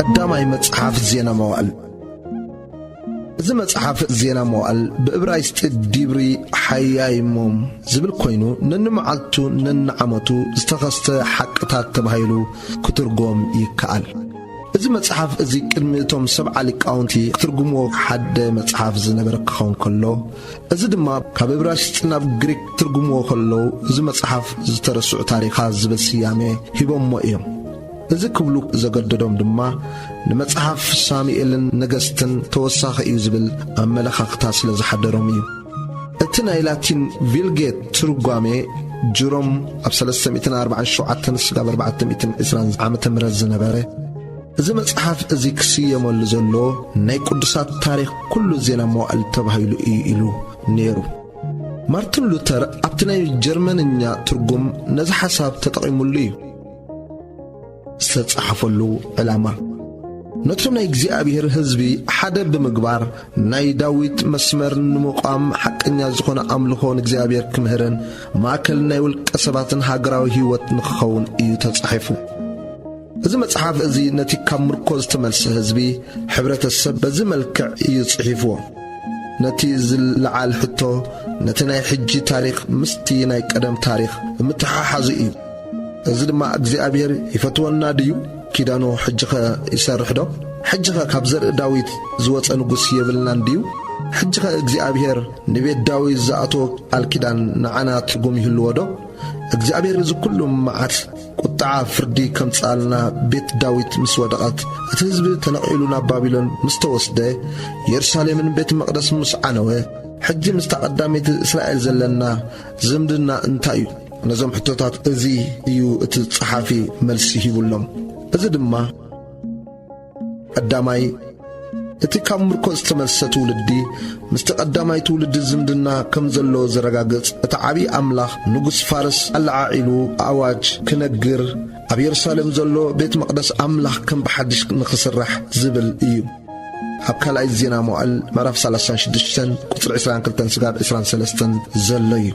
ቀዳማይ መጽሓፍ ዜና መዋእል። እዚ መጽሓፍ ዜና መዋእል ብእብራይስጢ ዲብሪ ሓያይሞም ዝብል ኮይኑ፣ ነንመዓልቱ ነንዓመቱ ዝተኸስተ ሓቅታት ተባሂሉ ክትርጎም ይከኣል። እዚ መጽሓፍ እዚ ቅድሚ እቶም ሰብዓ ሊቃውንቲ ክትርጉምዎ ሓደ መጽሓፍ ዝነበረ ክኸውን ከሎ፣ እዚ ድማ ካብ እብራይስጢ ናብ ግሪክ ትርጉምዎ ከለዉ፣ እዚ መጽሓፍ ዝተረስዑ ታሪኻት ዝብል ስያመ ሂቦምዎ እዮም። እዚ ክብሉ ዘገደዶም ድማ ንመጽሓፍ ሳሙኤልን ነገስትን ተወሳኺ እዩ ዝብል ኣመለኻኽታ ስለ ዝሓደሮም እዩ። እቲ ናይ ላቲን ቪልጌት ትርጓሜ ጅሮም ኣብ ሰለስተ ሚእትን ኣርባዓን ሸውዓተን ስጋብ ኣርባዕተ ሚእትን ዕስራን ዓመተ ምህረት ዝነበረ፣ እዚ መጽሓፍ እዚ ክስየመሉ ዘለዎ ናይ ቅዱሳት ታሪኽ ኩሉ ዜና መዋእል ተባሂሉ እዩ ኢሉ ነይሩ። ማርቲን ሉተር ኣብቲ ናይ ጀርመንኛ ትርጉም ነዚ ሓሳብ ተጠቒሙሉ እዩ። ዝተጻሕፈሉ ዕላማ፣ ነቶም ናይ እግዚኣብሔር ህዝቢ ሓደ ብምግባር ናይ ዳዊት መስመር ንምቋም ሓቀኛ ዝኾነ ኣምልኾ ንእግዚኣብሔር ክምህርን ማእከል ናይ ውልቀ ሰባትን ሃገራዊ ህይወት ንክኸውን እዩ ተጻሒፉ። እዚ መጽሓፍ እዚ ነቲ ካብ ምርኮ ዝተመልሰ ህዝቢ፣ ሕብረተሰብ በዚ መልክዕ እዩ ጽሒፍዎ። ነቲ ዝለዓል ሕቶ፣ ነቲ ናይ ሕጂ ታሪኽ ምስቲ ናይ ቀደም ታሪኽ ምትሓሓዙ እዩ። እዚ ድማ እግዚኣብሔር ይፈትወና ድዩ? ኪዳኑ ሕጂኸ ይሰርሕ ዶ? ሕጂኸ ካብ ዘርኢ ዳዊት ዝወጸ ንጉስ የብልናን ድዩ? ሕጂኸ እግዚኣብሔር ንቤት ዳዊት ዝኣተዎ ቃል ኪዳን ንዓና ትርጉም ይህልዎ ዶ? እግዚኣብሔር እዚ ኩሉ መዓት ቁጥዓ ፍርዲ ከምጽኣልና ቤት ዳዊት ምስ ወደቐት፣ እቲ ህዝቢ ተነቒሉ ናብ ባቢሎን ምስ ተወስደ፣ የሩሳሌምን ቤት መቕደስ ምስ ዓነወ፣ ሕጂ ምስታ ቀዳመይቲ እስራኤል ዘለና ዝምድና እንታይ እዩ? ነዞም ሕቶታት እዚ እዩ እቲ ጸሓፊ መልሲ ሂቡሎም። እዚ ድማ ቀዳማይ፣ እቲ ካብ ምርኮ ዝተመልሰ ትውልዲ ምስቲ ቀዳማይ ትውልዲ ዝምድና ከም ዘሎ ዘረጋግጽ፣ እቲ ዓቢ ኣምላኽ ንጉስ ፋርስ ኣለዓዒሉ ኣዋጅ ክነግር፣ ኣብ የሩሳሌም ዘሎ ቤት መቕደስ ኣምላኽ ከም ብሓድሽ ንኽስራሕ ዝብል እዩ። ኣብ ካልኣይ ዜና መዋእል ምዕራፍ ሰላሳን ሽዱሽተን ቁጽሪ ዕስራን ክልተን ስጋብ ዕስራን ሰለስተን ዘሎ እዩ።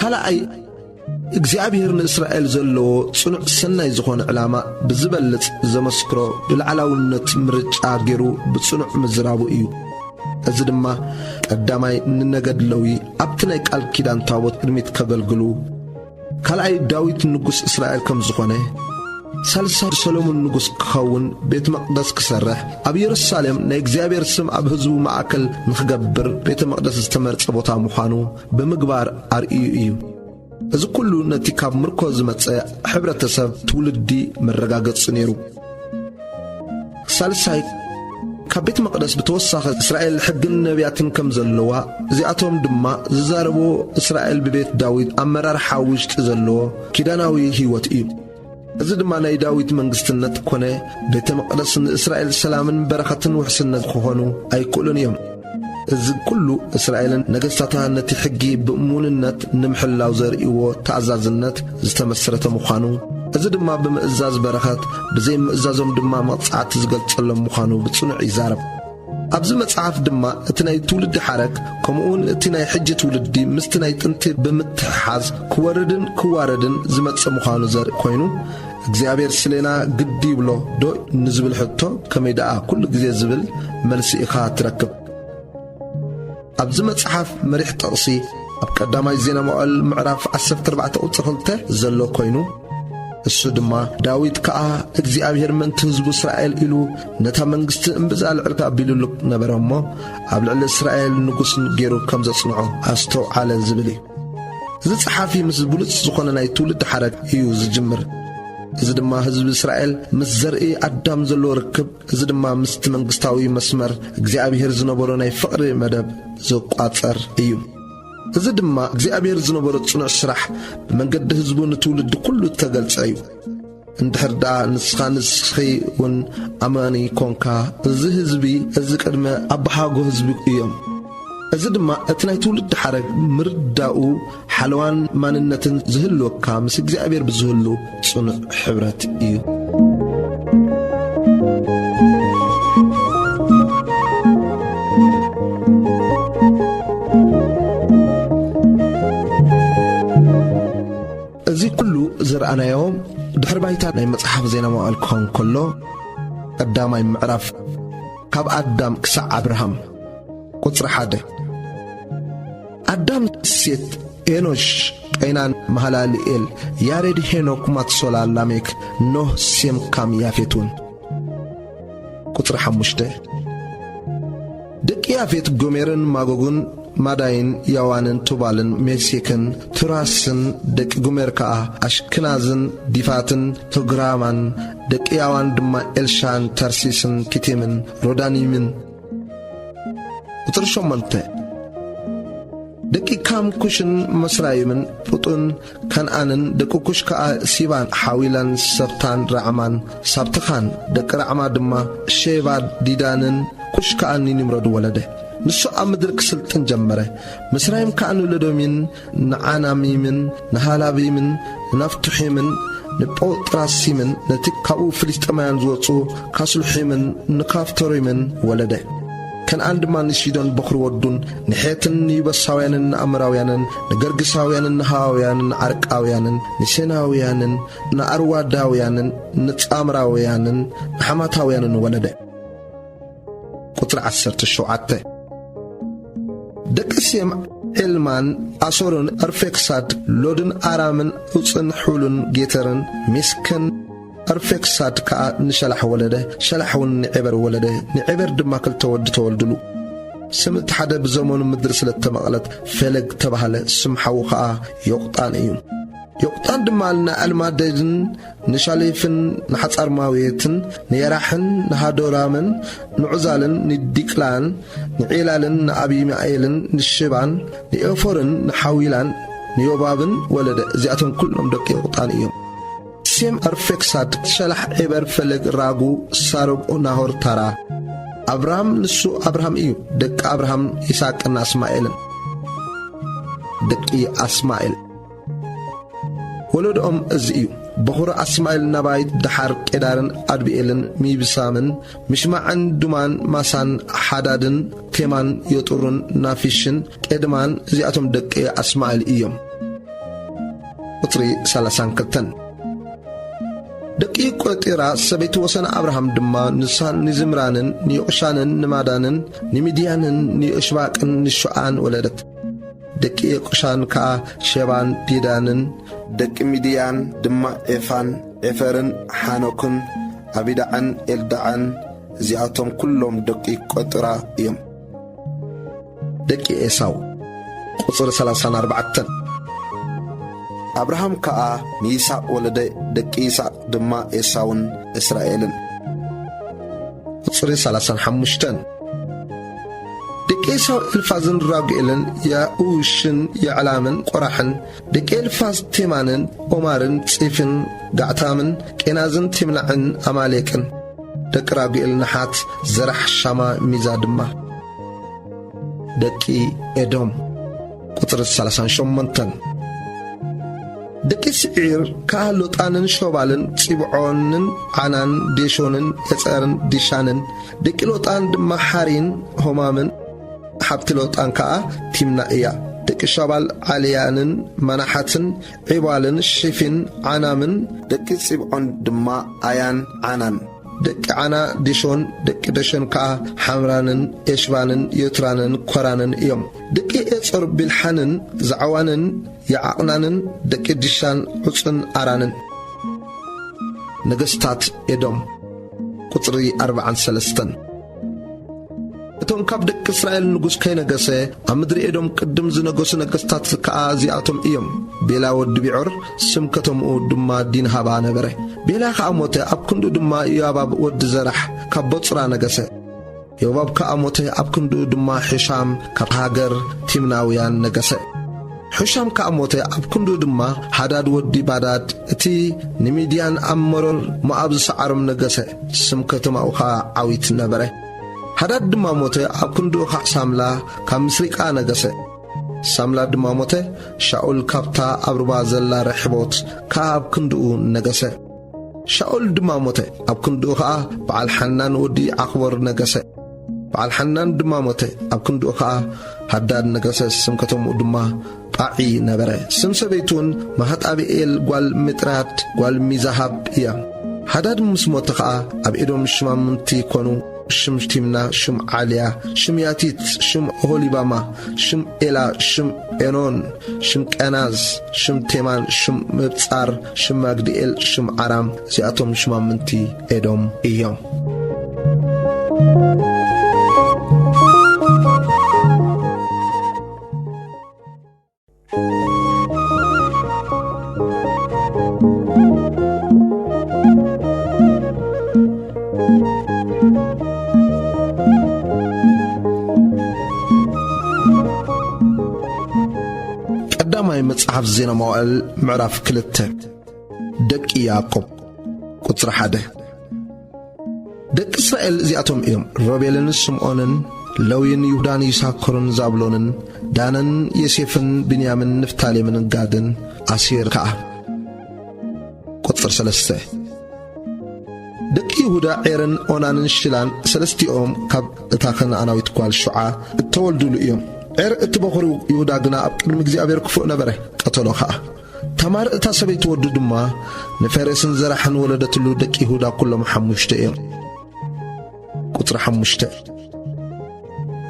ካልኣይ፣ እግዚኣብሔር ንእስራኤል ዘለዎ ጽኑዕ ሰናይ ዝኾነ ዕላማ ብዝበልጽ ዘመስክሮ ብልዓላውነት ምርጫ ገይሩ ብጽኑዕ ምዝራቡ እዩ። እዚ ድማ ቀዳማይ ንነገድ ለዊ ኣብቲ ናይ ቃል ኪዳን ታቦት ቅድሚት ከገልግሉ፣ ካልኣይ ዳዊት ንጉስ እስራኤል ከም ዝኾነ፣ ሳልሳይ ሰሎሞን ንጉስ ክኸውን ቤት መቕደስ ክሰርሕ፣ ኣብ የሩሳሌም ናይ እግዚኣብሔር ስም ኣብ ህዝቡ ማእከል ንኽገብር ቤተ መቕደስ ዝተመርጸ ቦታ ምዃኑ ብምግባር ኣርእዩ እዩ። እዚ ኩሉ ነቲ ካብ ምርኮ ዝመጸ ሕብረተሰብ ትውልዲ መረጋገጺ ነይሩ። ሳልሳይ፣ ካብ ቤት መቕደስ ብተወሳኺ እስራኤል ሕግን ነቢያትን ከም ዘለዋ፣ እዚኣቶም ድማ ዝዛረብዎ እስራኤል ብቤት ዳዊት ኣመራርሓ ውሽጢ ዘለዎ ኪዳናዊ ህይወት እዩ። እዚ ድማ ናይ ዳዊት መንግስትነት ኮነ ቤተ መቕደስ ንእስራኤል ሰላምን በረኸትን ውሕስነት ክኾኑ ኣይክእሉን እዮም። እዚ ኩሉ እስራኤልን ነገስታታ ነቲ ሕጊ ብእሙንነት ንምሕላው ዘርእይዎ ተኣዛዝነት ዝተመስረተ ምዃኑ፣ እዚ ድማ ብምእዛዝ በረኸት፣ ብዘይምእዛዞም ድማ መቕጻዕቲ ዝገልጸሎም ምዃኑ ብጽኑዕ ይዛረብ። ኣብዚ መጽሓፍ ድማ እቲ ናይ ትውልዲ ሓረግ፣ ከምኡውን እቲ ናይ ሕጂ ትውልዲ ምስቲ ናይ ጥንቲ ብምትሕሓዝ ክወርድን ክዋረድን ዝመጽእ ምዃኑ ዘርኢ ኮይኑ፣ እግዚኣብሔር ስሌና ግዲ ይብሎ ዶ ንዝብል ሕቶ፣ ከመይ ደኣ ኩሉ ግዜ ዝብል መልሲ ኢኻ ትረክብ። ኣብዚ መጽሓፍ መሪሕ ጥቕሲ ኣብ ቀዳማይ ዜና መዋእል ምዕራፍ ዓሰርተ ኣርባዕተ ቁጽሪ ክልተ ዘሎ ኮይኑ፣ እሱ ድማ፣ ዳዊት ከኣ እግዚኣብሔር ምእንቲ ህዝቡ እስራኤል ኢሉ ነታ መንግስቲ እምብዛ ልዕልካ ኣቢሉሉ ነበረ እሞ፣ ኣብ ልዕሊ እስራኤል ንጉስ ገይሩ ከም ዘጽንዖ ኣስተውዓለ ዝብል እዩ። እዚ ጸሓፊ ምስ ብሉጽ ዝኾነ ናይ ትውልዲ ሓረግ እዩ ዝጅምር። እዚ ድማ ህዝቢ እስራኤል ምስ ዘርኢ ኣዳም ዘለዎ ርክብ፣ እዚ ድማ ምስቲ መንግስታዊ መስመር እግዚኣብሔር ዝነበሮ ናይ ፍቕሪ መደብ ዝቋጸር እዩ። እዚ ድማ እግዚኣብሔር ዝነበሮ ጽኑዕ ስራሕ ብመንገዲ ህዝቡ ንትውልዲ ኩሉ እተገልጸ እዩ። እንድሕር ደኣ ንስኻ ንስኺ እውን ኣማኒ ኮንካ፣ እዚ ህዝቢ እዚ ቅድመ ኣባሃጎ ህዝቢ እዮም። እዚ ድማ እቲ ናይ ትውልዲ ሓረግ ምርዳኡ ሓለዋን ማንነትን ዝህልወካ ምስ እግዚኣብሔር ብዝህሉ ጽኑዕ ሕብረት እዩ። ዝረኣናዮ ድሕሪ ባይታ ናይ መጽሓፍ ዜና መዋዕል ክኸውን ከሎ፣ ቀዳማይ ምዕራፍ ካብ ኣዳም ክሳዕ ኣብርሃም። ቁጽሪ ሓደ። ኣዳም፣ ሴት፣ ኤኖሽ፣ ቄናን፣ መሃላልኤል፣ ያሬድ፣ ሄኖክ፣ ማትሶላ፣ ላሜክ፣ ኖህ፣ ሴም፣ ካም፣ ያፌት እውን። ቁጽሪ ሓሙሽተ። ደቂ ያፌት ጎሜርን ማጎግን ማዳይን ያዋንን ቱባልን ሜሴክን ቱራስን፣ ደቂ ጎሜር ከኣ ኣሽክናዝን ዲፋትን ቶግራማን፣ ደቂ ያዋን ድማ ኤልሻን ተርሲስን ኪቲምን ሮዳኒምን። ቁጽሪ ሸሞንተ። ደቂ ካም ኩሽን መስራይምን ፉጡን ከነኣንን፣ ደቂ ኩሽ ከኣ ሲባን ሓዊላን ሰብታን ራዕማን ሳብተኻን፣ ደቂ ራዕማ ድማ ሼባ ዲዳንን፣ ኩሽ ከኣ ንኒምሮድ ወለደ። ንሱ ኣብ ምድሪ ክስልጥን ጀመረ። ምስራይም ከኣ ንለዶሚን ንዓናሚምን ንሃላቢምን ንናፍቱሒምን ንጳጥራሲምን፣ ነቲ ካብኡ ፍልስጤማውያን ዝወጹ ካስሉሒምን ንካፍቶሪምን ወለደ። ከነኣን ድማ ንሲዶን በኹሪ ወዱን፣ ንሔትን ንዩበሳውያንን ንኣምራውያንን ንገርግሳውያንን ንሃዋውያንን ንዓርቃውያንን ንሴናውያንን ንኣርዋዳውያንን ንጻምራውያንን ንሓማታውያንን ወለደ። ቁጽሪ ዓሰርተ ሸውዓተ። ደቂ ሴም፣ ዔልማን፣ ኣሶርን፣ ኣርፌክሳድ፣ ሎድን፣ ኣራምን፣ ዑጽን፣ ሑልን፣ ጌተርን፣ ሚስክን፣ ኣርፌክሳድ ከኣ ንሸላሕ ወለደ። ሸላሕ እውን ንዔበር ወለደ። ንዔበር ድማ ክልተ ወዲ ተወልድሉ። ስም እቲ ሓደ ብዘመኑ ምድሪ ስለ እተመቕለት ፈለግ ተባህለ። ስም ሓዉ ኸኣ ዮቕጣን እዩ። ዮቕጣን ድማ ንኣልማዴድን ንሻሌፍን ንሓጻርማውየትን ንየራሕን ንሃዶራምን ንዑዛልን ንዲቅላን ንዔላልን ንኣቢማኤልን ንሽባን ንኤፎርን ንሓዊላን ንዮባብን ወለደ። እዚኣቶም ኩሎም ደቂ ዮቕጣን እዮም። ሴም፣ ኣርፌክሳድ፣ ሸላሕ፣ ዔበር፣ ፈለግ፣ ራጉ፣ ሳሩግ፣ ናሆር፣ ታራ። ኣብራም፣ ንሱ ኣብርሃም እዩ። ደቂ ኣብርሃም ይስሐቅን ኣስማኤልን። ደቂ ኣስማኤል። ወለዶኦም እዚ እዩ። በኹሪ ኣስማኤል ናባይት፣ ደሓር ቄዳርን ኣድብኤልን ሚብሳምን ምሽማዕን ዱማን ማሳን ሓዳድን ቴማን የጡርን ናፊሽን ቄድማን፣ እዚኣቶም ደቂ ኣስማኤል እዮም። ቁጽሪ ሰላሳን ክልተን። ደቂ ቆጢራ ሰበይቲ ወሰን ኣብርሃም ድማ ንሳን ንዝምራንን ንዮቕሻንን ንማዳንን ንሚድያንን ንዮሽባቅን ንሹዓን ወለደት። ደቂ ዮቅሻን ከኣ ሸባን ዲዳንን፣ ደቂ ሚድያን ድማ ኤፋን፣ ኤፈርን፣ ሓኖክን፣ ኣቢዳዕን ኤልዳዕን፣ እዚኣቶም ኩሎም ደቂ ቆጥራ እዮም። ደቂ ኤሳው። ቁጽሪ ሰላሳን ኣርባዕተን። ኣብርሃም ከኣ ንይስሐቅ ወለደ፣ ደቂ ይስሐቅ ድማ ኤሳውን እስራኤልን። ቁጽሪ ሰላሳን ሓሙሽተን። ደቂ ኤሳው ኤልፋዝን ራጉኤልን የኡሽን የዕላምን ቆራሕን፣ ደቂ ኤልፋዝ ቴማንን ኦማርን ጺፍን ጋዕታምን ቄናዝን ቲምናዕን ኣማሌቅን። ደቂ ራጉኤል ነሓት፣ ዘራሕ፣ ሻማ፣ ሚዛ ድማ። ደቂ ኤዶም። ቁጽሪ ሰላሳን ሸሞንተን። ደቂ ስዒር ከኣ ሎጣንን ሾባልን ጺብዖንን ዓናን ዴሾንን ኤጸርን ዲሻንን። ደቂ ሎጣን ድማ ሓሪን ሆማምን። ሓብቲ ሎጣን ከኣ ቲምና እያ። ደቂ ሾባል ዓልያንን መናሓትን ዒባልን ሺፊን ዓናምን። ደቂ ጺብዖን ድማ ኣያን ዓናን። ደቂ ዓና ዲሾን፣ ደቂ ደሾን ከኣ ሓምራንን ኤሽባንን ዮትራንን ኮራንን እዮም። ደቂ ኤጾር ቢልሓንን ዛዕዋንን የዓቕናንን፣ ደቂ ዲሻን ዑጽን ኣራንን። ነገስታት ኤዶም። ቁጽሪ ኣርባዓን ሰለስተን። እቶም ካብ ደቂ እስራኤል ንጉስ ከይነገሰ ኣብ ምድሪ ኤዶም ቅድም ዝነገሱ ነገስታት ከኣ እዚኣቶም እዮም። ቤላ ወዲ ቢዖር፣ ስም ከተምኡ ድማ ዲንሃባ ነበረ። ቤላ ከኣ ሞተ፣ ኣብ ክንድኡ ድማ ዮባብ ወዲ ዘራሕ ካብ ቦጽራ ነገሰ። ዮባብ ከኣ ሞተ፣ ኣብ ክንድኡ ድማ ሑሻም ካብ ሃገር ቲምናውያን ነገሰ። ሑሻም ከኣ ሞተ፣ ኣብ ክንድኡ ድማ ሃዳድ ወዲ ባዳድ፣ እቲ ንሚድያን ኣሞርን ሞኣብ ዝሰዓሮም ነገሰ። ስም ከተማኡ ኸኣ ዓዊት ነበረ። ሃዳድ ድማ ሞተ፣ ኣብ ክንድኡ ኸኣ ሳምላ ካብ ምስሪቃ ነገሰ። ሳምላ ድማ ሞተ፣ ሻኡል ካብታ ኣብ ሩባ ዘላ ርሕቦት ከኣ ኣብ ክንድኡ ነገሰ። ሻኡል ድማ ሞተ፣ ኣብ ክንድኡ ኸኣ በዓል ሓናን ወዲ ዓኽቦር ነገሰ። በዓል ሓናን ድማ ሞተ። ኣብ ክንድኡ ኸኣ ሃዳድ ነገሰ። ስም ከተምኡ ድማ ጳዒ ነበረ። ስም ሰበይቱ እውን ማሃጣብኤል ጓል ምጥራድ ጓል ሚዛሃብ እያ። ሃዳድ ምስ ሞተ ኸኣ ኣብ ኤዶም ሽማምንቲ ኮኑ። ሽም ቲምና፣ ሽም ዓልያ፣ ሽም ያቲት፣ ሽም ኦሆሊባማ፣ ሽም ኤላ፣ ሽም ኤኖን፣ ሽም ቀናዝ፣ ሽም ቴማን፣ ሽም ምብጻር፣ ሽም ማግዲኤል፣ ሽም ዓራም። እዚኣቶም ሽማምንቲ ኤዶም እዮም። ቀዳማይ መጽሓፍ ዜና መዋዕል ምዕራፍ ክልተ። ደቂ ያዕቆብ። ቁጽሪ ሓደ። ደቂ እስራኤል እዚኣቶም እዮም፣ ሮቤልን ስምዖንን፣ ለዊን ይሁዳን ይሳኮርን ዛብሎንን፣ ዳንን ዮሴፍን ብንያምን ንፍታሌምን ጋድን ኣሴር ከኣ። ቁጽሪ ሰለስተ። ደቂ ይሁዳ ዔርን ኦናንን ሽላን ሰለስቲኦም ካብ እታ ከነኣናዊት ጓል ሹዓ እተወልዱሉ እዮም። ዔር እቲ በኹሪ ይሁዳ ግና ኣብ ቅድሚ እግዚኣብሔር ክፉእ ነበረ፣ ቀተሎ ኸኣ። ታማር እታ ሰበይቲ ወዱ ድማ ንፈሬስን ዘራሕን ወለደትሉ። ደቂ ይሁዳ ኩሎም ሓሙሽተ እዮም። ቁጽሪ ሓሙሽተ።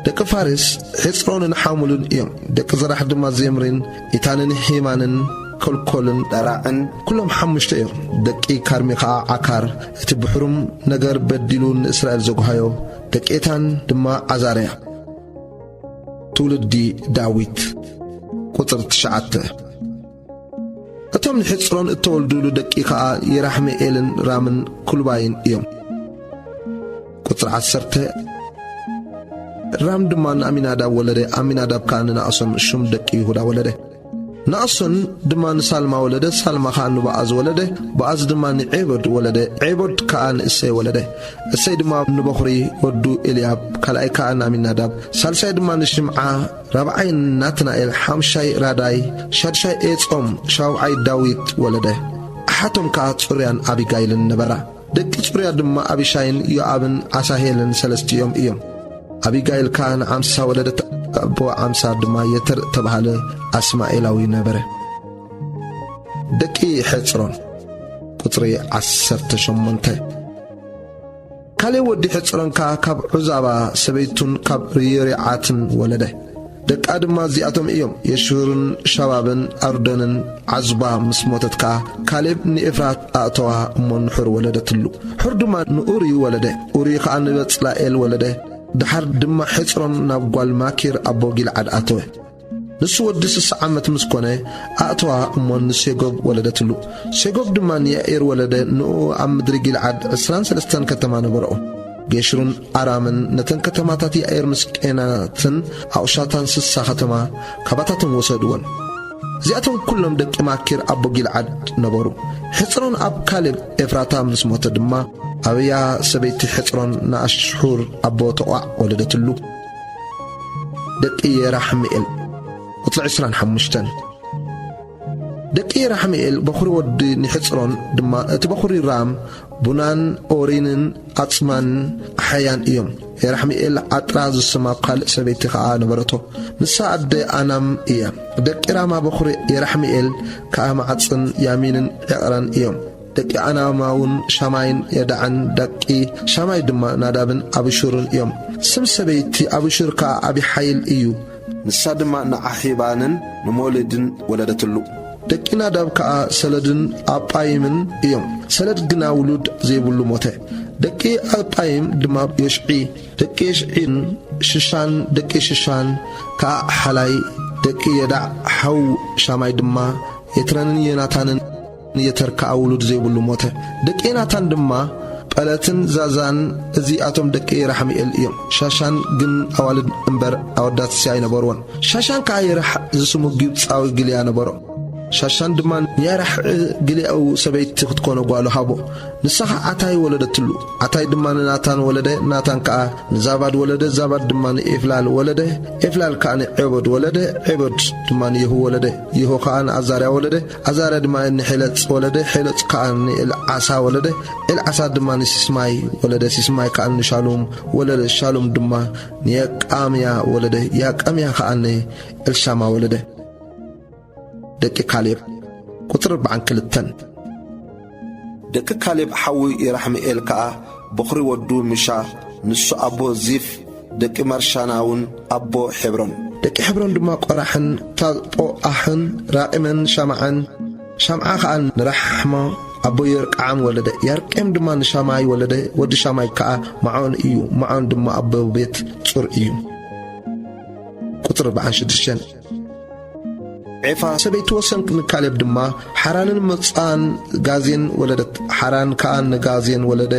ደቂ ፋሬስ ሔጽሮንን ሓሙልን እዮም። ደቂ ዘራሕ ድማ ዜምሪን ኢታንን ሄማንን ኮልኮልን ዳራዕን ኩሎም ሓሙሽተ እዮም። ደቂ ካርሚ ኸኣ ዓካር፣ እቲ ብሕሩም ነገር በዲሉ ንእስራኤል ዘጉሃዮ። ደቂ ኤታን ድማ ዓዛርያ። ትውልዲ ዳዊት። ቁጽሪ ትሽዓተ። እቶም ንሕጽሮን እተወልዱሉ ደቂ ኸኣ የራሕምኤልን ራምን ኩልባይን እዮም። ቁጽሪ ዓሰርተ። ራም ድማ ንኣሚናዳብ ወለደ፣ ኣሚናዳብ ከኣ ንናእሶን ሹም ደቂ ይሁዳ ወለደ። ናእሶን ድማ ንሳልማ ወለደ፣ ሳልማ ኸኣ ንቦኣዝ ወለደ፣ ቦኣዝ ድማ ንዔቦድ ወለደ፣ ዔቦድ ከኣ ንእሰይ ወለደ። እሰይ ድማ ንበኹሪ ወዱ ኤልያብ፣ ካልኣይ ከኣ ንኣሚናዳብ፣ ሳልሳይ ድማ ንሽምዓ፣ ራብዓይ ናትናኤል፣ ሓምሻይ ራዳይ፣ ሻድሻይ ኤጾም፣ ሻውዓይ ዳዊት ወለደ። ኣሓቶም ከኣ ጽሩያን ኣቢጋይልን ነበራ። ደቂ ጽሩያ ድማ ኣቢሻይን ዮኣብን ኣሳሄልን ሰለስቲኦም እዮም። ኣቢጋይል ከኣ ንዓምሳ ወለደት፣ ኣቦ ዓምሳ ድማ የተር እተባህለ ኣስማኤላዊ ነበረ። ደቂ ሐጽሮን። ቁጽሪ ዓሰርተ ሸሞንተ። ካሌብ ወዲ ሐጽሮን ከኣ ካብ ዑዛባ ሰበይቱን ካብ ርዮሪዓትን ወለደ። ደቃ ድማ እዚኣቶም እዮም፣ የሽሁርን ሸባብን ኣርዶንን። ዓዙባ ምስ ሞተት ከኣ ካሌብ ንኤፍራት ኣእተዋ እሞ ንሑር ወለደትሉ። ሑር ድማ ንኡሪ ወለደ። ኡሪ ከኣ ንበጽላኤል ወለደ። ደሓር ድማ ሐጽሮን ናብ ጓል ማኪር ኣቦ ጊልዓድ ኣተወ። ንሱ ወዲ ስሳ ዓመት ምስ ኮነ ኣእተዋ እሞ ንሴጎብ ወለደትሉ። ሴጎብ ድማ ንያኢር ወለደ። ንኡ ኣብ ምድሪ ጊልዓድ ዕስራን ሰለስተን ከተማ ነበርኦ። ጌሽሩን ኣራምን ነተን ከተማታት ያኢር ምስ ቄናትን ኣቑሻታን ስሳ ከተማ ካባታተን ወሰድወን። እዚኣቶም ኩሎም ደቂ ማኪር ኣቦ ጊልዓድ ነበሩ። ሕጽሮን ኣብ ካሌብ ኤፍራታ ምስ ሞተ ድማ ኣብያ ሰበይቲ ሕጽሮን ንኣሽሑር ኣቦ ተቋዕ ወለደትሉ። ደቂ የራሕምኤል። ቁጽሪ ዕስራን ሓሙሽተን። ደቂ የራሕምኤል በኹሪ ወዲ ንሕጽሮን ድማ እቲ በኹሪ ራም ቡናን ኦሪንን ኣጽማን ኣሓያን እዮም። የራሕምኤል ዓጥራ ዝስማ ካልእ ሰበይቲ ኸኣ ነበረቶ። ንሳ ኣደ ኣናም እያ። ደቂ ራማ በኹሪ የራሕምኤል ከኣ ማዕጽን ያሚንን ዕቕራን እዮም። ደቂ ኣናማ እውን ሻማይን የዳዕን፣ ደቂ ሻማይ ድማ ናዳብን ኣብሹርን እዮም። ስም ሰበይቲ ኣብሹር ከኣ ኣቢሓይል እዩ። ንሳ ድማ ንዓሒባንን ንሞሊድን ወለደትሉ። ደቂ ናዳብ ከኣ ሰለድን ኣጳይምን እዮም። ሰለድ ግና ውሉድ ዘይብሉ ሞተ። ደቂ ኣጳይም ድማ የሽዒ፣ ደቂ የሽዒን ሽሻን፣ ደቂ ሽሻን ከኣ ሓላይ፣ ደቂ የዳዕ ሓው ሻማይ ድማ የትረንን ዮናታንን። የተር ከኣ ውሉድ ዘይብሉ ሞተ። ደቂ ዮናታን ድማ ጳለትን ዛዛን፣ እዚኣቶም ደቂ የራሕምኤል እዮም። ሻሻን ግን ኣዋልድ እምበር ኣወዳትሲ ኣይነበርዎን። ሻሻን ከኣ የራሕ ዝስሙ ግብጻዊ ግልያ ነበሮ። ሻሻን ድማ ንያራሕ ግሊኣዊ ሰበይቲ ክትኮኖ ጓሉ ሃቦ። ንሳ ኸዓ ዓታይ ወለደትሉ። ዓታይ ድማ ንናታን ወለደ፣ ናታን ከኣ ንዛባድ ወለደ፣ ዛባድ ድማ ንኤፍላል ወለደ፣ ኤፍላል ከኣ ንዔቦድ ወለደ፣ ዔቦድ ድማ ንየሁ ወለደ፣ የሁ ከኣ ንኣዛርያ ወለደ፣ ኣዛርያ ድማ ንሔለጽ ወለደ፣ ሔለጽ ከኣ ንኤልዓሳ ወለደ፣ ኤልዓሳ ድማ ንሲስማይ ወለደ፣ ሲስማይ ከኣ ንሻሉም ወለደ፣ ሻሉም ድማ ንየቃምያ ወለደ፣ ያቃምያ ከኣ ንኤልሻማ ወለደ። ደቂ ካሌብ። ቁጽሪ ኣርባዓን ክልተን። ደቂ ካሌብ ሓዉ የራሕምኤል ከኣ በኹሪ ወዱ ምሻ፣ ንሱ ኣቦ ዚፍ፣ ደቂ ማርሻና እውን ኣቦ ሔብሮን። ደቂ ሔብሮን ድማ ቆራሕን ታጶኣሕን ራቂምን ሻማዕን። ሻምዓ ከኣ ንራሕማ ኣቦ የርቃዓም ወለደ። ያርቄም ድማ ንሻማይ ወለደ። ወዲ ሻማይ ከኣ ማዖን እዩ። ማዖን ድማ ኣቦ ቤት ጹር እዩ። ቁጽሪ ኣርባዓን ሽዱሽተን። ዔፋ ሰበይቱ ወሰን ንካሌብ ድማ ሓራንን መጻን ጋዜን ወለደት። ሓራን ከኣ ንጋዜን ወለደ።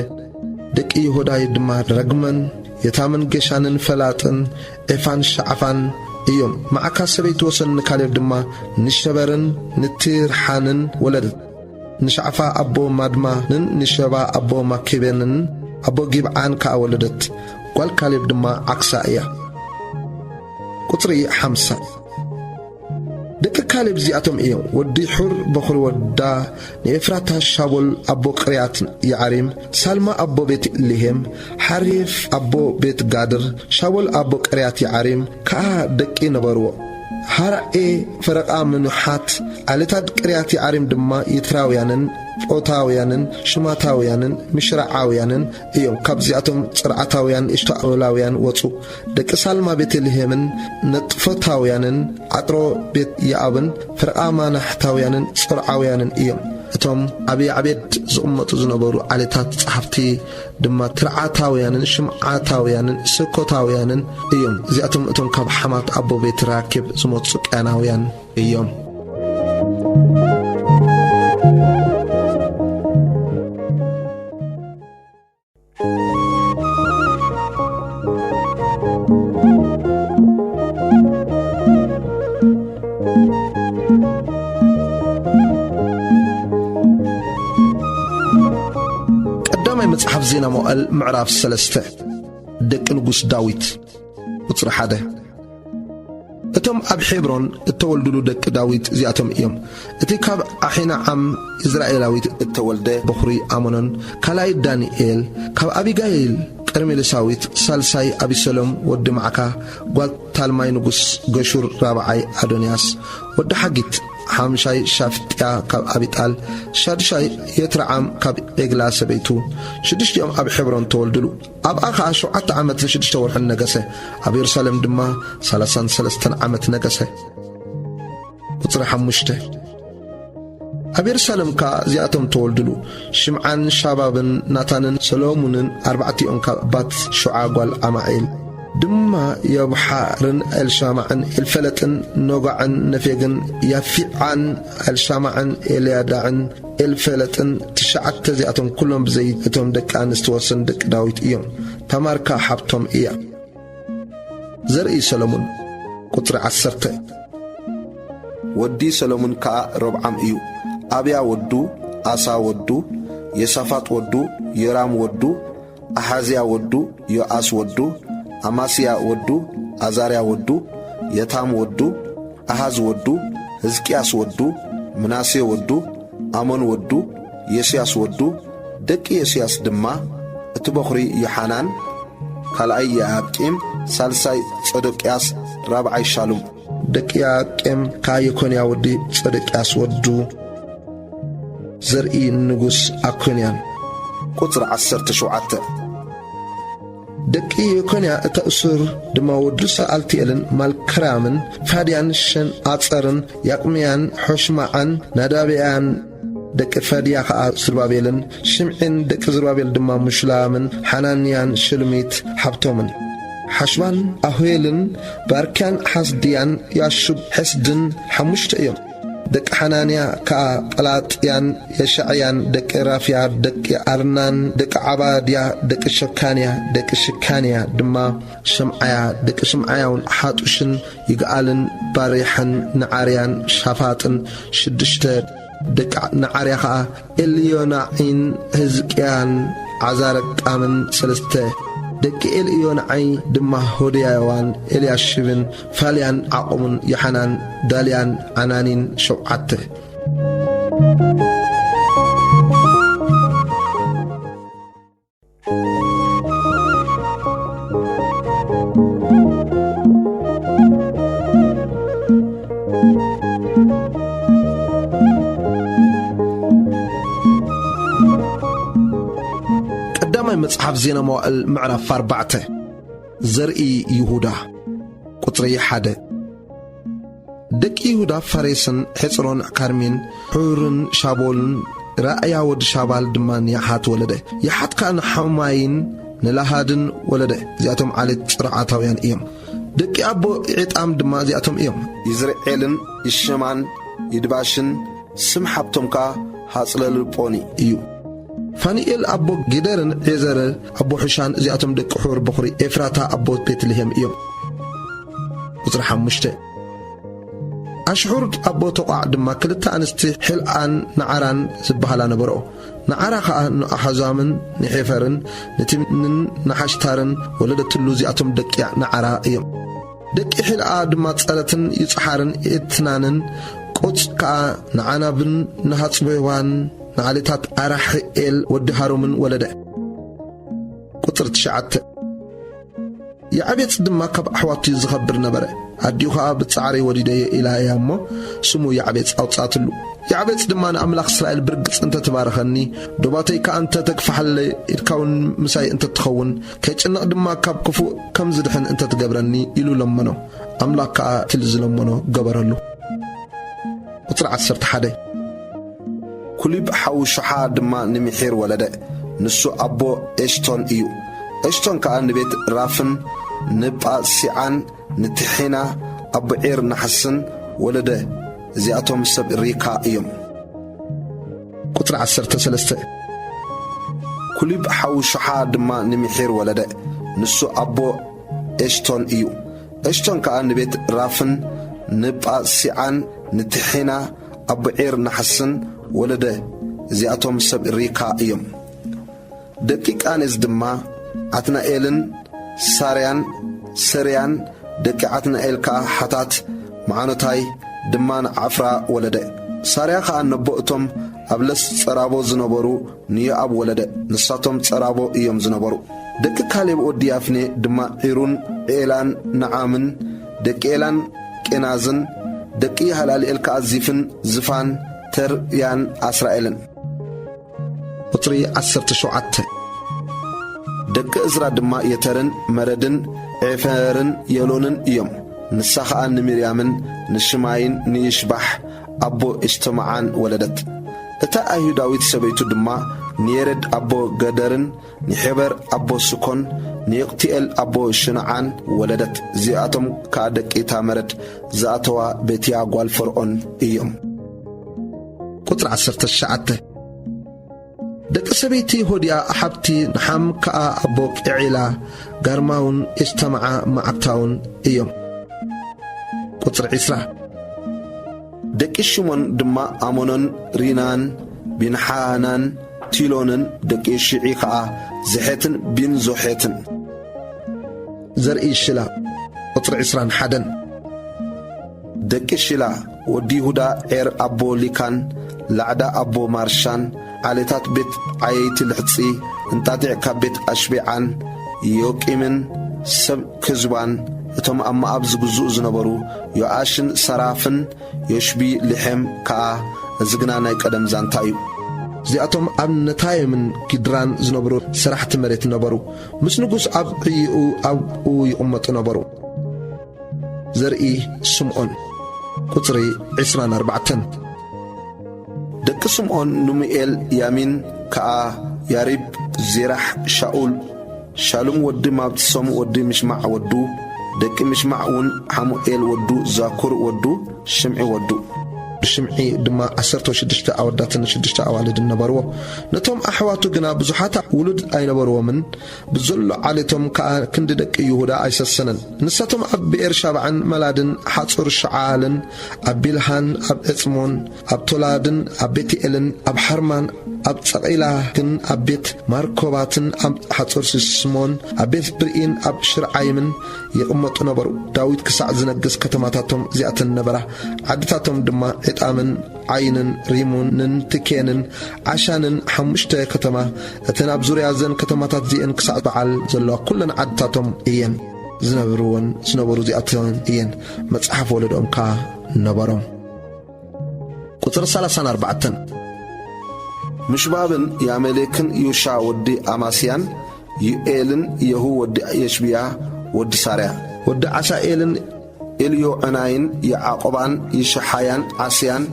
ደቂ ይሁዳይ ድማ ረግመን፣ የታምን ገሻንን ፈላጥን፣ ዔፋን ሻዕፋን እዮም። ማዕካ ሰበይቱ ወሰን ንካሌብ ድማ ንሸበርን ንቲርሓንን ወለደት። ንሻዕፋ ኣቦ ማድማንን ንሸባ ኣቦ ማኪቤንን ኣቦ ጊብዓን ከኣ ወለደት። ጓል ካሌብ ድማ ዓክሳ እያ። ቁጽሪ ሓምሳ። ደቂ ካሌብ እዚኣቶም እዮም። ወዲ ሑር በኹሪ ወዳ ንኤፍራታ ሻቦል ኣቦ ቅርያት ይዓሪም፣ ሳልማ ኣቦ ቤት ልሄም፣ ሓሪፍ ኣቦ ቤት ጋድር፣ ሻቦል ኣቦ ቅርያት ይዓሪም ከኣ ደቂ ነበርዎ። ሃራኤ ፈረቓ ምኑሓት፣ ዓሌታት ቅርያት ይዓሪም ድማ ይትራውያንን ጶታውያንን ሽማታውያንን ምሽራዓውያንን እዮም። ካብዚኣቶም ጽርዓታውያን እሽታኦላውያን ወጹ። ደቂ ሳልማ ቤተልሔምን ነጥፎታውያንን ዓጥሮ ቤት ያኣብን ፈረቓ ማናሕታውያንን ጾርዓውያንን እዮም። እቶም ኣብ ያዕቤድ ዝቕመጡ ዝነበሩ ዓሌታት ጸሓፍቲ ድማ ትርዓታውያንን ሽምዓታውያንን ሰኮታውያንን እዮም። እዚኣቶም እቶም ካብ ሓማት ኣቦ ቤት ራኬብ ዝመጹ ቅያናውያን እዮም። ቀዳማይ መጽሓፍ ዜና መዋእል ምዕራፍ ሰለስተ። ደቂ ንጉስ ዳዊት። ቁጽሪ ሓደ። እቶም ኣብ ሔብሮን እተወልዱሉ ደቂ ዳዊት እዚኣቶም እዮም። እቲ ካብ ኣሒናዓም ኢዝራኤላዊት እተወልደ በኹሪ ኣሞኖን፣ ካልኣይ ዳንኤል፣ ካብ ኣቢጋይል ቀርሜሎሳዊት፣ ሳልሳይ ኣቢሰሎም ወዲ ማዕካ ጓል ታልማይ ንጉስ ገሹር፣ ራብዓይ ኣዶንያስ ወዲ ሓጊት፣ ሓምሻይ ሻፍጥያ ካብ ኣቢጣል፣ ሻድሻይ የትረዓም ካብ ዔግላ ሰበይቱ። ሽዱሽቲኦም ኣብ ሔብሮን ተወልዱሉ። ኣብኣ ኸኣ ሸውዓተ ዓመትን ሽዱሽተ ወርሕን ነገሰ። ኣብ የሩሳሌም ድማ ሰላሳን ሰለስተን ዓመት ነገሰ። ቁጽሪ ሓሙሽተ። ኣብ የሩሳሌም ከኣ እዚኣቶም ተወልዱሉ፣ ሽምዓን ሻባብን ናታንን ሰሎሙንን፣ ኣርባዕቲኦም ካብ ባት ሹዓ ጓል ኣማኤል ድማ ዮብሓርን ኤልሻማዕን ኤልፈለጥን ኖጋዕን ነፌግን ያፊዓን ኤልሻማዕን ኤልያዳዕን ኤልፈለጥን ትሽዓተ። እዚኣቶም ኩሎም ብዘይ እቶም ደቂ ኣንስትዮ ወሰን ደቂ ዳዊት እዮም። ታማር ከኣ ሓብቶም እያ። ዘርኢ ሰሎሙን። ቁጽሪ ዓሰርተ። ወዲ ሰሎሙን ከኣ ሮብዓም እዩ። ኣብያ ወዱ፣ ኣሳ ወዱ፣ የሳፋጥ ወዱ፣ ዮራም ወዱ፣ ኣሓዝያ ወዱ፣ ዮኣስ ወዱ፣ ኣማስያ ወዱ፣ ኣዛርያ ወዱ፣ የታም ወዱ፣ ኣሃዝ ወዱ፣ ህዝቅያስ ወዱ፣ ምናሴ ወዱ፣ ኣሞን ወዱ፣ ዮስያስ ወዱ፣ ደቂ ዮስያስ ድማ፣ እቲ በኹሪ ዮሓናን፣ ካልኣይ ያቂም፣ ሳልሳይ ጸደቅያስ፣ ራብዓይ ሻሉም። ደቂ ያቄም ከኣ የኮንያ ወዲ ጸደቅያስ ወዱ ዘርኢ ንጉስ ኣኮንያን። ቁጽሪ ዓሰርተ ሸውዓተ። ደቂ የኮንያ እታ እሱር ድማ ወዱ ሰኣልቲኤልን ማልክራምን ፋድያን ሸን ኣጸርን ያቅምያን ሖሽማዓን ናዳብያን። ደቂ ፋድያ ኸኣ ዝሩባቤልን ሽምዒን፣ ደቂ ዝሩባቤል ድማ ምሹላምን ሓናንያን ሽልሚት ሓብቶምን። ሓሽባን ኣሁኤልን ባርክያን ሓስድያን ያሹብ ሕስድን ሓሙሽተ እዮም። ደቂ ሓናንያ ከኣ ጳላጥያን የሻዕያን፣ ደቂ ራፍያ ደቂ ኣርናን፣ ደቂ ዓባድያ ደቂ ሸካንያ፣ ደቂ ሽካንያ ድማ ሸምዓያ፣ ደቂ ሽምዓያውን ሓጡሽን ይግኣልን ባሬሕን ነዓርያን ሻፋጥን ሽዱሽተ፣ ደቂ ነዓርያ ኸኣ ኤልዮናዒን ህዝቅያን ዓዛረቃምን ሰለስተ፣ ደቂ ኤልዮናዓይ ድማ ሆድያዋን ኤልያሽብን ፋልያን ዓቑምን የሓናን ዳልያን ዓናኒን ሸውዓተ። ቀዳማይ መጽሓፍ ዜና መዋእል ምዕራፍ ኣርባዕተ። ዘርኢ ይሁዳ። ቁጽሪ ሓደ። ደቂ ይሁዳ ፋሬስን ሔጽሮን ካርሚን፣ ሑርን ሻቦልን፣ ራእያ ወዲ ሻባል ድማ ንያሓት ወለደ። ያሓት ከኣ ንሓማይን ንላሃድን ወለደ። እዚኣቶም ዓሌት ጽርዓታውያን እዮም። ደቂ ኣቦ ዒጣም ድማ እዚኣቶም እዮም። ይዝርዔልን ይሽማን ይድባሽን፣ ስም ሓብቶም ከኣ ሃጽለልጶኒ እዩ። ፋኒኤል ኣቦ ጌደርን ዔዘር ኣቦ ሑሻን፣ እዚኣቶም ደቂ ሑር በኹሪ ኤፍራታ ኣቦ ቤትልሄም እዮም። ቁጽሪ ሓሙሽተ። ኣሽሑር ኣቦ ተቋዕ ድማ ክልተ ኣንስቲ ሒልኣን ነዓራን ዝበሃላ ነበርኦ። ነዓራ ኸኣ ንኣሕዛምን ንሔፈርን ንቲምንን ንሓሽታርን ወለደትሉ፣ እዚኣቶም ደቂ ነዓራ እዮም። ደቂ ሒልኣ ድማ ጸረትን ይጽሓርን ኤትናንን፣ ቆጽ ከኣ ንዓናብን ንሃጽቤዋን ንዓሌታት ኣራሕኤል ወዲ ሃሩምን ወለደ። ቁጽሪ ትሽዓተ። ያዕቤጽ ድማ ካብ ኣሕዋቱ ዝኸብር ነበረ። ኣዲኡ ኸኣ ብጻዕሪ ወሊደዮ ኢላ እያ እሞ ስሙ ያዕቤጽ ኣውጻትሉ። ያዕቤጽ ድማ ንኣምላኽ እስራኤል ብርግጽ እንተ ትባርኸኒ፣ ዶባተይ ከኣ እንተ ተግፋሓለይ፣ ኢድካ እውን ምሳይ እንተ ትኸውን፣ ከይጭነቕ ድማ ካብ ክፉእ ከም ዝድሕን እንተ ትገብረኒ ኢሉ ለመኖ። ኣምላኽ ከኣ እቲ ዝለመኖ ገበረሉ። ቁጽሪ ዓሰርተ ሓደ። ኩሊብ ሓው ሹሓ ድማ ንሚሒር ወለደ። ንሱ ኣቦ ኤሽቶን እዩ። ኤሽቶን ከኣ ንቤት ራፍን ንጳሲዓን ንትሒና ኣቦ ዔር ናሕስን ወለደ። እዚኣቶም ሰብ ሪካ እዮም። ቁጽሪ ዓሰርተ ሰለስተ። ኩሊብ ሓው ሹሓ ድማ ንሚሒር ወለደ። ንሱ ኣቦ ኤሽቶን እዩ። ኤሽቶን ከኣ ንቤት ራፍን ንጳሲዓን ንትሒና ኣቦ ዔር ናሕስን ወለደ። እዚኣቶም ሰብ ሪካ እዮም። ደቂ ቃኔዝ ድማ ዓትናኤልን ሳርያን፣ ሰርያን፣ ደቂ ዓትናኤል ከኣ ሓታት፣ መዓኖታይ ድማ ንዓፍራ ወለደ። ሳርያ ከኣ ነቦ እቶም ኣብ ለስ ጸራቦ ዝነበሩ ንዮኣብ ወለደ። ንሳቶም ጸራቦ እዮም ዝነበሩ። ደቂ ካሌብ ወዲ ያፍኔ ድማ ዒሩን፣ ኤላን፣ ነዓምን፣ ደቂ ኤላን ቄናዝን፣ ደቂ ሃላልኤል ከኣ ዚፍን፣ ዝፋን፣ ተርያን፣ ኣስራኤልን። ቁጽሪ ዓሰርተ ሸውዓተ። ደቂ እዝራ ድማ የተርን መረድን ዔፈርን የሎንን እዮም። ንሳ ኸኣ ንሚርያምን ንሽማይን ንይሽባሕ ኣቦ እጅተማዓን ወለደት። እታ ኣይሁዳዊት ሰበይቱ ድማ ንየረድ ኣቦ ገደርን ንሔበር ኣቦ ስኮን ንዮቅትኤል ኣቦ ሽንዓን ወለደት። እዚኣቶም ከኣ ደቂ እታ መረድ ዝኣተዋ ቤትያ ጓል ፈርዖን እዮም። ቁጽሪ ዓሰርተ ትሽዓተ። ደቂ ሰበይቲ ሆዲያ ሓብቲ ንሓም ከኣ ኣቦ ቅዒላ ጋርማውን ኤሽተማዓ መዓብታውን እዮም። ቁጽሪ ዒስራ። ደቂ ሽሞን ድማ ኣሞኖን ሪናን ቢንሓናን ቲሎንን፣ ደቂ ሽዒ ከኣ ዘሔትን ቢን ዞሔትን። ዘርኢ ሽላ። ቁጽሪ ዕስራን ሓደን። ደቂ ሽላ ወዲ ይሁዳ ዔር ኣቦ ሊካን፣ ላዕዳ ኣቦ ማርሻን፣ ዓሌታት ቤት ዓየይቲ ልሕጺ፣ እንጣጢዕ ካብ ቤት ኣሽቤዓን፣ ዮቂምን ሰብ ክዝባን፣ እቶም ኣብ መኣብ ዝግዝኡ ዝነበሩ ዮኣሽን ሰራፍን፣ ዮሽቢ ልሔም ከኣ፣ እዚ ግና ናይ ቀደም ዛንታ እዩ። እዚኣቶም ኣብ ነታየምን ጊድራን ዝነበሩ ሰራሕቲ መሬት ነበሩ። ምስ ንጉስ ኣብ ዕይኡ ኣብኡ ይቕመጡ ነበሩ። ዘርኢ ስምዖን። ቁጽሪ ዕስራን ኣርባዕተን። ደቂ ስምዖን፣ ኑምኤል፣ ያሚን፣ ከኣ ያሪብ፣ ዜራሕ፣ ሻኡል፣ ሻሉም ወዲ ማብትሶም ወዲ ምሽማዕ ወዱ፣ ደቂ ምሽማዕ እውን ሓሙኤል ወዱ፣ ዛኩር ወዱ፣ ሽምዒ ወዱ። ሽምዒ ድማ ዓሰርተ ሽዱሽተ ኣወዳትን ሽዱሽተ ኣዋልድን ነበርዎ። ነቶም ኣሕዋቱ ግና ብዙሓት ውሉድ ኣይነበርዎምን፣ ብዘሎ ዓሌቶም ከኣ ክንዲ ደቂ ይሁዳ ኣይሰሰነን። ንሳቶም ኣብ ብኤር ሻባዕን መላድን ሓጹር ሸዓልን፣ ኣብ ቢልሃን፣ ኣብ ዕጽሞን፣ ኣብ ቶላድን፣ ኣብ ቤትኤልን፣ ኣብ ሓርማን፣ ኣብ ጸቒላግን፣ ኣብ ቤት ማርኮባትን፣ ኣብ ሓጹር ስስሞን፣ ኣብ ቤት ብርኢን፣ ኣብ ሽርዓይምን ይቕመጡ ነበሩ። ዳዊት ክሳዕ ዝነግስ ከተማታቶም እዚኣተን ነበራ። ዓድታቶም ድማ ዒጣምን ዓይንን ሪሙንን ትኬንን ዓሻንን ሓሙሽተ ከተማ፣ እተን ኣብ ዙርያ እዘን ከተማታት እዚኤን ክሳዕ በዓል ዘለዋ ኩለን ዓድታቶም እየን። ዝነብርወን ዝነበሩ እዚኣተን እየን። መጽሓፍ ወለዶኦም ከኣ ነበሮም። ቁጽሪ ሰላሳን ኣርባዕተን። ምሽባብን ያሜሌክን ዩሻ ወዲ ኣማስያን፣ ዩኤልን የሁ ወዲ የሽብያ ወዲ ሳርያ፣ ወዲ ዓሳኤልን፣ ኤልዮዕናይን፣ የዓቆባን፣ ይሽሓያን፣ ዓስያን፣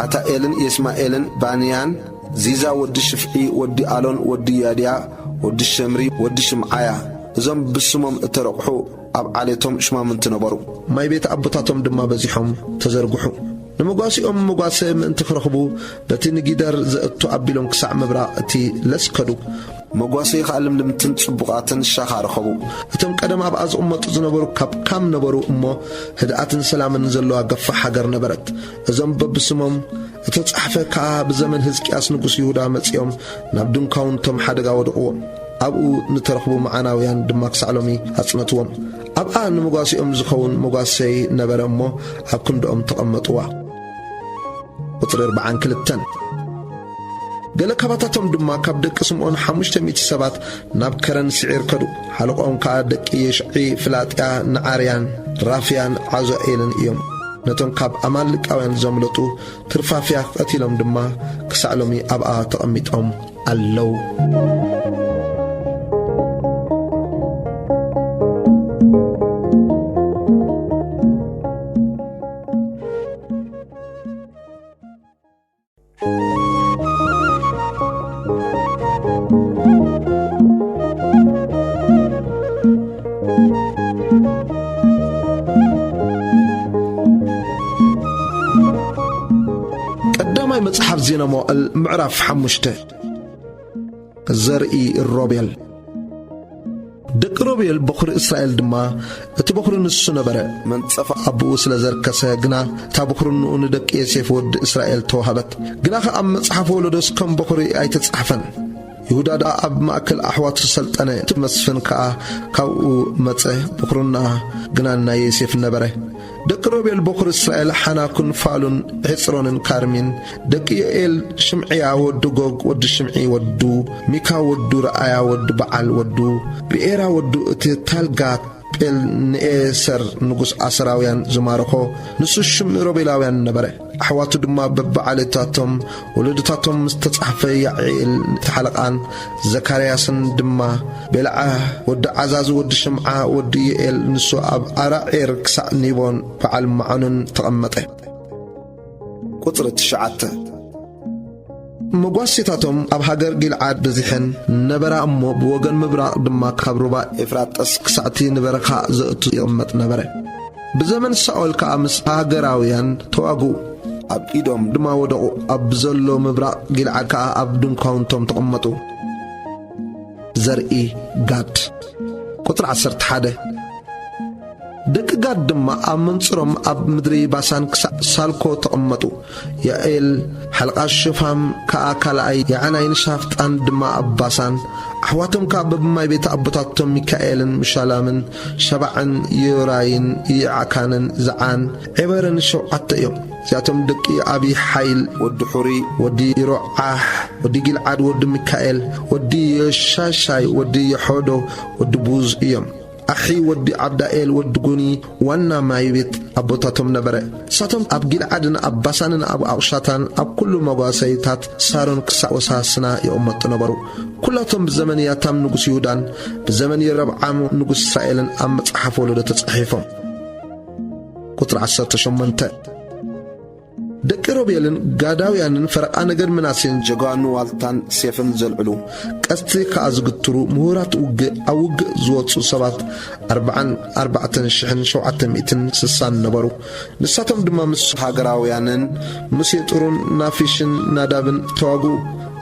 ኣታኤልን፣ የስማኤልን፣ ባንያን፣ ዚዛ ወዲ ሽፍዒ ወዲ ኣሎን ወዲ ያድያ ወዲ ሸምሪ ወዲ ሽምዓያ። እዞም ብስሞም እተረቑሑ ኣብ ዓሌቶም ሽማምንቲ ነበሩ። ማይ ቤት ኣቦታቶም ድማ በዚሖም ተዘርግሑ። ንመጓሲኦም መጓሰ ምእንቲ ክረኽቡ በቲ ንጊደር ዘእቱ ኣቢሎም ክሳዕ ምብራቕ እቲ ለስ ከዱ። መጓሰ ከኣ ልምልምትን ጽቡቓትን ሻኻ ረኸቡ። እቶም ቀደም ኣብኣ ዝቕመጡ ዝነበሩ ካብ ካም ነበሩ እሞ ህድኣትን ሰላምን ዘለዋ ገፋሕ ሃገር ነበረት። እዞም በብስሞም እተጻሕፈ ከኣ ብዘመን ህዝቅያስ ንጉስ ይሁዳ መጺኦም ናብ ድንኳውንቶም ሓደጋ ወደቕዎም። ኣብኡ ንተረኽቡ መዓናውያን ድማ ክሳዕ ሎሚ ኣጽነትዎም። ኣብኣ ንመጓሲኦም ዝኸውን መጓሰይ ነበረ እሞ ኣብ ክንድኦም ተቐመጥዋ። ቁጽሪ ኣርባዓን ክልተን። ገለ ካባታቶም ድማ ካብ ደቂ ስምዖን ሓሙሽተ ሚእቲ ሰባት ናብ ከረን ስዒር ከዱ። ሓለቆኦም ከኣ ደቂ የሽዒ፣ ፍላጥያ፣ ነዓርያን፣ ራፍያን፣ ዓዞኤልን እዮም። ነቶም ካብ ኣማልቃውያን ዘምለጡ ትርፋፍያ ቀቲሎም ድማ ክሳዕ ሎሚ ኣብኣ ተቐሚጦም ኣለዉ። ቀዳማይ መጽሓፍ ዜና መዋእል ምዕራፍ ሓሙሽተ። ዘርኢ ሮቤል። ደቂ ሮቤል በኹሪ እስራኤል ድማ፣ እቲ በኹሪ ንሱ ነበረ። መንጸፍ ኣቦኡ ስለ ዘርከሰ ግና፣ እታ በኹርንኡ ንደቂ ዮሴፍ ወዲ እስራኤል ተዋህበት። ግናኸ ኣብ መጽሓፍ ወለዶስ ከም በኹሪ ኣይተጻሕፈን። ይሁዳ ደኣ ኣብ ማእከል ኣሕዋቱ ሰልጠነ፣ እቲ መስፍን ከኣ ካብኡ መጸ። በኹርና ግና ናይ ዮሴፍ ነበረ። ደቂ ሮቤል በኹሪ እስራኤል ሓናኩን ፋሉን ዒጽሮንን ካርሚን። ደቂ ዮኤል ሽምዕያ ወዲ ጎግ ወዲ ሽምዒ ወዱ ሚካ ወዱ ረኣያ ወዲ በዓል ወዱ ብኤራ ወዱ እቲ ታልጋት ጴል ንኤሰር ንጉስ ኣሰራውያን ዝማረኾ ንሱ ሽም ሮቤላውያን ነበረ። ኣሕዋቱ ድማ በብዓሌታቶም ወለዶታቶም ምስ ተጻሕፈ ያዕኤል እቲ ሓለቓን ዘካርያስን ድማ ቤልዓ ወዲ ዓዛዝ ወዲ ሽምዓ ወዲ ዮኤል ንሱ ኣብ ኣራዔር ክሳዕ ኒቦን በዓል ማዖንን ተቐመጠ። ቁጽሪ ትሽዓተ። መጓሴታቶም ኣብ ሃገር ጊልዓድ በዚሐን ነበራ እሞ ብወገን ምብራቕ ድማ ካብ ሩባ ኤፍራጠስ ክሳዕቲ ንበረኻ ዘእቱ ይቕመጥ ነበረ። ብዘመን ሳኦል ከኣ ምስ ሃገራውያን ተዋግኡ፣ ኣብ ኢዶም ድማ ወደቑ። ኣብ ዘሎ ምብራቕ ጊልዓድ ከኣ ኣብ ድንኳውንቶም ተቐመጡ። ዘርኢ ጋድ። ቁጽሪ ዓሰርተ ሓደ። ደቂ ጋድ ድማ ኣብ መንጽሮም ኣብ ምድሪ ባሳን ክሳዕ ሳልኮ ተቐመጡ። ያኤል ሓልቃ ሽፋም ከኣ ካልኣይ፣ የዓናይን ሻፍጣን ድማ ኣብ ባሳን። ኣሕዋቶም ከኣ በብማይ ቤት ኣቦታቶም ሚካኤልን ምሻላምን ሸባዕን ዮራይን ይዓካንን ዝዓን ዔበርን ሸውዓተ እዮም። እዚኣቶም ደቂ ኣቢሓይል ወዲ ሑሪ ወዲ ይሮዓሕ ወዲ ጊልዓድ ወዲ ሚካኤል ወዲ የሻሻይ ወዲ የሖዶ ወዲ ቡዝ እዮም። ኣሒ ወዲ ዓብዳኤል ወዲ ጉኒ ዋና ማይ ቤት ኣቦታቶም ነበረ። ንሳቶም ኣብ ጊልዓድን ኣብ ባሳንን ኣብ ኣቑሻታን ኣብ ኩሉ መጓሰይታት ሳሮን ክሳዕ ወሳስና ይቕመጡ ነበሩ። ኩላቶም ብዘመን ያታም ንጉስ ይሁዳን ብዘመን የረብዓም ንጉስ እስራኤልን ኣብ መጽሓፍ ወለዶ ተጻሒፎም። ቁጽሪ ዓሰርተ ሸሞንተ። ደቂ ሮቤልን ጋዳውያንን ፈረቓ ነገድ ምናሴን ጀጋኑ ዋልታን ሴፍን ዘልዕሉ፣ ቀስቲ ከኣ ዝግትሩ፣ ምሁራት ውግእ፣ ኣብ ውግእ ዝወጹ ሰባት ኣርብዓን ኣርባዕተን ሽሕን ሸውዓተ ሚእትን ስሳን ነበሩ። ንሳቶም ድማ ምስ ሃገራውያንን ምስ የጡሩን ናፊሽን ናዳብን ተዋግኡ።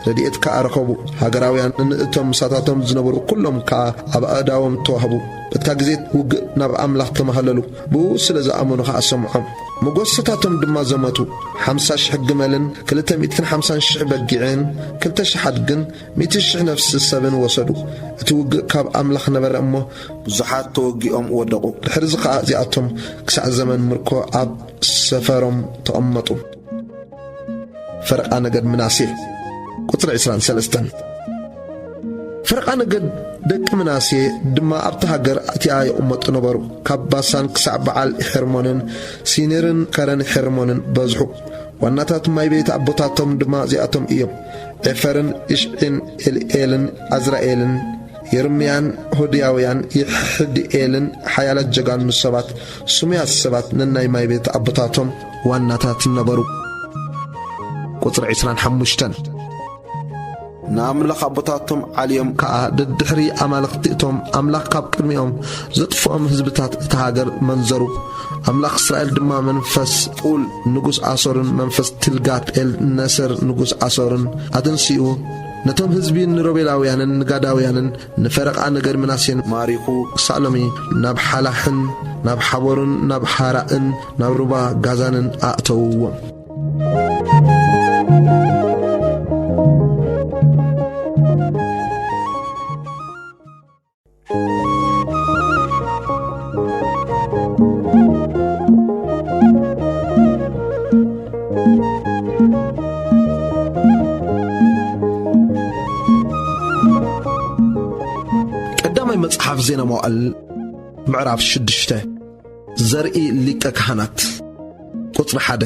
ረድኤት ከኣ ረኸቡ። ሃገራውያን ንእቶም ምሳታቶም ዝነበሩ ኩሎም ከኣ ኣብ ኣእዳዎም ተዋህቡ። በታ ግዜ ውግእ ናብ ኣምላኽ ተማህለሉ። ብኡ ስለ ዝኣመኑ ኸኣ ሰምዖም። መጎሰታቶም ድማ ዘመቱ። ሓምሳ ሽሕ ግመልን ክልተ ሚእትን ሓምሳን ሽሕ በጊዕን ክልተ ሽሕ ኣድግን ሚእቲ ሽሕ ነፍሲ ሰብን ወሰዱ። እቲ ውግእ ካብ ኣምላኽ ነበረ እሞ ብዙሓት ተወጊኦም ወደቑ። ድሕርዚ ኸኣ እዚኣቶም ክሳዕ ዘመን ምርኮ ኣብ ሰፈሮም ተቐመጡ። ፈረቓ ነገድ ምናሴ። ቁጽሪ ዕስራን ሰለስተን። ፈረቓ ነገድ ደቂ ምናሴ ድማ ኣብታ ሃገር ኣትያ ይቕመጡ ነበሩ። ካብ ባሳን ክሳዕ በዓል ሄርሞንን ሲኒርን ከረን ሄርሞንን በዝሑ። ዋናታት ማይ ቤት ኣቦታቶም ድማ እዚኣቶም እዮም። ኤፈርን እሽዒን ኤልኤልን ኣዝራኤልን የርምያን ሆድያውያን ይሕድኤልን ሓያላት ጀጋኑ ሰባት፣ ስሙያት ሰባት ነናይ ማይ ቤት ኣቦታቶም ዋናታት ነበሩ። ቁጽሪ ዕስራን ሓሙሽተን። ንኣምላኽ ኣቦታቶም ዓልዮም ከኣ ደድሕሪ ኣማልኽቲ እቶም ኣምላኽ ካብ ቅድሚኦም ዘጥፍኦም ህዝብታት እታ ሃገር መንዘሩ። ኣምላኽ እስራኤል ድማ መንፈስ ጡል ንጉስ ኣሶርን መንፈስ ትልጋት ኤል ነሰር ንጉስ ኣሶርን ኣተንሲኡ፣ ነቶም ህዝቢ ንሮቤላውያንን ንጋዳውያንን ንፈረቓ ነገድ ምናሴን ማሪኹ፣ ክሳዕ ሎሚ ናብ ሓላሕን ናብ ሓቦርን ናብ ሃራእን ናብ ሩባ ጋዛንን ኣእተውዎም። ቀዳማይ መጽሓፍ ዜና መዋዕል ምዕራፍ ሽዱሽተ። ዘርኢ ሊቀ ካህናት። ቁጽሪ ሓደ።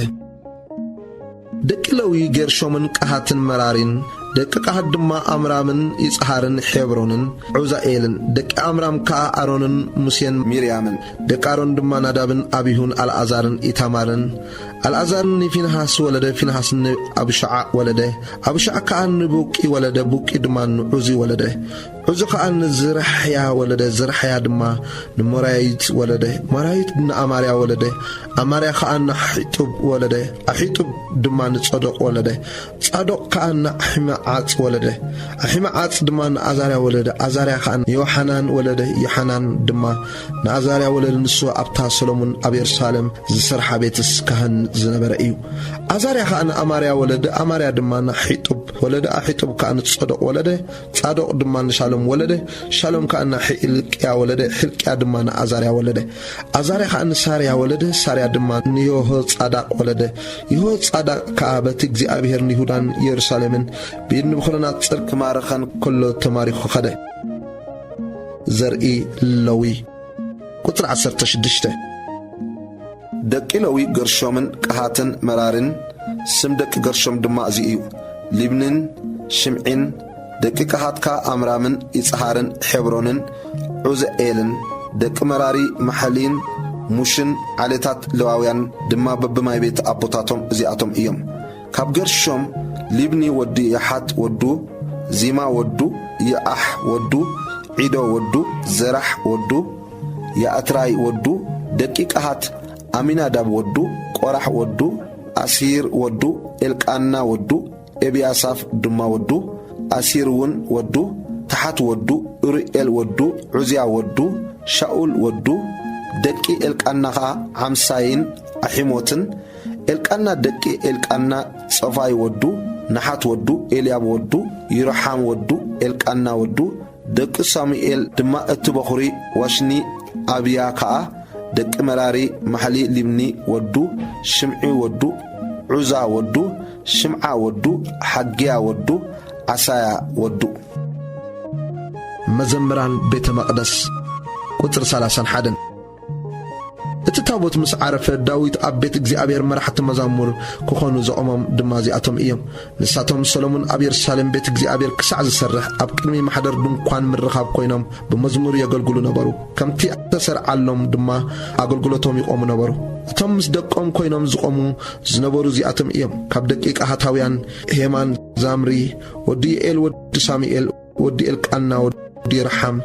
ደቂ ለዊ ጌርሾምን ቀሃትን መራሪን፣ ደቂ ቀሃት ድማ ኣምራምን ይጽሃርን ሔብሮንን ዑዛኤልን፣ ደቂ ኣምራም ከኣ ኣሮንን ሙሴን ሚርያምን፣ ደቂ ኣሮን ድማ ናዳብን ኣቢሁን ኣልኣዛርን ኢታማርን፣ ኣልኣዛር ንፊንሃስ ወለደ፣ ፊንሃስ ንኣብሻዓ ወለደ፣ ኣብሻዓ ከኣ ንቡቂ ወለደ፣ ቡቂ ድማ ንዑዚ ወለደ። ዑዚ ኸኣ ንዝራሕያ ወለደ፣ ዝራሕያ ድማ ንሞራይት ወለደ፣ ሞራይት ንኣማርያ ወለደ፣ ኣማርያ ኸኣ ንኣሒጡብ ወለደ፣ ኣሒጡብ ድማ ንጸዶቕ ወለደ፣ ጻዶቕ ከኣ ንኣሒመዓጽ ወለደ፣ ኣሒመዓጽ ድማ ንኣዛርያ ወለደ፣ ኣዛርያ ኸኣ ንዮሓናን ወለደ፣ ዮሓናን ድማ ንኣዛርያ ወለደ፣ ንሱ ኣብታ ሰሎሞን ኣብ የሩሳሌም ዝሰርሓ ቤትስ ካህን ዝነበረ እዩ። ኣዛርያ ኸኣ ንኣማርያ ወለደ፣ ኣማርያ ድማ ንኣሒጡብ ወለደ፣ ኣሒጡብ ከኣ ንጸዶቕ ወለደ፣ ጻዶቕ ድማ ንሻሎም ወለደ፣ ሻሎም ከኣ ንሕልቅያ ወለደ፣ ሕልቅያ ድማ ንኣዛርያ ወለደ። ኣዛርያ ከኣ ንሳርያ ወለደ፣ ሳርያ ድማ ንዮሆጻዳቕ ወለደ። ዮሆጻዳቕ ከኣ በቲ እግዚኣብሔር ንይሁዳን የሩሳሌምን ብኢድ ንቡከደነጻር ክማርኸን ከሎ ተማሪኹ ኸደ። ዘርኢ ለዊ። ቁጽሪ ዓሰርተ ሽዱሽተ። ደቂ ለዊ ገርሾምን ቀሃትን መራርን፣ ስም ደቂ ገርሾም ድማ እዚ እዩ፣ ሊብንን ሽምዒን፣ ደቂ ቀሃት ከኣ ኣምራምን ይጽሃርን ሔብሮንን ዑዝኤልን፣ ደቂ መራሪ ማሕሊን ሙሽን፣ ዓሌታት ሌዋውያን ድማ በብማይ ቤት ኣቦታቶም እዚኣቶም እዮም። ካብ ገርሾም ሊብኒ ወዲ ያሓት ወዱ፣ ዚማ ወዱ፣ ይኣሕ ወዱ፣ ዒዶ ወዱ፣ ዘራሕ ወዱ፣ የኣትራይ ወዱ፣ ደቂ ቀሃት ኣሚናዳብ ወዱ፣ ቆራሕ ወዱ፣ ኣሲር ወዱ፣ ኤልቃና ወዱ፣ ኤብያሳፍ ድማ ወዱ፣ ኣሲር እውን ወዱ፣ ታሓት ወዱ፣ ኡርኤል ወዱ፣ ዑዝያ ወዱ፣ ሻኡል ወዱ፣ ደቂ ኤልቃና ኸኣ ዓምሳይን ኣሒሞትን። ኤልቃና ደቂ ኤልቃና ጸፋይ ወዱ፣ ናሓት ወዱ፣ ኤልያብ ወዱ፣ ይሮሓም ወዱ፣ ኤልቃና ወዱ፣ ደቂ ሳሙኤል ድማ እቲ በኹሪ ዋሽኒ ኣብያ ከኣ፣ ደቂ መራሪ ማሕሊ ሊብኒ ወዱ፣ ሽምዒ ወዱ፣ ዑዛ ወዱ፣ ሽምዓ ወዱ፣ ሓግያ ወዱ፣ ዓሳያ ወዱ። መዘምራን ቤተ መቕደስ። ቁጽሪ ሰላሳን ሓደን። እቲ ታቦት ምስ ዓረፈ፣ ዳዊት ኣብ ቤት እግዚኣብሔር መራሕቲ መዛሙር ክኾኑ ዘቖሞም ድማ እዚኣቶም እዮም። ንሳቶም፣ ሰሎሞን ኣብ የሩሳሌም ቤት እግዚኣብሔር ክሳዕ ዝሰርሕ፣ ኣብ ቅድሚ ማሕደር ድንኳን ምርኻብ ኮይኖም ብመዝሙር የገልግሉ ነበሩ። ከምቲ እተሰርዓሎም ድማ ኣገልግሎቶም ይቖሙ ነበሩ። እቶም ምስ ደቆም ኮይኖም ዝቖሙ ዝነበሩ እዚኣቶም እዮም። ካብ ደቂ ቀሃታውያን፣ ሄማን፣ ዛምሪ፣ ወዲ ይኤል፣ ወዲ ሳሙኤል፣ ወዲ ኤልቃና፣ ወዲ ረሓም፣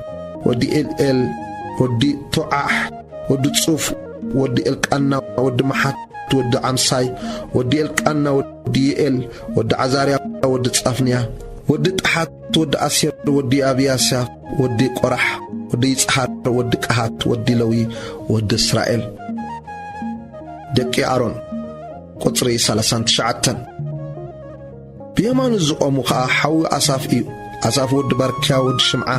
ወዲ ኤልኤል፣ ወዲ ቶዓሕ፣ ወዲ ጹፍ፣ ወዲ ኤልቃና፣ ወዲ መሓት፣ ወዲ ዓምሳይ፣ ወዲ ኤልቃና፣ ወዲ ይኤል፣ ወዲ ዓዛርያ፣ ወዲ ጻፍንያ፣ ወዲ ጠሓት፣ ወዲ ኣሴር፣ ወዲ ኣብያሳፍ፣ ወዲ ቆራሕ፣ ወዲ ይጽሃር፣ ወዲ ቀሃት፣ ወዲ ለዊ፣ ወዲ እስራኤል። ደቂ ኣሮን። ቁጽሪ ሰላሳን ትሽዓተን። ብየማኑ ዝቖሙ ኸኣ ሓዊ ኣሳፍ እዩ። ኣሳፍ ወዲ ባርክያ፣ ወዲ ሽምዓ፣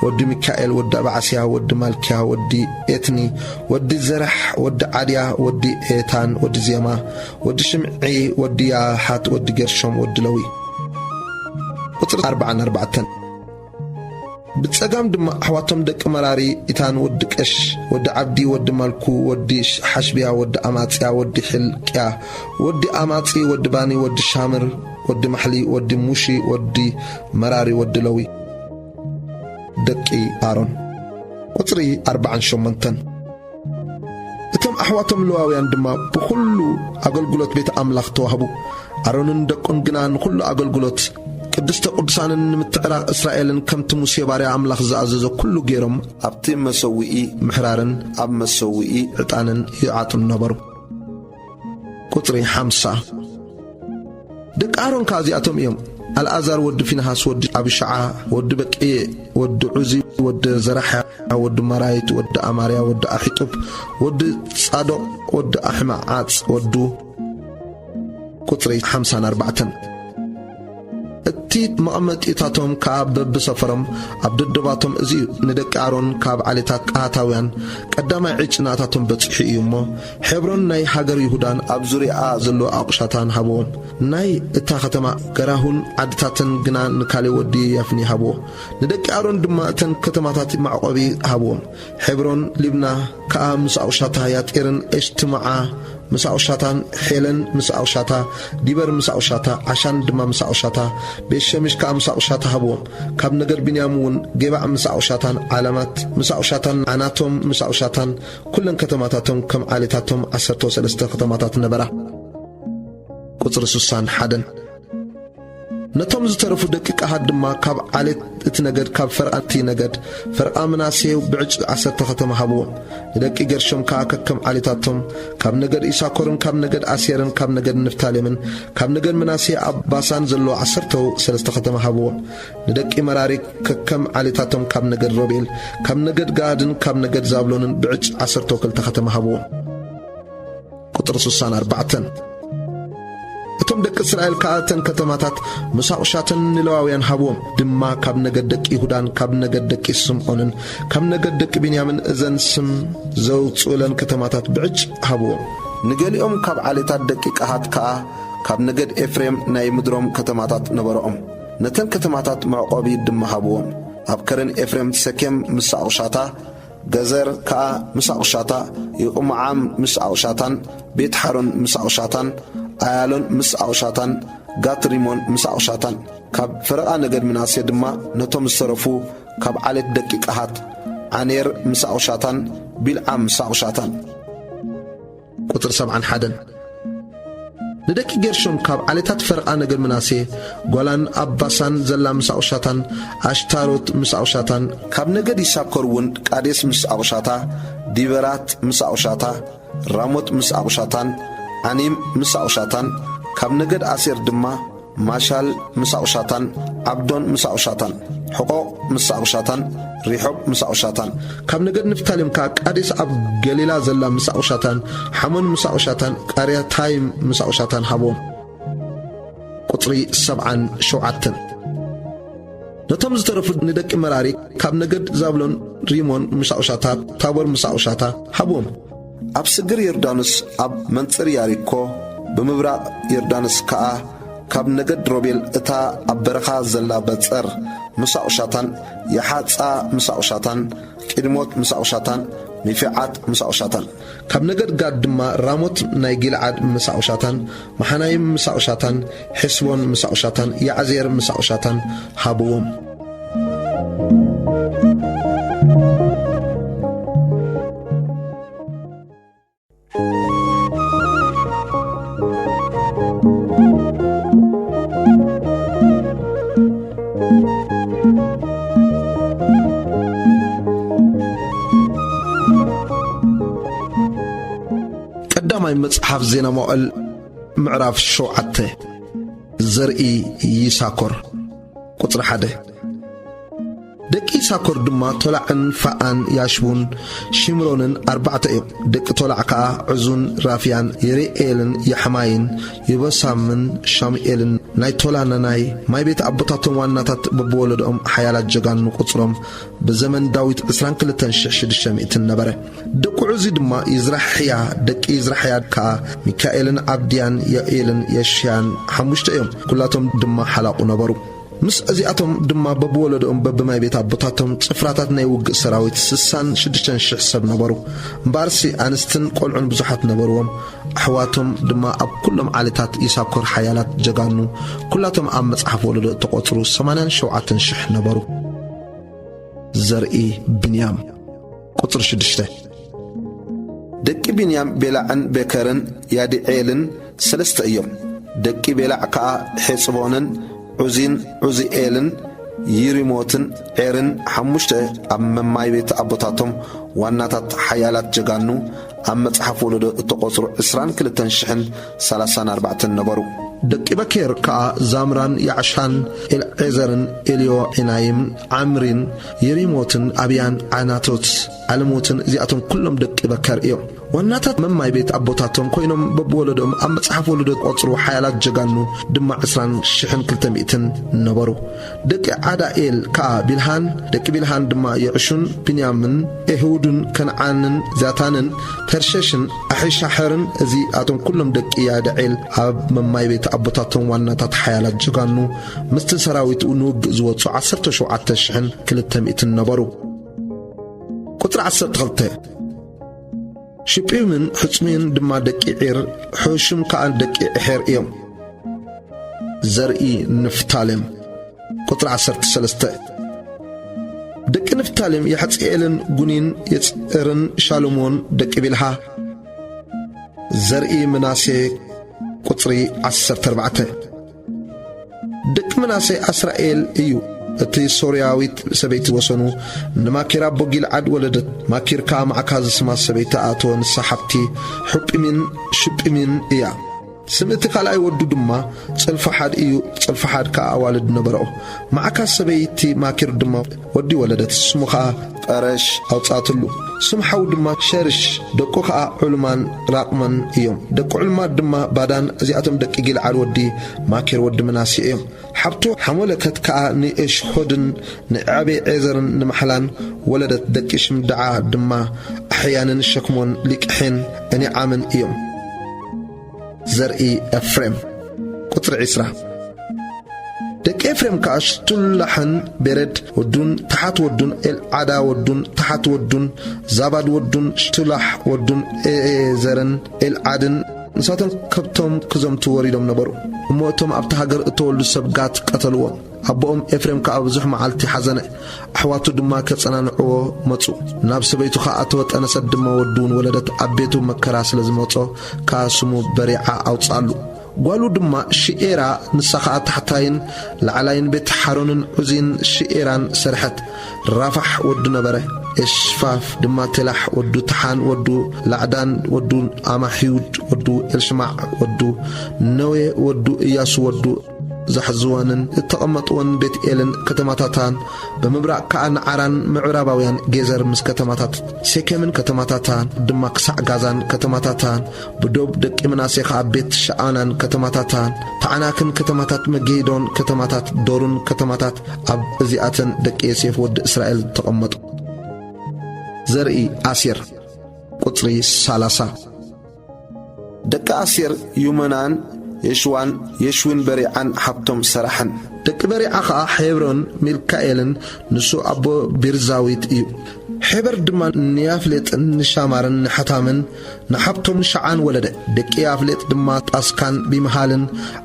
ወዲ ሚካኤል፣ ወዲ ኣባዓስያ፣ ወዲ ማልክያ፣ ወዲ ኤትኒ፣ ወዲ ዘራሕ፣ ወዲ ዓድያ፣ ወዲ ኤታን፣ ወዲ ዜማ፣ ወዲ ሽምዒ፣ ወዲ ያሃት፣ ወዲ ጌርሾም፣ ወዲ ለዊ። ቁጽሪ ኣርባዓን ኣርባዕተን። ብጸጋም ድማ ኣሕዋቶም ደቂ መራሪ፣ ኢታን ወዲ ቀሽ፣ ወዲ ዓብዲ፣ ወዲ ማልኩ፣ ወዲ ሓሽብያ፣ ወዲ ኣማጽያ፣ ወዲ ሕልቅያ፣ ወዲ ኣማጺ፣ ወዲ ባኒ፣ ወዲ ሻምር፣ ወዲ ማሕሊ፣ ወዲ ሙሺ፣ ወዲ መራሪ፣ ወዲ ለዊ። ደቂ ኣሮን። ቁጽሪ ኣርባዓን ሸሞንተን። እቶም ኣሕዋቶም ሌዋውያን ድማ ብኹሉ ኣገልግሎት ቤት ኣምላኽ ተዋህቡ። ኣሮንን ደቁን ግና ንኹሉ ኣገልግሎት ቅድስተ ቅዱሳንን ንምትዕራቕ እስራኤልን፣ ከምቲ ሙሴ ባርያ ኣምላኽ ዝኣዘዞ ኩሉ ገይሮም፣ ኣብቲ መሰውኢ ምሕራርን ኣብ መሰውኢ ዕጣንን ይዓጥኑ ነበሩ። ቁጽሪ ሓምሳ። ደቂ ኣሮን ከኣ እዚኣቶም እዮም። ኣልኣዛር ወዲ ፊንሃስ ወዲ ኣብሻዓ ወዲ በቂ ወዲ ዑዚ ወዲ ዘራሕያ ወዲ መራይት ወዲ ኣማርያ ወዲ ኣሒጡብ ወዲ ጻዶቕ ወዲ ኣሕማዓጽ ወዱ። ቁጽሪ ሓምሳን ኣርባዕተን። እቲ መቐመጢታቶም ከኣ በብሰፈሮም ኣብ ደደባቶም እዚ እዩ። ንደቂ ኣሮን ካብ ዓሌታት ቀሃታውያን ቀዳማይ ዕጭ ናታቶም በጺሑ እዩ እሞ፣ ሔብሮን ናይ ሃገር ይሁዳን ኣብ ዙርያኣ ዘሎ ኣቑሻታን ሃብዎም። ናይ እታ ከተማ ገራሁን ዓድታትን ግና ንካሌብ ወዲ ያፍኒ ሃብዎ። ንደቂ ኣሮን ድማ እተን ከተማታት መዕቆቢ ሃብዎም። ሔብሮን፣ ሊብና ከኣ ምስ ኣቑሻታ፣ ያጤርን ኤሽትሞዓ ምስ ኣቑሻታን፣ ሔለን ምስ ኣቑሻታ፣ ዲበር ምስ ኣቑሻታ፣ ዓሻን ድማ ምስ ኣቑሻታ፣ ቤት ሸሚሽ ከኣ ምስ ኣቑሻታ ሃብዎም። ካብ ነገድ ብንያም እውን ጌባዕ ምስ ኣቑሻታን፣ ዓላማት ምስ ኣቑሻታን፣ ዓናቶም ምስ ኣቑሻታን፣ ኩለን ከተማታቶም ከም ዓሌታቶም ዓሰርተ ሰለስተ ከተማታት ነበራ። ቁጽሪ ስሳን ሓደን። ነቶም ዝተረፉ ደቂ ቀሃት ድማ ካብ ዓሌት እቲ ነገድ፣ ካብ ፈርቓ እቲ ነገድ፣ ፈርቓ ምናሴ ብዕጭ ዓሰርተ ከተማ ሃብዎም። ንደቂ ገርሾም ከኣ ከከም ዓሌታቶም፣ ካብ ነገድ ኢሳኮርን ካብ ነገድ ኣሴርን ካብ ነገድ ንፍታሌምን ካብ ነገድ ምናሴ ኣብ ባሳን ዘለዎ ዓሰርተ ሰለስተ ከተማ ሃብዎም። ንደቂ መራሪ ከከም ዓሌታቶም፣ ካብ ነገድ ሮቤል፣ ካብ ነገድ ጋድን ካብ ነገድ ዛብሎንን ብዕጭ ዓሰርተ ክልተ ከተማ ሃብዎም። ቁጽሪ ስሳን ኣርባዕተን። እቶም ደቂ እስራኤል ከኣ እተን ከተማታት ምስ ኣቑሻተን ንሌዋውያን ሃብዎም። ድማ ካብ ነገድ ደቂ ይሁዳን ካብ ነገድ ደቂ ስምዖንን ካብ ነገድ ደቂ ብንያምን እዘን ስም ዘውጽኡለን ከተማታት ብዕጭ ሃብዎም። ንገሊኦም ካብ ዓሌታት ደቂ ቀሃት ከኣ ካብ ነገድ ኤፍሬም ናይ ምድሮም ከተማታት ነበረኦም። ነተን ከተማታት መዕቆቢ ድማ ሃብዎም። ኣብ ከረን ኤፍሬም ሰኬም ምስ ኣቑሻታ፣ ገዘር ከኣ ምስ ኣቑሻታ፣ ይቕሙዓም ምስ ኣቑሻታን፣ ቤት ሓሮን ምስ ኣቑሻታን፣ ኣያሎን ምስ ኣቑሻታን፣ ጋት ሪሞን ምስ ኣቑሻታን። ካብ ፈረቓ ነገድ ምናሴ ድማ ነቶም ዝተረፉ ካብ ዓሌት ደቂ ቀሃት፣ ዓኔር ምስ ኣቑሻታን፣ ቢልዓም ምስ ኣቑሻታን። ቁጽሪ ሰብዓን ሓደን። ንደቂ ጌርሾም ካብ ዓሌታት ፈረቓ ነገድ ምናሴ፣ ጎላን ኣብ ባሳን ዘላ ምስ ኣቑሻታን፣ ኣሽታሮት ምስ ኣቑሻታን። ካብ ነገድ ይሳኮር እውን ቃዴስ ምስ ኣቑሻታ፣ ዲበራት ምስ ኣቑሻታ፣ ራሞት ምስ ኣቑሻታን፣ ዓኒም ምስ ኣቑሻታን። ካብ ነገድ ኣሴር ድማ ማሻል ምስ ኣቑሻታን፣ ዓብዶን ምስ ኣቑሻታን፣ ሕቆቕ ምስ ኣቑሻታን፣ ሪሖብ ምስ ኣቑሻታን። ካብ ነገድ ንፍታሌም ከኣ ቃዴስ ኣብ ገሊላ ዘላ ምስ ኣቑሻታን፣ ሓሞን ምስ ኣቑሻታን፣ ቃርያታይም ምስ ኣቑሻታን ሃቦም። ቁጽሪ ሰብዓን ሸውዓተን። ነቶም ዝተረፉ ንደቂ መራሪ ካብ ነገድ ዛብሎን ሪሞን ምስ ኣቑሻታ፣ ታቦር ምስ ኣቑሻታ ሃቦም። ኣብ ስግር ዮርዳኖስ ኣብ መንጽር ያሪኮ፣ ብምብራቕ ዮርዳኖስ ከኣ ካብ ነገድ ሮቤል እታ ኣብ በረኻ ዘላ በጸር ምስ ኣቑሻታን፣ የሓጻ ምስ ኣቑሻታን፣ ቂድሞት ምስ ኣቑሻታን፣ ሚፊዓት ምስ ኣቑሻታን። ካብ ነገድ ጋድ ድማ ራሞት ናይ ጊልዓድ ምስ ኣቑሻታን፣ መሓናይም ምስ ኣቑሻታን፣ ሔስቦን ምስ ኣቑሻታን፣ ያዕዜር ምስ ኣቑሻታን ሃብዎም። ቀዳማይ መጽሓፍ ዜና መዋዕል ምዕራፍ ሸውዓተ። ዘርኢ ይሳኮር። ቁጽሪ ሓደ። ደቂ ይሳኮር ድማ ቶላዕን ፋኣን ያሽቡን ሽምሮንን ኣርባዕተ እዮም። ደቂ ቶላዕ ከኣ ዕዙን ራፍያን የሬኤልን የሕማይን የበሳምን ሻሙኤልን ናይ ቶላ ነናይ ማይ ቤት ኣቦታቶም ዋናታት በብወለዶኦም ሓያላት ጀጋኑ ቁጽሮም ብዘመን ዳዊት ዕስራን ክልተን ሽሕ ሽዱሽተ ሚእትን ነበረ። ደቂ ዑዚ ድማ ይዝራሕያ፣ ደቂ ይዝራሕያ ከኣ ሚካኤልን ዓብድያን የኤልን የሽያን ሓሙሽተ እዮም። ኩላቶም ድማ ሓላቑ ነበሩ። ምስ እዚኣቶም ድማ በብወለዶኦም በብማይ ቤት ኣቦታቶም ጽፍራታት ናይ ውግእ ሰራዊት ስሳን ሽዱሽተን ሽሕ ሰብ ነበሩ። እምበኣርሲ ኣንስትን ቆልዑን ብዙሓት ነበርዎም። ኣሕዋቶም ድማ ኣብ ኩሎም ዓሌታት ይሳኮር ሓያላት ጀጋኑ፣ ኩላቶም ኣብ መጽሓፍ ወለዶ እተቖጽሩ ሰማንያን ሸውዓተን ሽሕ ነበሩ። ዘርኢ ብንያም። ቁጽሪ ሽዱሽተ። ደቂ ብንያም ቤላዕን ቤከርን ያድዔልን ሰለስተ እዮም። ደቂ ቤላዕ ከኣ ሔጽቦንን ዑዚን ዑዚኤልን ይሪሞትን ዔርን ሓሙሽተ፣ ኣብ መማይ ቤት ኣቦታቶም ዋናታት ሓያላት ጀጋኑ፣ ኣብ መጽሓፍ ወለዶ እተቖጽሩ ዕስራን ክልተን ሽሕን ሰላሳን ኣርባዕተን ነበሩ። ደቂ በኬር ከኣ ዛምራን ያዕሻን ኤልዔዘርን ኤልዮ ዔናይምን ዓምሪን የሪሞትን ኣብያን ዓናቶት ዓለሞትን፣ እዚኣቶም ኩሎም ደቂ በከር እዮም። ዋናታት መማይ ቤት ኣቦታቶም ኮይኖም በብወለዶኦም ኣብ መጽሓፍ ወለዶ ቆጽሩ ሓያላት ጀጋኑ ድማ ዕስራን ሽሕን ክልተ ሚእትን ነበሩ። ደቂ ዓዳኤል ከኣ ቢልሃን፣ ደቂ ቢልሃን ድማ የዕሹን ብንያምን ኤሁድን ከነዓንን ዛታንን ተርሸሽን ኣሒሻሕርን፣ እዚኣቶም ኩሎም ደቂ ያድዔል ኣብ መማይ ቤት ኣቦታቶም ዋናታት ሓያላት ጀጋኑ ምስቲ ሰራዊት ንውግእ ዝወጹ ዓሰርተ ሸውዓተ ሽሕን ክልተ ሚእትን ነበሩ። ቁጽሪ ዓሰርተ ክልተ። ሽጲምን ሕጽሚን ድማ ደቂ ዒር፣ ሑሽም ከኣ ደቂ ዔር እዮም። ዘርኢ ንፍታሌም። ቁጽሪ ዓሰርተ ሰለስተ። ደቂ ንፍታሌም የሕጽኤልን ጉኒን የጽርን ሻሎሞን ደቂ ቢልሃ። ዘርኢ ምናሴ። ቁጽሪ ዓሰርተ ኣርባዕተ። ደቂ ምናሴ ኣስራኤል እዩ። እቲ ሶርያዊት ሰበይቲ ወሰኑ ንማኪር ኣቦ ጊልዓድ ወለደት። ማኪር ከኣ ማዕካ ዝስማ ሰበይቲ ኣተወ፣ ንሳ ሓብቲ ሑጲሚን ሽጲሚን እያ። ስም እቲ ካልኣይ ወዱ ድማ ጸልፈሓድ እዩ። ጸልፈሓድ ከኣ ኣዋልድ ነበሮ። ማዕካ ሰበይቲ ማኪር ድማ ወዲ ወለደት፣ ስሙ ኸኣ ቐረሽ ኣውጻእትሉ። ስም ሓው ድማ ሸርሽ፣ ደቁ ኸኣ ዑልማን ራቕመን እዮም። ደቂ ዑልማ ድማ ባዳን፣ እዚኣቶም ደቂ ጊልዓድ ወዲ ማኪር ወዲ ምናሴ እዮም። ሓብቱ ሓሞለከት ከኣ ንኤሽሆድን ንዓቤዔዘርን ንማሕላን ወለደት። ደቂ ሽምዳዓ ድማ ኣሕያንን ሸክሞን ሊቅሒን ዕኒዓምን እዮም። ዘርኢ ኤፍሬም። ቁጽሪ ዕስራ። ደቂ ኤፍሬም ከኣ ሽቱላሕን ቤሬድ ወዱን፣ ተሓት ወዱን፣ ኤልዓዳ ወዱን፣ ተሓት ወዱን፣ ዛባድ ወዱን፣ ሽቱላሕ ወዱን፣ ኤዘርን ኤልዓድን፣ ንሳቶም ከብቶም ክዘምቱ ወሪዶም ነበሩ። እሞ እቶም ኣብቲ ሃገር እተወልዱ ሰብ ጋት ቀተልዎም። ኣቦኦም ኤፍሬም ከኣ ብዙሕ መዓልቲ ሓዘነ። ኣሕዋቱ ድማ ከጸናንዕዎ መጹ። ናብ ሰበይቱ ኸኣ ተወጠነሰት ድማ ወዱ እውን ወለደት። ኣብ ቤቱ መከራ ስለ ዝመጾ ከኣ ስሙ በሪዓ ኣውጽኣሉ። ጓሉ ድማ ሽኤራ፣ ንሳ ኸኣ ታሕታይን ላዕላይን ቤት ሓሮንን ዑዚን ሽኤራን ሰርሐት። ራፋሕ ወዱ ነበረ። ኤሽፋፍ ድማ ቴላሕ ወዱ፣ ተሓን ወዱ፣ ላዕዳን ወዱ፣ ኣማሕዩድ ወዱ፣ ኤልሽማዕ ወዱ፣ ነዌ ወዱ፣ እያሱ ወዱ፣ ዛሕዝዋንን እተቐመጥወን ቤት-ኤልን ከተማታታን፣ ብምብራቕ ከኣ ንዓራን ምዕራባውያን ጌዘር ምስ ከተማታት ሴኬምን ከተማታታን ድማ ክሳዕ ጋዛን ከተማታታን፣ ብዶብ ደቂ ምናሴ ኸኣ ቤት-ሸኣናን ከተማታታን፣ ታዕናክን ከተማታት መጌዶን ከተማታት ዶርን ከተማታት፣ ኣብ እዚኣተን ደቂ ዮሴፍ ወዲ እስራኤል ተቐመጡ። ዘርኢ ኣሴር። ቁጽሪ ሰላሳ። ደቂ ኣሴር ዩመናን የሽዋን የሽዊን በሪዓን ሓብቶም ሰራሕን። ደቂ በሪዓ ኸኣ ሔብሮን ሚልካኤልን፣ ንሱ ኣቦ ቢርዛዊት እዩ። ሔበር ድማ ንያፍሌጥን ንሻማርን ንሐታምን ንሓብቶም ሸዓን ወለደ። ደቂ ያፍሌጥ ድማ ጣስካን ቢምሃልን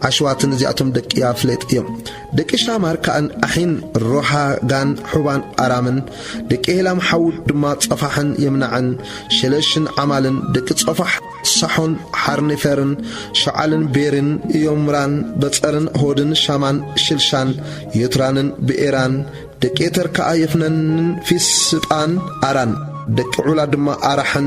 ዓሽዋትን እዚኣቶም ደቂ ያፍሌጥ እዮም። ደቂ ሻማር ከኣን ኣሒን ሮሃጋን ሑባን ኣራምን፣ ደቂ ሄላም ሓዉ ድማ ጸፋሕን የምናዕን ሸለሽን ዓማልን፣ ደቂ ጸፋሕ ሳሖን ሓርኒፈርን ሸዓልን ቤርን ኢዮምራን በጸርን ሆድን ሻማን ሽልሻን ዮትራንን ብኤራን፣ ደቂ ኤተር ከኣ የፍነንን ፊስጳን ኣራን፣ ደቂ ዑላ ድማ ኣራሕን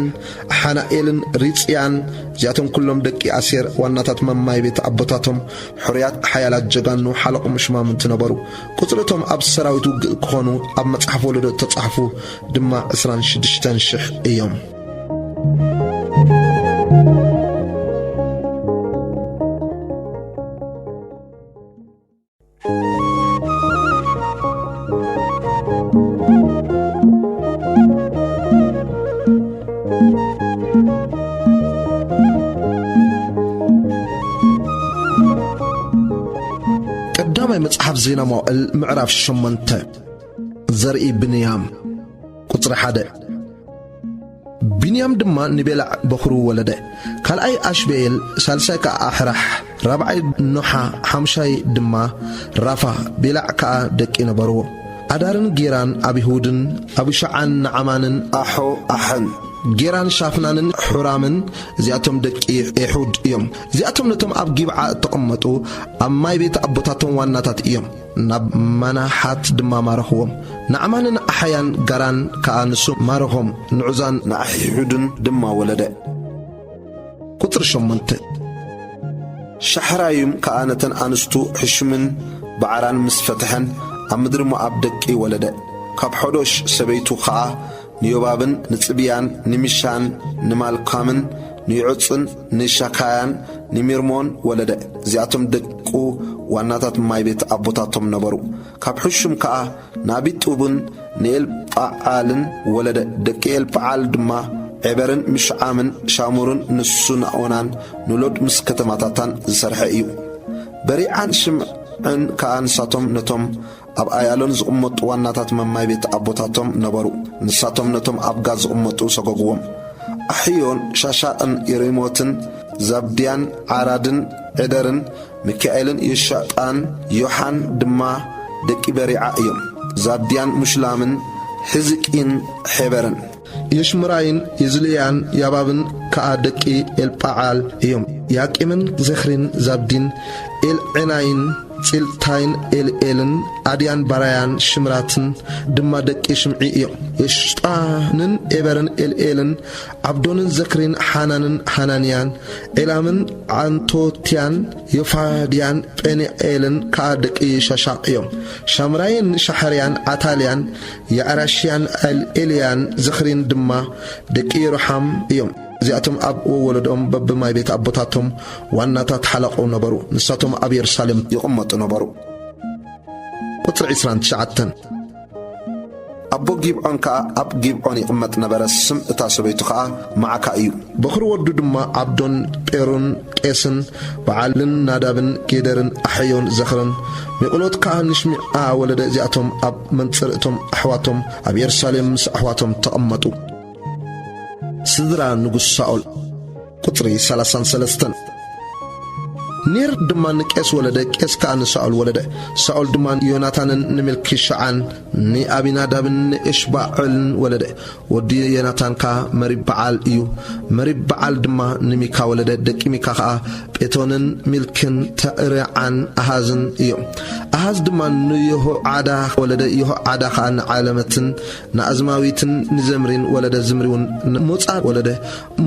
ሓናኤልን ሪጽያን። እዚኣቶም ኩሎም ደቂ ኣሴር ዋናታት መማይ ቤት ኣቦታቶም፣ ሕሩያት ሓያላት ጀጋኑ ሓለቖም ሹማምንቲ ነበሩ። ቁጽሪ እቶም ኣብ ሰራዊት ውግእ ክኾኑ ኣብ መጽሓፍ ወለዶ እተጻሕፉ ድማ ዕስራን ሽዱሽተን ሽሕ እዮም። ቀዳማይ መጽሓፍ ዜና መዋእል ምዕራፍ ሸሞንተ። ዘርኢ ብንያም። ቁጽሪ ሓደ። ብንያም ድማ ንቤላዕ በኹሩ ወለደ። ካልኣይ ኣሽቤኤል፣ ሳልሳይ ከኣ ኣሕራሕ፣ ራብዓይ ኖሓ፣ ሓምሻይ ድማ ራፋ። ቤላዕ ከኣ ደቂ ነበርዎ። ኣዳርን ጌራን፣ ኣቢሁድን ኣቢሻዓን ንዓማንን ኣሖ ኣሕን። ጌራን ሻፍናንን ሑራምን፣ እዚኣቶም ደቂ ኤሑድ እዮም። እዚኣቶም ነቶም ኣብ ጊብዓ እተቐመጡ ኣብ ማይ ቤት ኣቦታቶም ዋናታት እዮም። ናብ ማናሓት ድማ ማረኽዎም። ናዕማንን ኣሓያን ጋራን ከኣ ንሱ ማረኾም። ንዑዛን ንኣሒሑድን ድማ ወለደ። ቁጽሪ ሸሞንተ። ሻሕራይም ከኣ ነተን ኣንስቱ ሕሹምን ባዕራን ምስ ፈትሐን፣ ኣብ ምድሪ ሞኣብ ደቂ ወለደ። ካብ ሖዶሽ ሰበይቱ ኸኣ ንዮባብን ንጽብያን ንሚሻን ንማልካምን ንይዑጽን ንሻካያን ንሚርሞን ወለደ። እዚኣቶም ደቁ ዋናታት ማይ ቤት ኣቦታቶም ነበሩ። ካብ ሕሹም ከኣ ንኣቢጡብን ንኤልጳዓልን ወለደ። ደቂ ኤልጳዓል ድማ ዔበርን ምሽዓምን ሻሙርን ንሱናኦናን ንሎድ ምስ ከተማታታን ዝሰርሐ እዩ። በሪዓን ሽምዕን ከኣ ንሳቶም ነቶም ኣብ ኣያሎን ዝቕመጡ ዋናታት መማይ ቤት ኣቦታቶም ነበሩ። ንሳቶም ነቶም ኣብ ጋዝ ዝቕመጡ ሰጎግዎም። ኣሕዮን ሻሻቕን የሪሞትን ዛብድያን ዓራድን ዔደርን ሚካኤልን ይሻጳን ዮሓን ድማ ደቂ በሪዓ እዮም። ዛብድያን ሙሽላምን ሕዝቂን ሔበርን። የሽምራይን የዝልያን ያባብን ከኣ ደቂ ኤልጳዓል እዮም። ያቂምን ዘኽሪን ዛብዲን ኤልዔናይን ጺልታይን ኤልኤልን ኣድያን ባራያን ሽምራትን ድማ ደቂ ሽምዒ እዮም። የሽጣንን ኤበርን ኤልኤልን ዓብዶንን ዘክሪን ሓናንን ሓናንያን ኤላምን ዓንቶትያን ዮፋድያን ጴኒኤልን ከኣ ደቂ ሻሻቕ እዮም። ሻምራይን ሻሕርያን ዓታልያን የዕራሽያን ኤልኤልያን ዘኽሪን ድማ ደቂ የሮሓም እዮም። እዚኣቶም ኣብ ወወለዶኦም በብማይ ቤት ኣቦታቶም ዋናታት ሓለቆ ነበሩ። ንሳቶም ኣብ የሩሳሌም ይቕመጡ ነበሩ። ቁጽሪ ዕስራን ትሽዓተን። ኣቦ ጊብዖን ከኣ ኣብ ጊብዖን ይቕመጥ ነበረ፣ ስም እታ ሰበይቱ ከኣ መዓካ እዩ። በኹሪ ወዱ ድማ ዓብዶን ጴሩን ቄስን በዓልን ናዳብን ጌደርን ኣሕዮን ዘኽርን። ሚቕሎት ከኣ ንሽሚዓ ወለደ። እዚኣቶም ኣብ መንጽር እቶም ኣሕዋቶም ኣብ የሩሳሌም ምስ ኣሕዋቶም ተቐመጡ። ስድራ ንጉስ ሳኦል። ቁጽሪ ሰላሳን ሰለስተን። ኔር ድማ ንቄስ ወለደ፣ ቄስ ከኣ ንሳኦል ወለደ። ሳኦል ድማ ንዮናታንን ንመልኪሻዓን ንኣቢናዳብን ንኤሽባዕልን ወለደ። ወዲ ዮናታን ከኣ መሪብ በዓል እዩ። መሪብ በዓል ድማ ንሚካ ወለደ። ደቂ ሚካ ከኣ ጴቶንን ሚልክን ተዕርዓን ኣሃዝን እዮም። ኣሃዝ ድማ ንዮሆዓዳ ወለደ። ዮሆዓዳ ከኣ ንዓለመትን ንኣዝማዊትን ንዘምሪን ወለደ። ዝምሪ እውን ንሞጻ ወለደ።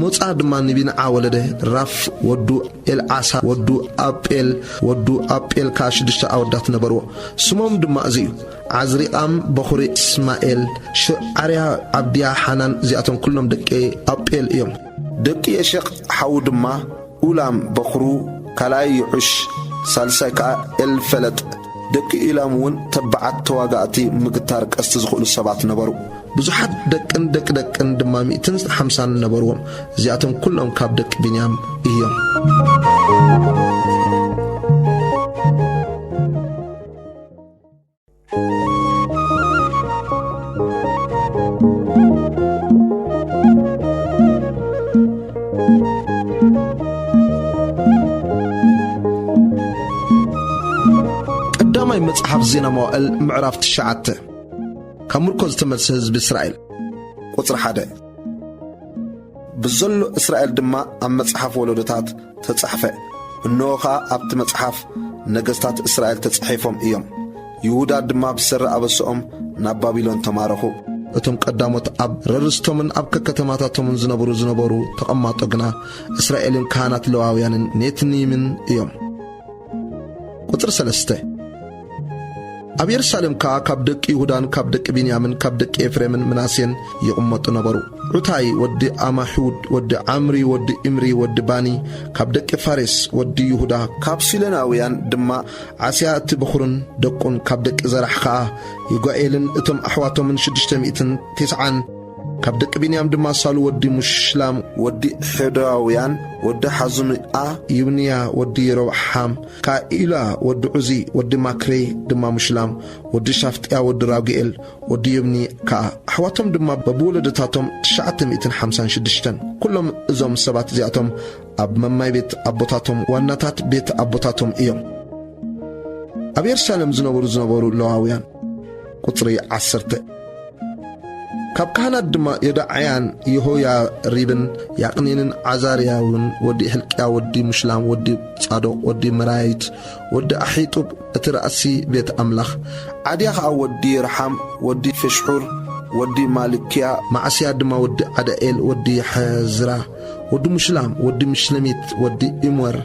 ሞጻ ድማ ንቢንዓ ወለደ። ራፍ ወዱ ኤልዓሳ ወዱ ኣጴል፣ ወዱ ኣጴል ከኣ ሽዱሽተ ኣወዳት ነበርዎ። ስሞም ድማ እዚ እዩ። ዓዝሪቃም በኹሪ እስማኤል፣ ሽዓርያ ዓብድያ ሓናን፣ እዚኣቶም ኩሎም ደቂ ኣጴል እዮም። ደቂ የሸቕ ሓዉ ድማ ኡላም በኹሩ፣ ካልኣይ ይዑሽ፣ ሳልሳይ ከኣ ኤልፈለጥ። ደቂ ኡላም እውን ተባዓት ተዋጋእቲ ምግታር ቀስቲ ዝኽእሉ ሰባት ነበሩ። ብዙሓት ደቅን ደቂ ደቅን ድማ ሚእትን ሓምሳን ነበርዎም። እዚኣቶም ኩሎም ካብ ደቂ ብንያም እዮም። መጽሓፍ ዜና መዋእል ምዕራፍ ትሽዓተ። ካብ ምርኮ ዝተመልሰ ህዝቢ እስራኤል። ቁጽሪ ሓደ። ብዘሎ እስራኤል ድማ ኣብ መጽሓፍ ወለዶታት ተጻሕፈ። እንሆ ኸኣ ኣብቲ መጽሓፍ ነገስታት እስራኤል ተጻሒፎም እዮም። ይሁዳ ድማ ብሰሪ ኣበስኦም ናብ ባቢሎን ተማረኹ። እቶም ቀዳሞት ኣብ ረርስቶምን ኣብ ከከተማታቶምን ዝነብሩ ዝነበሩ ተቐማጦ ግና እስራኤልን ካህናት ለዋውያንን ኔትኒምን እዮም። ቁጽሪ ሰለስተ። ኣብ የሩሳሌም ከኣ ካብ ደቂ ይሁዳን ካብ ደቂ ብንያምን ካብ ደቂ ኤፍሬምን ምናሴን ይቕመጡ ነበሩ። ዑታይ ወዲ ኣማሑድ ወዲ ዓምሪ ወዲ ኢምሪ ወዲ ባኒ፣ ካብ ደቂ ፋሬስ ወዲ ይሁዳ፣ ካብ ሲሎናውያን ድማ ዓስያ እቲ በኹርን ደቁን፣ ካብ ደቂ ዘራሕ ከኣ ይጓኤልን እቶም ኣሕዋቶምን ሽዱሽተ ሚእትን ትስዓን፣ ካብ ደቂ ብንያም ድማ ሳሉ ወዲ ሙሽላም፣ ወዲ ሖዳውያን ወዲ ሓዙምኣ፣ ይብንያ ወዲ ሮብሓም፣ ካኢላ ወዲ ዑዚ ወዲ ማክሬ ድማ ሙሽላም፣ ወዲ ሻፍጥያ ወዲ ራጉኤል ወዲ ይብኒ ከኣ። ኣሕዋቶም ድማ በብወለዶታቶም ትሽዓተ ሚእትን ሓምሳን ሽዱሽተን። ኩሎም እዞም ሰባት እዚኣቶም ኣብ መማይ ቤት ኣቦታቶም ዋናታት ቤት ኣቦታቶም እዮም። ኣብ የሩሳሌም ዝነብሩ ዝነበሩ ለዋውያን። ቁጽሪ ዓሰርተ። ካብ ካህናት ድማ ዮዳዕያን የሆያሪብን ያቅኒንን ዓዛርያውን ወዲ ሕልቅያ ወዲ ሙሽላም ወዲ ጻዶቅ ወዲ መራይት ወዲ ኣሒጡብ እቲ ራእሲ ቤት ኣምላኽ፣ ዓድያ ኸኣ ወዲ ረሓም ወዲ ፍሽሑር ወዲ ማልክያ፣ ማዕስያ ድማ ወዲ ዓዳኤል ወዲ ሓዝራ ወዲ ሙሽላም ወዲ ምሽለሚት ወዲ ኢሞር፣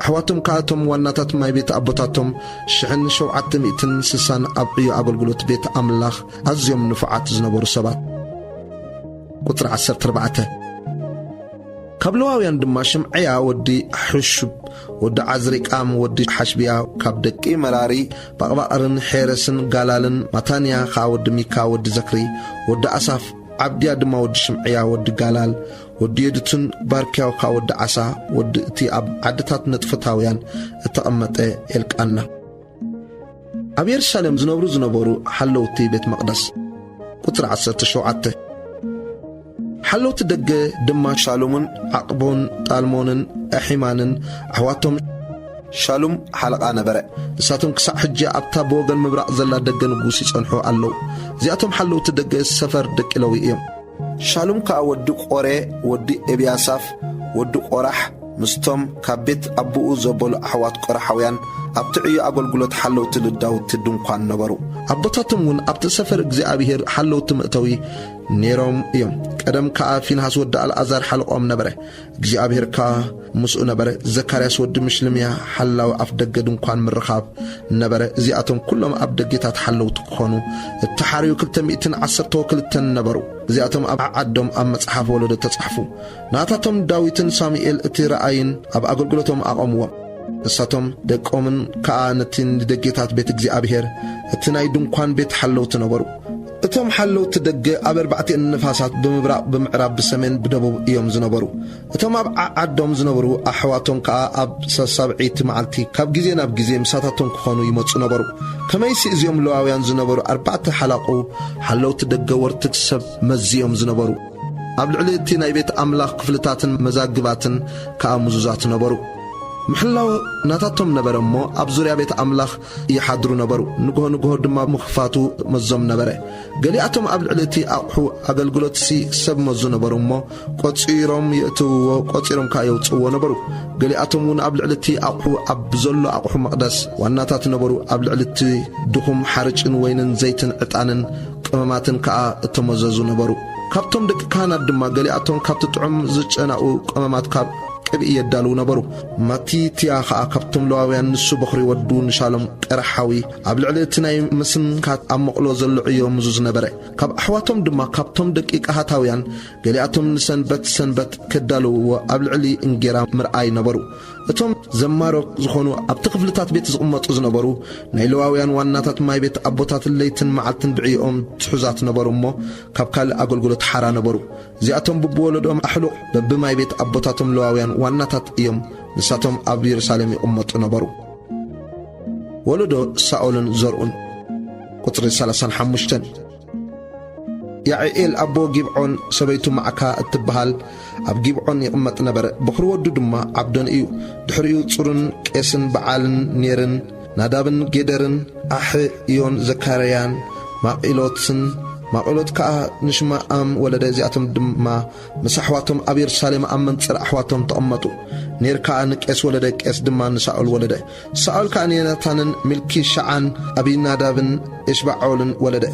ኣሕዋቶም ከኣ እቶም ዋናታት ማይ ቤት ኣቦታቶም ሽሕን ሸውዓተ ሚእትን ስሳን ኣብ ዕዮ ኣገልግሎት ቤት ኣምላኽ ኣዝዮም ንፉዓት ዝነበሩ ሰባት። ቁጽሪ ዓሰርተ ኣርባዕተ። ካብ ለዋውያን ድማ ሽምዕያ ወዲ ሕሹብ ወዲ ዓዝሪቃም ወዲ ሓሽብያ፣ ካብ ደቂ መራሪ ባቕባቕርን ሔረስን ጋላልን፣ ማታንያ ኸኣ ወዲ ሚካ ወዲ ዘክሪ ወዲ ኣሳፍ፣ ዓብድያ ድማ ወዲ ሽምዕያ ወዲ ጋላል ወዲ የዱቱን፣ ባርክያው ኸኣ ወዲ ዓሳ ወዲ እቲ ኣብ ዓድታት ነጥፈታውያን እተቐመጠ ኤልቃና። ኣብ የሩሳሌም ዝነብሩ ዝነበሩ ሓለውቲ ቤት መቕደስ። ቁጽሪ ዓሰርተ ሸውዓተ። ሓለውቲ ደገ ድማ ሻሉምን ዓቕቦን ጣልሞንን ኣሒማንን ኣሕዋቶም። ሻሉም ሓለቓ ነበረ። ንሳቶም ክሳዕ ሕጂ ኣብታ ብወገን ምብራቕ ዘላ ደገ ንጉስ ይጸንሑ ኣለዉ። እዚኣቶም ሓለውቲ ደገ ሰፈር ደቂ ለዊ እዮም። ሻሉም ከኣ ወዲ ቆሬ ወዲ ኤብያሳፍ ወዲ ቆራሕ ምስቶም ካብ ቤት ኣቦኡ ዘበሉ ኣሕዋት ቆራሓውያን ኣብቲ ዕዮ ኣገልግሎት ሓለውቲ ልዳውቲ ድንኳን ነበሩ። ኣቦታቶም እውን ኣብቲ ሰፈር እግዚኣብሔር ሓለውቲ መእተዊ ነይሮም እዮም። ቀደም ከኣ ፊንሃስ ወዲ ኣልኣዛር ሓለቆም ነበረ። እግዚኣብሔር ከኣ ምስኡ ነበረ። ዘካርያስ ወዲ ምሽልምያ ሓላዊ ኣፍ ደገ ድንኳን ምርኻብ ነበረ። እዚኣቶም ኩሎም ኣብ ደጌታት ሓለውቲ ክኾኑ እተሓርዩ ክልተ ሚእትን ዓሰርተ ክልተን ነበሩ። እዚኣቶም ኣብ ዓዓዶም ኣብ መጽሓፍ ወለዶ ተጻሕፉ። ናታቶም ዳዊትን ሳሙኤል እቲ ረኣይን ኣብ ኣገልግሎቶም ኣቐምዎም። ንሳቶም ደቆምን ከኣ ነቲ ንደጌታት ቤት እግዚኣብሔር እቲ ናይ ድንኳን ቤት ሓለውቲ ነበሩ። እቶም ሓለውቲ ደገ ኣብ ኣርባዕቲኤን ንፋሳት ብምብራቕ ብምዕራብ ብሰሜን ብደቡብ እዮም ዝነበሩ። እቶም ኣብ ዓዓዶም ዝነበሩ ኣሕዋቶም ከኣ ኣብ ሰሳብዒቲ መዓልቲ ካብ ግዜ ናብ ግዜ ምሳታቶም ክኾኑ ይመጹ ነበሩ። ከመይሲ እዚኦም ለዋውያን ዝነበሩ ኣርባዕተ ሓላቑ ሓለውቲ ደገ ወርትግ ሰብ መዚ እዮም ዝነበሩ። ኣብ ልዕሊ እቲ ናይ ቤት ኣምላኽ ክፍልታትን መዛግባትን ከኣ ምዙዛት ነበሩ። ምሕላው ናታቶም ነበረ እሞ ኣብ ዙርያ ቤት ኣምላኽ ይሓድሩ ነበሩ። ንግሆ ንግሆ ድማ ምኽፋቱ መዞም ነበረ። ገሊኣቶም ኣብ ልዕሊ እቲ ኣቕሑ ኣገልግሎትሲ ሰብ መዙ ነበሩ እሞ ቆጺሮም የእትውዎ፣ ቆጺሮም ከኣ የውጽእዎ ነበሩ። ገሊኣቶም እውን ኣብ ልዕሊ እቲ ኣቕሑ ኣብ ዘሎ ኣቕሑ መቕደስ ዋናታት ነበሩ። ኣብ ልዕሊ እቲ ድኹም ሓርጭን ወይንን ዘይትን ዕጣንን ቀመማትን ከኣ እተመዘዙ ነበሩ። ካብቶም ደቂ ካህናት ድማ ገሊኣቶም ካብቲ ጥዑም ዝጨናኡ ቀመማት ካብ ቅብኢ የዳልዉ ነበሩ። ማቲትያ ኸኣ ካብቶም ለዋውያን ንሱ በኹሪ ወዱ ንሻሎም ቀርሓዊ ኣብ ልዕሊ እቲ ናይ ምስንካት ኣብ መቕሎ ዘሎ ዕዮ ምዙዝ ነበረ። ካብ ኣሕዋቶም ድማ ካብቶም ደቂ ቀሃታውያን ገሊኣቶም ንሰንበት ሰንበት ከዳልውዎ ኣብ ልዕሊ እንጌራ ምርኣይ ነበሩ። እቶም ዘማሮክ ዝኾኑ ኣብቲ ክፍልታት ቤት ዝቕመጡ ዝነበሩ ናይ ለዋውያን ዋናታት ማይ ቤት ኣቦታት ለይትን መዓልትን ብዕዮኦም ትሑዛት ነበሩ እሞ ካብ ካልእ ኣገልግሎት ሓራ ነበሩ። እዚኣቶም ብብወለዶም ኣሕሉቕ በብማይ ቤት ኣቦታቶም ለዋውያን ዋናታት እዮም። ንሳቶም ኣብ የሩሳሌም ይቕመጡ ነበሩ። ወለዶ ሳኦልን ዘርኡን። ቁጽሪ ሰላሳን ሓሙሽተን። ያዕኤል ኣቦ ጊብዖን ሰበይቱ ማዕካ እትበሃል ኣብ ጊብዖን ይቕመጥ ነበረ። በኹሪ ወዱ ድማ ዓብዶን እዩ። ድሕሪኡ ጹርን ቄስን በዓልን ኔርን ናዳብን ጌደርን፣ ኣሕ፣ ኢዮን፣ ዘካርያን፣ ማቒሎትን፣ ማቒሎት ከኣ ንሽማኣም ወለደ። እዚኣቶም ድማ ምስ ኣሕዋቶም ኣብ የሩሳሌም ኣብ መንጽር ኣሕዋቶም ተቐመጡ። ኔር ከኣ ንቄስ ወለደ፣ ቄስ ድማ ንሳኦል ወለደ። ሳኦል ከኣ ንዮናታንን ሚልኪሻዓን ኣቢናዳብን ኤሽባዖልን ወለደ።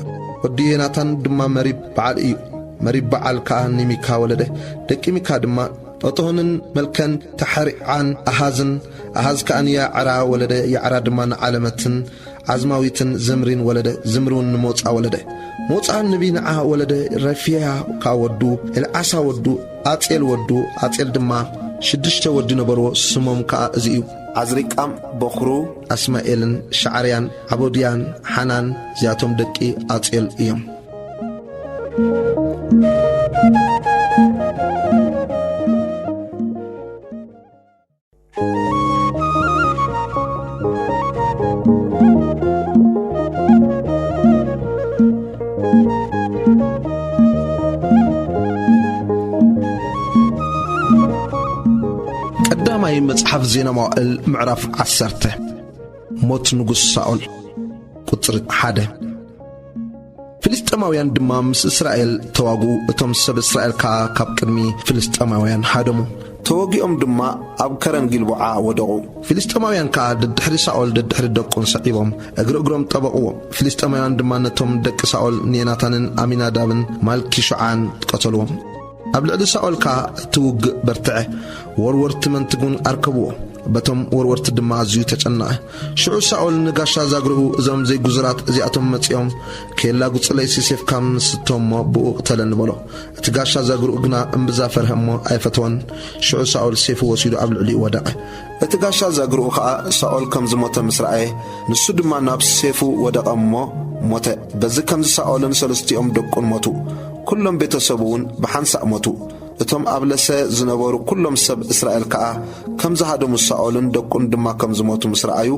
ወዲ ዮናታን ድማ መሪብ በዓል እዩ። መሪብ በዓል ከኣ ንሚካ ወለደ። ደቂ ሚካ ድማ ጦጦህንን መልከን ታሕሪዓን ኣሃዝን። ኣሃዝ ከኣ ንያዕራ ወለደ። ያዕራ ድማ ንዓለመትን ዓዝማዊትን ዝምሪን ወለደ። ዝምሪ እውን ንሞጻ ወለደ። ሞጻ ንቢንዓ ወለደ። ረፊያ ከኣ ወዱ፣ ኤልዓሳ ወዱ፣ ኣጼል ወዱ፣ ኣጼል ድማ ሽዱሽተ ወዲ ነበርዎ። ስሞም ከኣ እዚ እዩ። ዓዝሪቃም በኹሩ። ኣስማኤልን ሻዕርያን ዓቦድያን ሓናን፣ እዚኣቶም ደቂ ኣጼል እዮም። ቀዳማይ መጽሓፍ ዜና መዋእል ምዕራፍ ዓሰርተ። ሞት ንጉስ ሳኦል። ቁጽሪ ሓደ። ፍልስጤማውያን ድማ ምስ እስራኤል ተዋግኡ፣ እቶም ሰብ እስራኤል ከኣ ካብ ቅድሚ ፍልስጤማውያን ሃደሙ። ተወጊኦም ድማ ኣብ ከረን ጊልቦዓ ወደቑ። ፍልስጤማውያን ከኣ ደድሕሪ ሳኦል ደድሕሪ ደቁን ሰዒቦም እግሪ እግሮም ጠበቕዎም። ፍልስጤማውያን ድማ ነቶም ደቂ ሳኦል ንዮናታንን ኣሚናዳብን ማልኪሹዓን ቀተልዎም። ኣብ ልዕሊ ሳኦል ከኣ እቲ ውግእ በርትዐ። ወርወርቲ መንትግ እውን ኣርከብዎ። በቶም ወርወርቲ ድማ ኣዝዩ ተጨነቐ። ሽዑ ሳኦል ንጋሻ ዛግርኡ፣ "እዞም ዘይጉዙራት እዚኣቶም መጺኦም ከየላጉጹለይሲ ሴፍካ ምስቶ እሞ ብኡ ቅተለኒ" በሎ። እቲ ጋሻ ዛግርኡ ግና እምብዛ ፈርሀ እሞ ኣይፈተወን። ሽዑ ሳኦል ሴፉ ወሲዱ ኣብ ልዕሊኡ ወደቐ። እቲ ጋሻ ዛግርኡ ኸኣ ሳኦል ከም ዝሞተ ምስ ረኣየ፣ ንሱ ድማ ናብ ሴፉ ወደቐ እሞ ሞተ። በዚ ከምዚ ሳኦልን ሰለስቲኦም ደቁን ሞቱ። ኩሎም ቤተሰቡ እውን ብሓንሳእ ሞቱ። እቶም ኣብ ለሰ ዝነበሩ ኩሎም ሰብ እስራኤል ከኣ ከም ዝሃደሙ፣ ሳኦልን ደቁን ድማ ከም ዝሞቱ ምስ ረኣዩ፣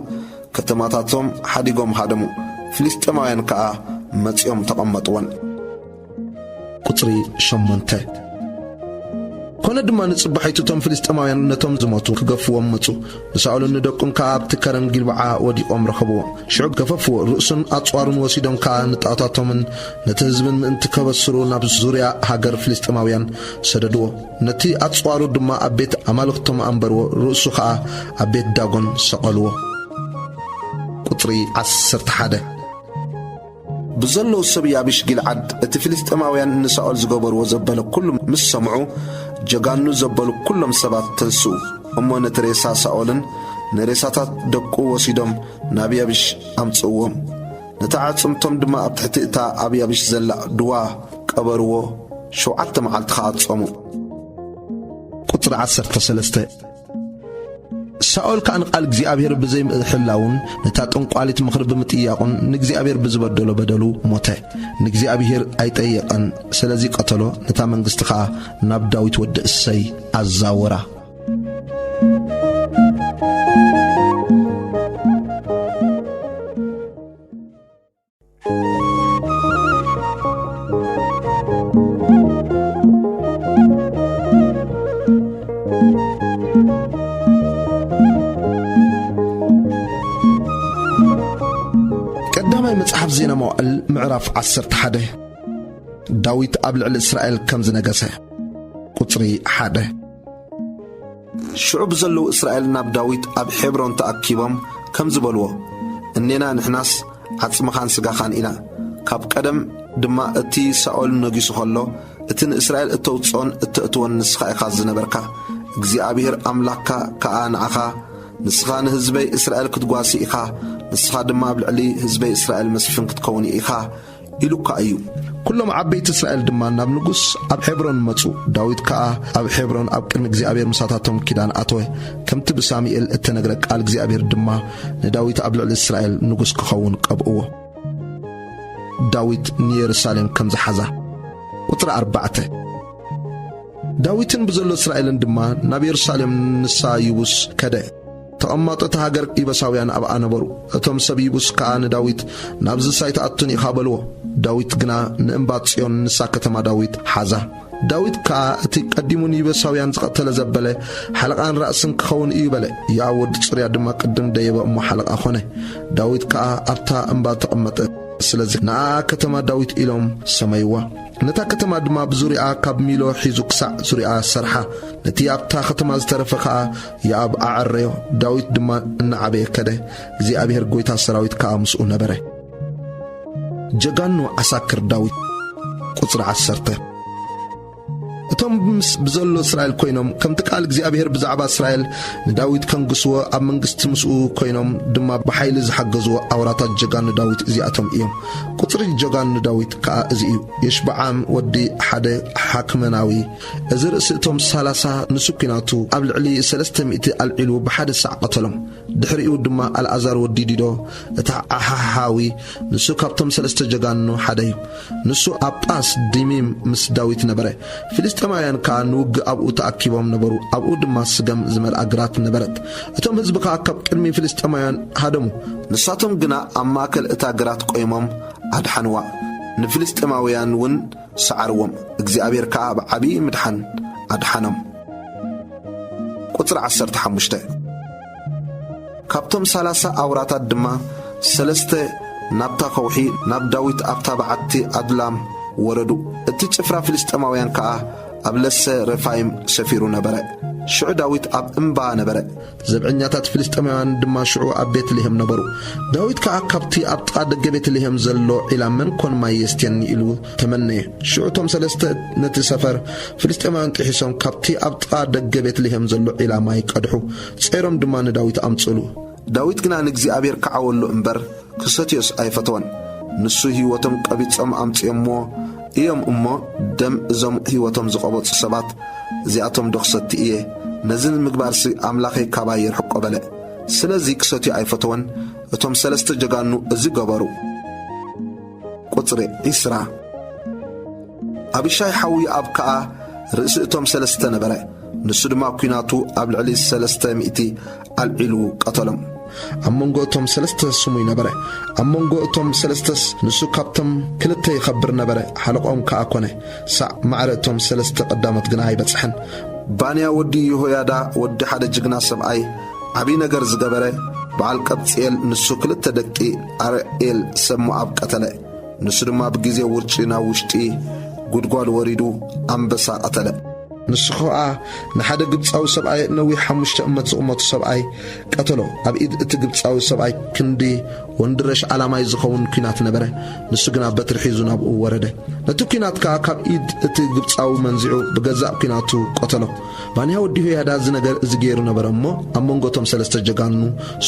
ከተማታቶም ሓዲጎም ሃደሙ። ፍልስጤማውያን ከኣ መጺኦም ተቐመጥወን። ቁጽሪ ሸሞንተ። ኮነ ድማ ንጽባሒቱ እቶም ፍልስጤማውያን ነቶም ዝሞቱ ክገፍዎም መጹ። ንሳኦልን ንደቁን ከኣ ኣብቲ ከረን ጊልቦዓ ወዲቖም ረኸብዎም። ሽዑ ገፈፍዎ፣ ርእሱን ኣጽዋሩን ወሲዶም ከኣ ንጣኦታቶምን ነቲ ህዝብን ምእንቲ ከበስሩ ናብ ዙርያ ሃገር ፍልስጤማውያን ሰደድዎ። ነቲ ኣጽዋሩ ድማ ኣብ ቤት ኣማልኽቶም ኣንበርዎ፣ ርእሱ ኸኣ ኣብ ቤት ዳጎን ሰቐልዎ። ቁጽሪ ዓሰርተ ሓደ። ብዘለዉ ሰብ ያቢሽ ጊልዓድ እቲ ፍልስጤማውያን ንሳኦል ዝገበርዎ ዘበለ ኩሉ ምስ ሰምዑ፣ ጀጋኑ ዘበሉ ኩሎም ሰባት ተንስኡ። እሞ ነቲ ሬሳ ሳኦልን ንሬሳታት ደቁ ወሲዶም ናብ ያቢሽ ኣምጽእዎም። ነታ ኣዕጽምቶም ድማ ኣብ ትሕቲ እታ ኣብ ያቢሽ ዘላ ድዋ ቀበርዎ። ሸውዓተ መዓልቲ ኸኣ ጾሙ። ቁጽሪ ዓሰርተ ሰለስተ። ሳኦል ከኣ ንቃል እግዚኣብሔር ብዘይምሕላውን ነታ ጠንቋሊት ምኽሪ ብምጥያቑን ንእግዚኣብሔር ብዝበደሎ በደሉ ሞተ። ንእግዚኣብሔር ኣይጠየቐን፣ ስለዚ ቀተሎ፣ ነታ መንግስቲ ኸኣ ናብ ዳዊት ወዲ እሰይ ኣዛወራ። ቀዳማይ መጽሓፍ ዜና መዋእል ምዕራፍ ዓሰርተ ሓደ። ዳዊት ኣብ ልዕሊ እስራኤል ከም ዝነገሰ። ቁጽሪ ሓደ። ሽዑ ብዘለዉ እስራኤል ናብ ዳዊት ኣብ ሔብሮን ተኣኪቦም ከምዚ በልዎ፣ "እኔና ንሕናስ ዓጽምኻን ስጋኻን ኢና። ካብ ቀደም ድማ እቲ ሳኦል ነጊሱ ኸሎ፣ እቲ ንእስራኤል እተውጽኦን እተእትዎን ንስኻ ኢኻ ዝነበርካ። እግዚኣብሄር ኣምላኽካ ከኣ ንዓኻ፣ ንስኻ ንህዝበይ እስራኤል ክትጓሲ ኢኻ፣ ንስኻ ድማ ኣብ ልዕሊ ህዝበይ እስራኤል መስፍን ክትከውን ኢኻ" ኢሉካ እዩ። ኩሎም ዓበይቲ እስራኤል ድማ ናብ ንጉስ ኣብ ሔብሮን መጹ። ዳዊት ከኣ ኣብ ሔብሮን ኣብ ቅድሚ እግዚኣብሔር ምሳታቶም ኪዳን ኣተወ። ከምቲ ብሳሙኤል እተነግረ ቃል እግዚኣብሔር ድማ ንዳዊት ኣብ ልዕሊ እስራኤል ንጉስ ክኸውን ቀብእዎ። ዳዊት ንየሩሳሌም ከም ዝሓዛ። ቁጽሪ ኣርባዕተ። ዳዊትን ብዘሎ እስራኤልን ድማ ናብ የሩሳሌም ንሳ ይቡስ ከደ። ተቐማጦ እታ ሃገር ይበሳውያን ኣብኣ ነበሩ። እቶም ሰብ ይቡስ ከኣ ንዳዊት፣ "ናብዚ ሳይትኣቱን ኢኻ?" በልዎ። ዳዊት ግና ንእምባ ጽዮን፣ ንሳ ከተማ ዳዊት፣ ሓዛ። ዳዊት ከኣ እቲ ቀዲሙ ንይቡሳውያን ዝቐተለ ዘበለ ሓለቓን ራእስን ክኸውን እዩ በለ። ዮኣብ ወዲ ጽሩያ ድማ ቅድም ደየበ እሞ ሓለቓ ኾነ። ዳዊት ከኣ ኣብታ እምባ ተቐመጠ። ስለዚ ንኣኣ ከተማ ዳዊት ኢሎም ሰመይዋ። ነታ ከተማ ድማ ብዙርያኣ ካብ ሚሎ ሒዙ ክሳዕ ዙርያኣ ሰርሓ። ነቲ ኣብታ ከተማ ዝተረፈ ከኣ ዮኣብ ኣዐረዮ። ዳዊት ድማ እናዓበየ ከደ። እግዚኣብሔር ጐይታ ሰራዊት ከኣ ምስኡ ነበረ። ጀጋኑ ዓሳክር ዳዊት። ቁጽሪ ዓሰርተ። እቶም ምስ ብዘሎ እስራኤል ኮይኖም፣ ከምቲ ቃል እግዚኣብሔር ብዛዕባ እስራኤል ንዳዊት ከንግስዎ፣ ኣብ መንግስቲ ምስኡ ኮይኖም ድማ ብሓይሊ ዝሓገዝዎ ኣውራታት ጀጋኑ ዳዊት እዚኣቶም እዮም። ቁጽሪ ጀጋኑ ዳዊት ከኣ እዚ እዩ። የሽብዓም ወዲ ሓደ ሓክመናዊ፣ እዚ ርእሲ እቶም ሰላሳ፣ ንሱ ኲናቱ ኣብ ልዕሊ ሰለስተ ሚእቲ ኣልዒሉ ብሓደ ሳዕ ቀተሎም። ድሕሪኡ ድማ ኣልኣዛር ወዲ ዲዶ፣ እቲ ዓሓሓዊ፣ ንሱ ካብቶም ሰለስተ ጀጋኑ ሓደ እዩ። ንሱ ኣብ ጳስ ዲሚም ምስ ዳዊት ነበረ። ፍልስጤማውያን ከኣ ንውግእ ኣብኡ ተኣኪቦም ነበሩ። ኣብኡ ድማ ስገም ዝመልኣ ግራት ነበረት። እቶም ህዝቢ ከኣ ካብ ቅድሚ ፍልስጤማውያን ሃደሙ። ንሳቶም ግና ኣብ ማእከል እታ ግራት ቆይሞም ኣድሓንዋ። ንፍልስጤማውያን እውን ሰዓርዎም። እግዚኣብሔር ከኣ ብዓብዪ ምድሓን ኣድሓኖም። ቁጽሪ ዓሰርተ ሓሙሽተ። ካብቶም ሰላሳ ኣውራታት ድማ ሰለስተ ናብታ ከውሒ፣ ናብ ዳዊት ኣብታ በዓቲ ኣዱላም ወረዱ። እቲ ጭፍራ ፍልስጤማውያን ከኣ ኣብ ለሰ ረፋይም ሰፊሩ ነበረ። ሽዑ ዳዊት ኣብ እምባ ነበረ። ዘብዐኛታት ፍልስጤማውያን ድማ ሽዑ ኣብ ቤትልሔም ነበሩ። ዳዊት ከኣ ካብቲ ኣብ ጥቓ ደገ ቤትልሔም ዘሎ ዒላ መን ኮን ማይ የስትየኒ ኢሉ ተመነየ። ሽዑ እቶም ሰለስተ ነቲ ሰፈር ፍልስጤማውያን ጥሒሶም ካብቲ ኣብ ጥቓ ደገ ቤትልሔም ዘሎ ዒላ ማይ ቀድሑ። ጾይሮም ድማ ንዳዊት ኣምጽእሉ። ዳዊት ግና ንእግዚኣብሔር ከዓወሉ እምበር ክሰትዮስ ኣይፈተወን። ንሱ ህይወቶም ቀቢጾም ኣምጺኦምዎ እዮም እሞ፣ ደም እዞም ህይወቶም ዝቐበጹ ሰባት እዚኣቶም ዶ ክሰቲ እየ? ነዚ ንምግባርሲ ኣምላኸይ ካባይ የርሕቆ በለ። ስለዚ ክሰትዮ ኣይፈተወን። እቶም ሰለስተ ጀጋኑ እዚ ገበሩ። ቁጽሪ ዒስራ። ኣቢሻይ ሓው ዮኣብ ከኣ ርእሲ እቶም ሰለስተ ነበረ። ንሱ ድማ ኲናቱ ኣብ ልዕሊ ሰለስተ ሚእቲ ኣልዒሉ ቀተሎም። ኣብ መንጎ እቶም ሰለስተ ስሙይ ነበረ። ኣብ መንጎ እቶም ሰለስተስ ንሱ ካብቶም ክልተ ይኸብር ነበረ፣ ሓለቆም ከኣ ኮነ። ሳዕ ማዕረ እቶም ሰለስተ ቀዳሞት ግና ኣይበጽሐን። ባንያ ወዲ ይሆያዳ ወዲ ሓደ ጅግና ሰብኣይ፣ ዓብዪ ነገር ዝገበረ፣ በዓል ቀብጽኤል፣ ንሱ ክልተ ደቂ ኣርኤል ሰብ ሞኣብ ቀተለ። ንሱ ድማ ብግዜ ውርጪ ናብ ውሽጢ ጉድጓድ ወሪዱ ኣንበሳ ቀተለ። ንሱ ኸኣ ንሓደ ግብጻዊ ሰብኣይ፣ ነዊሕ ሓሙሽተ እመት ዝቕመቱ ሰብኣይ ቀተሎ። ኣብ ኢድ እቲ ግብጻዊ ሰብኣይ ክንዲ ወንድረሽ ዓላማይ ዝኸውን ኲናት ነበረ። ንሱ ግና በትሪ ሒዙ ናብኡ ወረደ። ነቲ ኲናት ከኣ ካብ ኢድ እቲ ግብጻዊ መንዚዑ ብገዛእ ኲናቱ ቀተሎ። ባንያ ወዲ ሆያዳ እዚ ነገር እዚ ገይሩ ነበረ እሞ፣ ኣብ መንጎ እቶም ሰለስተ ጀጋኑ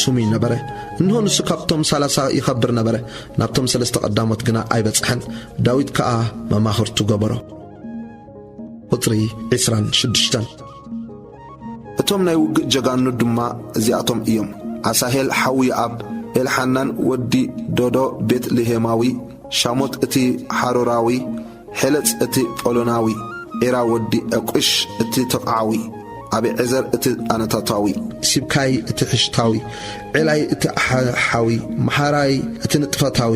ስሙይ ነበረ። እንሆ ንሱ ካብቶም ሰላሳ ይኸብር ነበረ። ናብቶም ሰለስተ ቀዳሞት ግና ኣይበጽሐን። ዳዊት ከኣ መማኽርቱ ገበሮ። ቁጽሪ ዕስራን ሽዱሽተን። እቶም ናይ ውግእ ጀጋኑ ድማ እዚኣቶም እዮም። ኣሳሄል ሓው ዮኣብ፣ ኤልሓናን ወዲ ዶዶ ቤት ልሄማዊ፣ ሻሞት እቲ ሓሮራዊ፣ ሔለጽ እቲ ጶሎናዊ፣ ዒራ ወዲ ዕቁሽ እቲ ተቕዓዊ፣ ኣቢዔዘር እቲ ኣነታታዊ፣ ሲብካይ እቲ ሕሽታዊ፣ ዔላይ እቲ ኣሓሓዊ፣ መሃራይ እቲ ንጥፈታዊ፣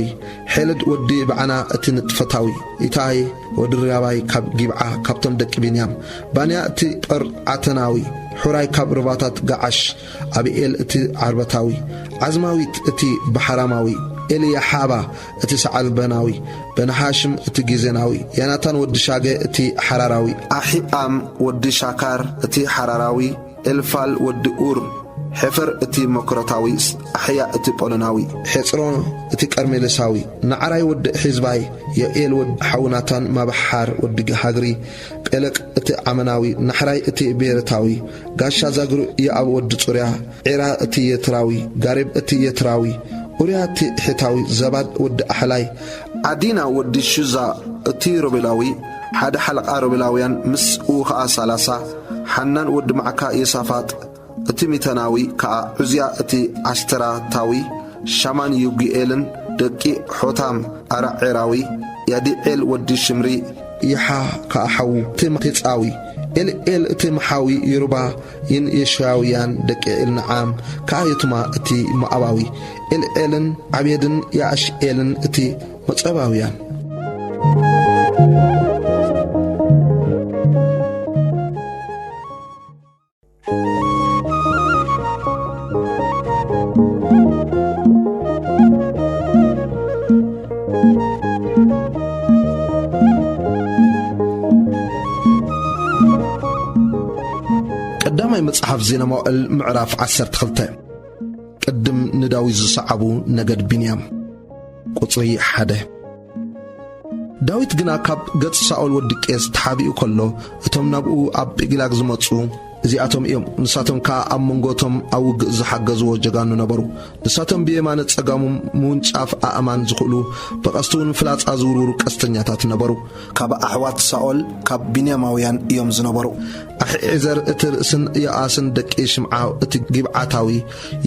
ሔልድ ወዲ ባዕና እቲ ንጥፈታዊ፣ ኢታይ ወዲ ርያባይ ካብ ጊብዓ ካብቶም ደቂ ብንያም፣ ባንያ እቲ ጳርዓተናዊ፣ ሑራይ ካብ ሩባታት ገዓሽ፣ ኣቢኤል እቲ ዓርበታዊ፣ ዓዝማዊት እቲ ባሕራማዊ፣ ኤልያሓባ እቲ ሰዓልበናዊ፣ በንሓሽም እቲ ጊዜናዊ፣ ያናታን ወዲ ሻገ እቲ ሓራራዊ፣ ኣሒኣም ወዲ ሻካር እቲ ሓራራዊ፣ ኤልፋል ወዲ ኡር፣ ሔፈር እቲ መክሮታዊ፣ ኣሕያ እቲ ጶሎናዊ፣ ሔጽሮ እቲ ቀርሜሎሳዊ፣ ናዕራይ ወዲ ሒዝባይ፣ ዮኤል ወዲ ሓው ናታን፣ ማብሓር ወዲ ሃግሪ፣ ጴለቅ እቲ ዓመናዊ፣ ናሕራይ እቲ ቤረታዊ፣ ጋሻ ዛግሩ ዮኣብ ወዲ ጽሩያ፣ ዒራ እቲ የትራዊ፣ ጋሬብ እቲ የትራዊ፣ ኡርያ እቲ ሒታዊ፣ ዛባድ ወዲ ኣሕላይ፣ ዓዲና ወዲ ሹዛ እቲ ሮቤላዊ፣ ሓደ ሓለቓ ሮቤላውያን፣ ምስኡ ኸኣ ሰላሳ፣ ሓናን ወዲ ማዕካ፣ ዮሳፋጥ እቲ ሚተናዊ፣ ከኣ ዑዝያ እቲ ዓሽተራታዊ፣ ሻማን ዩግኤልን፣ ደቂ ሖታም ኣራዔራዊ፣ ያዲዔል ወዲ ሽምሪ፣ ይሓ ከኣ ሓዉ እቲ ኬጻዊ፣ ኤልኤል እቲ መሓዊ፣ ይሩባ፣ ይን የሽያውያን ደቂ ኤልንዓም፣ ከኣ የቱማ እቲ ሞኣባዊ፣ ኤልኤልን ዓቤድን የኣሽኤልን እቲ ሞጸባውያን። ቀዳማይ መጽሓፍ ዜና መዋእል ምዕራፍ ዓሰርተ ክልተ። ቅድም ንዳዊት ዝሰዓቡ ነገድ ቢንያም። ቁጽሪ ሓደ። ዳዊት ግና ካብ ገጽ ሳኦል ወዲ ቄስ ተሓቢኡ ከሎ፣ እቶም ናብኡ ኣብ ጺቅላግ ዝመጹ እዚኣቶም እዮም። ንሳቶም ከኣ ኣብ መንጎ እቶም ኣብ ውግእ ዝሓገዝዎ ጀጋኑ ነበሩ። ንሳቶም ብየማነ ጸጋሞም ምውንጫፍ ኣእማን ዝኽእሉ፣ ብቐስቲ እውን ፍላጻ ዝውርውሩ ቀስተኛታት ነበሩ። ካብ ኣሕዋት ሳኦል ካብ ቢንያማውያን እዮም ዝነበሩ። ኣሒዔዘር እቲ ርእስን ዮኣስን ደቂ ሽምዓ እቲ ጊብዓታዊ፣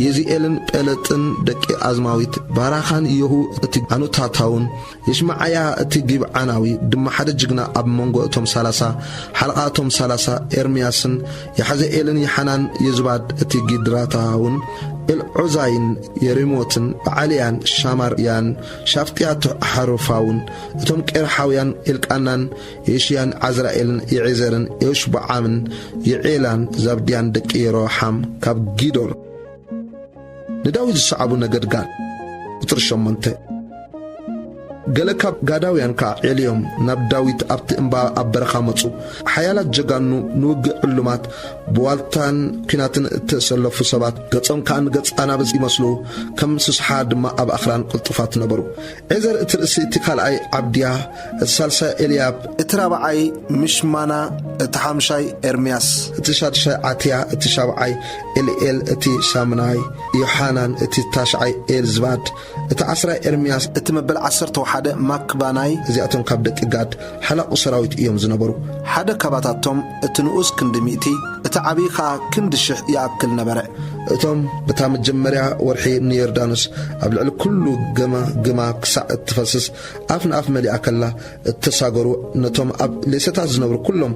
የዚኤልን ጴለጥን ደቂ ኣዝማዊት፣ ባራኻን የሁ እቲ ኣኑታታውን፣ የሽማዓያ እቲ ጊብዓናዊ ድማ ሓደ ጅግና ኣብ መንጎ እቶም ሰላሳ፣ ሓለቓ እቶም ሰላሳ፣ ኤርምያስን የሓዘኤልን የሓናን የዝባድ እቲ ጊድራታውን፣ ኤልዖዛይን የሪሞትን በዓልያን ሻማርያን ሻፍጥያ እቲ ሓሩፋውን፣ እቶም ቄርሓውያን ኤልቃናን የሽያን ዓዝራኤልን የዔዘርን የሽቡዓምን የዔላን ዛብድያን ደቂ የሮሓም ካብ ጊዶር። ንዳዊት ዝሰዓቡ ነገድ ጋድ። ቁጽሪ ሸሞንተ። ገለ ካብ ጋዳውያን ከኣ ዔልዮም ናብ ዳዊት ኣብቲ እምባ ኣብ በረኻ መጹ። ሓያላት ጀጋኑ ንውግእ ዕሉማት፣ ብዋልታን ኲናትን እተሰለፉ ሰባት፣ ገጾም ከኣ ንገጽ ኣናብስ ይመስሉ፣ ከም ስስሓ ድማ ኣብ ኣኽራን ቅልጡፋት ነበሩ። ዔዘር እቲ ርእሲ፣ እቲ ካልኣይ ዓብድያ፣ እቲ ሳልሳይ ኤልያብ፣ እቲ ራብዓይ ምሽማና፣ እቲ ሓምሻይ ኤርምያስ፣ እቲ ሻድሻይ ዓትያ፣ እቲ ሻብዓይ ኤልኤል፣ እቲ ሻምናይ ዮሓናን፣ እቲ ታሽዓይ ኤልዝባድ፣ እቲ ዓስራይ ኤርምያስ፣ እቲ መበል ዓሰርተ ወሓደ ማክባናይ። እዚኣቶም ካብ ደቂ ጋድ ሓላቑ ሰራዊት እዮም ዝነበሩ። ሓደ ካባታቶም እቲ ንኡስ ክንዲ ሚእቲ፣ እቲ ዓብዪ ኸኣ ክንዲ ሽሕ ይኣክል ነበረ። እቶም በታ መጀመርያ ወርሒ ንዮርዳኖስ ኣብ ልዕሊ ኩሉ ገማ ግማ ክሳዕ እትፈስስ ኣፍ ንኣፍ መሊኣ ከላ እተሳገሩ፣ ነቶም ኣብ ሌሰታት ዝነብሩ ኩሎም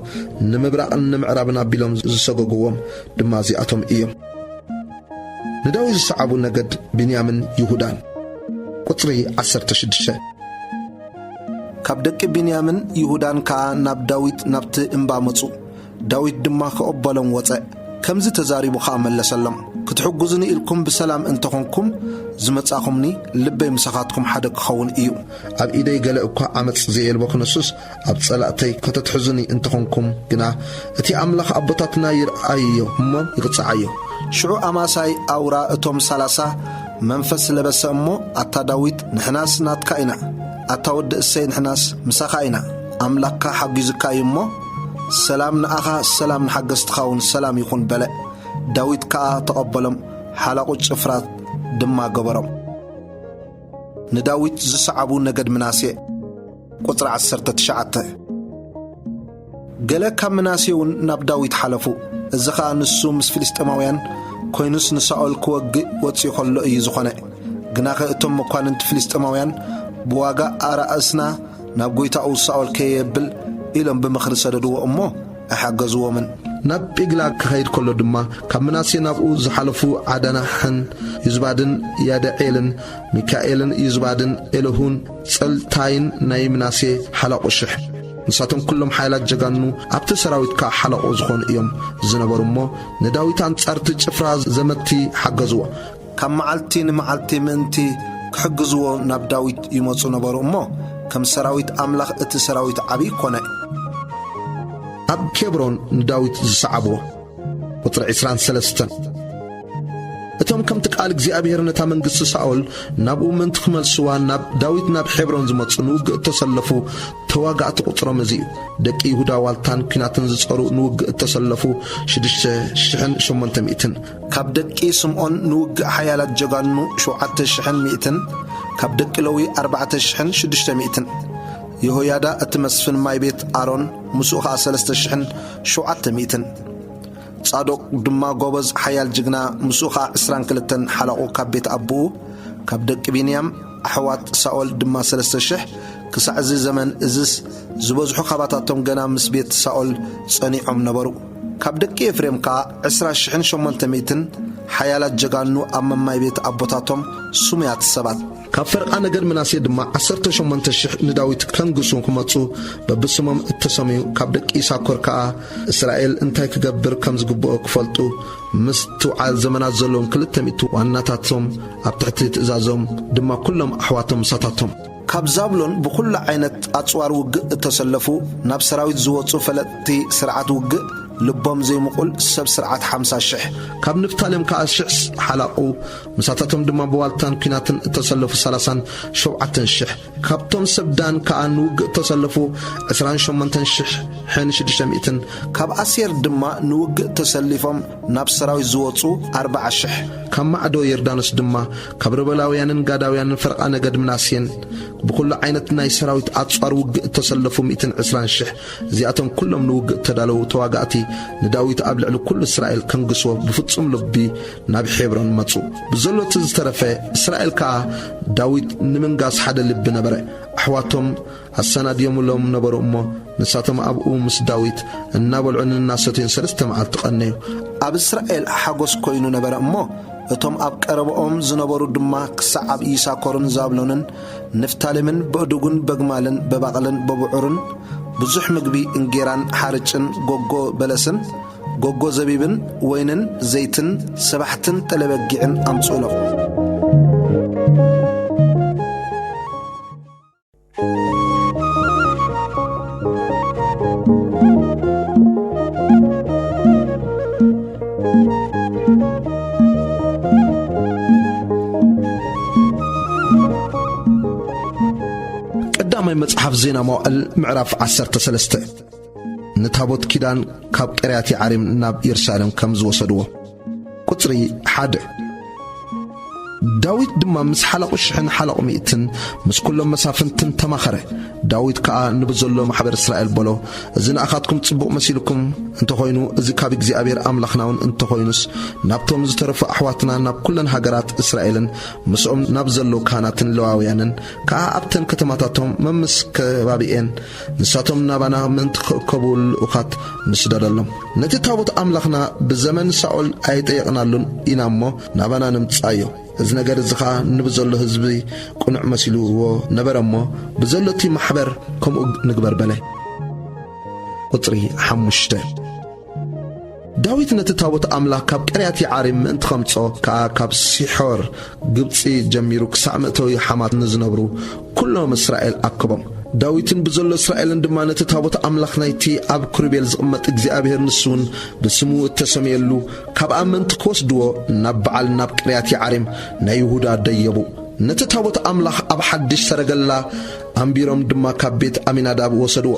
ንምብራቕን ንምዕራብን ኣቢሎም ዝሰገግዎም ድማ እዚኣቶም እዮም። ንዳዊት ዝሰዓቡ ነገድ ብንያምን ይሁዳን። ቁጽሪ ዓሰርተ ሽዱሽተ። ካብ ደቂ ብንያምን ይሁዳን ከኣ ናብ ዳዊት ናብቲ እምባ መጹ። ዳዊት ድማ ክቕበሎም ወጸ። ከምዚ ተዛሪቡ ኸኣ መለሰሎም፣ "ክትሕግዙኒ ኢልኩም ብሰላም እንተኾንኩም ዝመጻኹምኒ፣ ልበይ ምሳኻትኩም ሓደ ክኸውን እዩ። ኣብ ኢደይ ገለ እኳ ዓመጽ ዘየልቦ ክነሱስ፣ ኣብ ጸላእተይ ከተትሕዙኒ እንተኾንኩም ግና፣ እቲ ኣምላኽ ኣቦታትና ይርኣዮ እሞ ይቕጽዓዮ።" ሽዑ ኣማሳይ ኣውራ እቶም ሰላሳ መንፈስ ለበሰ እሞ፣ "ኣታ ዳዊት፣ ንሕናስ ናትካ ኢና። ኣታ ወዲ እሰይ፣ ንሕናስ ምሳኻ ኢና። ኣምላኽካ ሓጊዙካ እዩ እሞ፣ ሰላም ንኣኻ፣ ሰላም ንሓገዝትኻ እውን ሰላም ይኹን" በለ። ዳዊት ከኣ ተቐበሎም፣ ሓለቑ ጭፍራ ድማ ገበሮም። ንዳዊት ዝሰዓቡ ነገድ ምናሴ። ቁጽሪ ዓሰርተ ትሽዓተ። ገለ ካብ ምናሴ እውን ናብ ዳዊት ሓለፉ። እዚ ኸኣ ንሱ ምስ ፍልስጤማውያን ኮይኑስ ንሳኦል ክወግእ ወጺኡ ኸሎ እዩ ዝኾነ። ግናኸ እቶም መኳንንቲ ፍልስጤማውያን፣ "ብዋጋ ኣራእስና ናብ ጐይታኡ ሳኦል ከየብል" ኢሎም ብምኽሪ ሰደድዎ እሞ፣ ኣይሓገዝዎምን። ናብ ጺቅላግ ክኸይድ ከሎ ድማ፣ ካብ ምናሴ ናብኡ ዝሓለፉ ዓዳናሕን ዩዝባድን ያደዔልን ሚካኤልን ዩዝባድን ኤልሁን ጸልታይን ናይ ምናሴ ሓለቑ ሽሕ። ንሳቶም ኩሎም ሓያላት ጀጋኑ፣ ኣብቲ ሰራዊት ከኣ ሓለቑ ዝኾኑ እዮም ዝነበሩ እሞ፣ ንዳዊት ኣንጻር እቲ ጭፍራ ዘመቲ ሓገዝዎ። ካብ መዓልቲ ንመዓልቲ ምእንቲ ክሕግዝዎ ናብ ዳዊት ይመጹ ነበሩ እሞ፣ ከም ሰራዊት ኣምላኽ እቲ ሰራዊት ዓብዪ ኮነ። ኣብ ኬብሮን ንዳዊት ዝሰዓብዎ። ቁጽሪ ዕስራን ሰለስተን። እቶም ከምቲ ቃል እግዚኣብሔር ነታ መንግስቲ ሳኦል ናብኡ ምእንቲ ክመልስዋ ናብ ዳዊት ናብ ሄብሮን ዝመጹ ንውግእ እተሰለፉ ተዋጋእቲ ቁጽሮም እዚ እዩ። ደቂ ይሁዳ ዋልታን ኲናትን ዝጸሩ ንውግእ እተሰለፉ ሽዱሽተ ሽሕን ሸሞንተ ሚእትን። ካብ ደቂ ስምዖን ንውግእ ሓያላት ጀጋኑ ሸውዓተ ሽሕን ሚእትን፣ ካብ ደቂ ለዊ ኣርባዕተ ሽሕን ሽዱሽተ ሚእትን። የሆያዳ እቲ መስፍን ማይ ቤት ኣሮን፣ ምስኡ ኸኣ ሰለስተ ሽሕን ሸውዓተ ሚእትን። ጻዶቅ ድማ ጎበዝ ሓያል ጅግና፣ ምስኡ ኸኣ ዕስራን ክልተን ሓለቑ ካብ ቤት ኣቦኡ፣ ካብ ደቂ ብንያም ኣሕዋት ሳኦል ድማ ሰለስተ ሽሕ። ክሳዕ እዚ ዘመን እዝስ ዝበዝሑ ካባታቶም ገና ምስ ቤት ሳኦል ጸኒዖም ነበሩ። ካብ ደቂ ኤፍሬም ከኣ ዕስራ ሽሕን ሸሞንተ ሚእትን ሓያላት ጀጋኑ ኣብ መማይ ቤት ኣቦታቶም ስሙያት ሰባት። ካብ ፈርቓ ነገድ ምናሴ ድማ ዓሰርተ ሸሞንተ ሽሕ ንዳዊት ከንግሱ ክመጹ በብስሞም እተሰምዩ፣ ካብ ደቂ ይሳኮር ከኣ እስራኤል እንታይ ክገብር ከም ዝግብኦ ክፈልጡ፣ ምስ ትውዓል ዘመናት ዘለዎም ክልተ ሚእቲ ዋናታቶም፣ ኣብ ትሕቲ ትእዛዞም ድማ ኩሎም ኣሕዋቶም ምሳታቶም። ካብ ዛብሎን ብኹሉ ዓይነት ኣጽዋር ውግእ እተሰለፉ፣ ናብ ሰራዊት ዝወጹ ፈለጥቲ ስርዓት ውግእ፣ ልቦም ዘይምቑል ሰብ ስርዓት ሓምሳ ሽሕ፣ ካብ ንፍታሌም ከኣ ሽሕ ሓላቑ፣ ምሳታቶም ድማ ብዋልታን ኲናትን እተሰለፉ ሰላሳን ሸውዓተን ሽሕ፣ ካብቶም ሰብ ዳን ከኣ ንውግእ እተሰለፉ ዕስራን ሸሞንተን ሽሕ ሕን ሽዱሽተ ሚእትን፣ ካብ ኣሴር ድማ ንውግእ ተሰሊፎም ናብ ሰራዊት ዝወጹ ኣርብዓ ሽሕ፣ ካብ ማዕዶ ዮርዳኖስ ድማ ካብ ሮቤላውያንን ጋዳውያንን ፈረቓ ነገድ ምናሴን ብኹሉ ዓይነት ናይ ሰራዊት ኣጽዋር ውግእ እተሰለፉ ሚእትን ዕስራን ሽሕ፣ እዚኣቶም ኩሎም ንውግእ እተዳለዉ ተዋጋእቲ፣ ንዳዊት ኣብ ልዕሊ ኩሉ እስራኤል ከንግስዎ ብፍጹም ልቢ ናብ ሔብሮን መጹ። ብዘሎ እቲ ዝተረፈ እስራኤል ከኣ ዳዊት ንምንጋስ ሓደ ልቢ ነበረ። ኣሕዋቶም ኣሰናድዮምሎም ነበሩ እሞ፣ ንሳቶም ኣብኡ ምስ ዳዊት እናበልዑን እናሰትዩን ሰለስተ መዓልቲ ቀነዩ። ኣብ እስራኤል ሓጎስ ኮይኑ ነበረ እሞ፣ እቶም ኣብ ቀረባኦም ዝነበሩ ድማ ክሳዕ ኣብ ይሳኮርን ዛብሎንን ንፍታሌምን በእዱግን በግማልን በባቕልን በብዑርን ብዙሕ ምግቢ እንጌራን ሓርጭን ጎጎ በለስን ጎጎ ዘቢብን ወይንን ዘይትን ሰባሕትን ጠለበጊዕን ኣምጽኡሎም። ቀዳማይ መጽሓፍ ዜና መዋዕል ምዕራፍ ዓሰርተ ሰለስተ። ንታቦት ኪዳን ካብ ቅርያት የዓሪም ናብ የሩሳሌም ከም ዝወሰድዎ። ቁጽሪ ሓደ። ዳዊት ድማ ምስ ሓለቑ ሽሕን ሓለቑ ሚእትን ምስ ኩሎም መሳፍንትን ተማኸረ። ዳዊት ከኣ ንብዘሎ ማሕበር እስራኤል በሎ፣ "እዚ ንኣኻትኩም ጽቡቕ መሲልኩም እንተኾይኑ፣ እዚ ካብ እግዚኣብሔር ኣምላኽና እውን እንተኾይኑስ፣ ናብቶም ዝተረፉ ኣሕዋትና ናብ ኩለን ሃገራት እስራኤልን ምስኦም ናብ ዘለዉ ካህናትን ሌዋውያንን ከኣ ኣብተን ከተማታቶም መምስ ከባቢኤን ንሳቶም ናባና ምእንቲ ክእከቡ ልኡኻት ንስደደሎም። ነቲ ታቦት ኣምላኽና ብዘመን ሳኦል ኣይጠየቕናሉን ኢና እሞ ናባና ንምጻዮ። እዚ ነገር እዚ ኸኣ ንብዘሎ ህዝቢ ቅኑዕ መሲልዎ ነበረ እሞ ብዘሎ እቲ ማሕበር ከምኡ ንግበር" በለ። ቁጽሪ ሓሙሽተ። ዳዊት ነቲ ታቦት ኣምላኽ ካብ ቅርያት የዓሪም ምእንቲ ኸምጽኦ ከኣ ካብ ሲሖር ግብጺ ጀሚሩ ክሳዕ መእተዊ ሓማት ንዝነብሩ ኩሎም እስራኤል ኣከቦም። ዳዊትን ብዘሎ እስራኤልን ድማ ነቲ ታቦት ኣምላኽ ናይቲ ኣብ ክሩቤል ዝቕመጥ እግዚኣብሔር ንሱ እውን ብስሙ እተሰምየሉ ካብኣ ምእንቲ ክወስድዎ ናብ በዓል ናብ ቅርያት የዓሪም ናይ ይሁዳ ደየቡ። ነቲ ታቦት ኣምላኽ ኣብ ሓድሽ ሰረገላ ኣንቢሮም ድማ ካብ ቤት ኣሚናዳብ ወሰድዎ።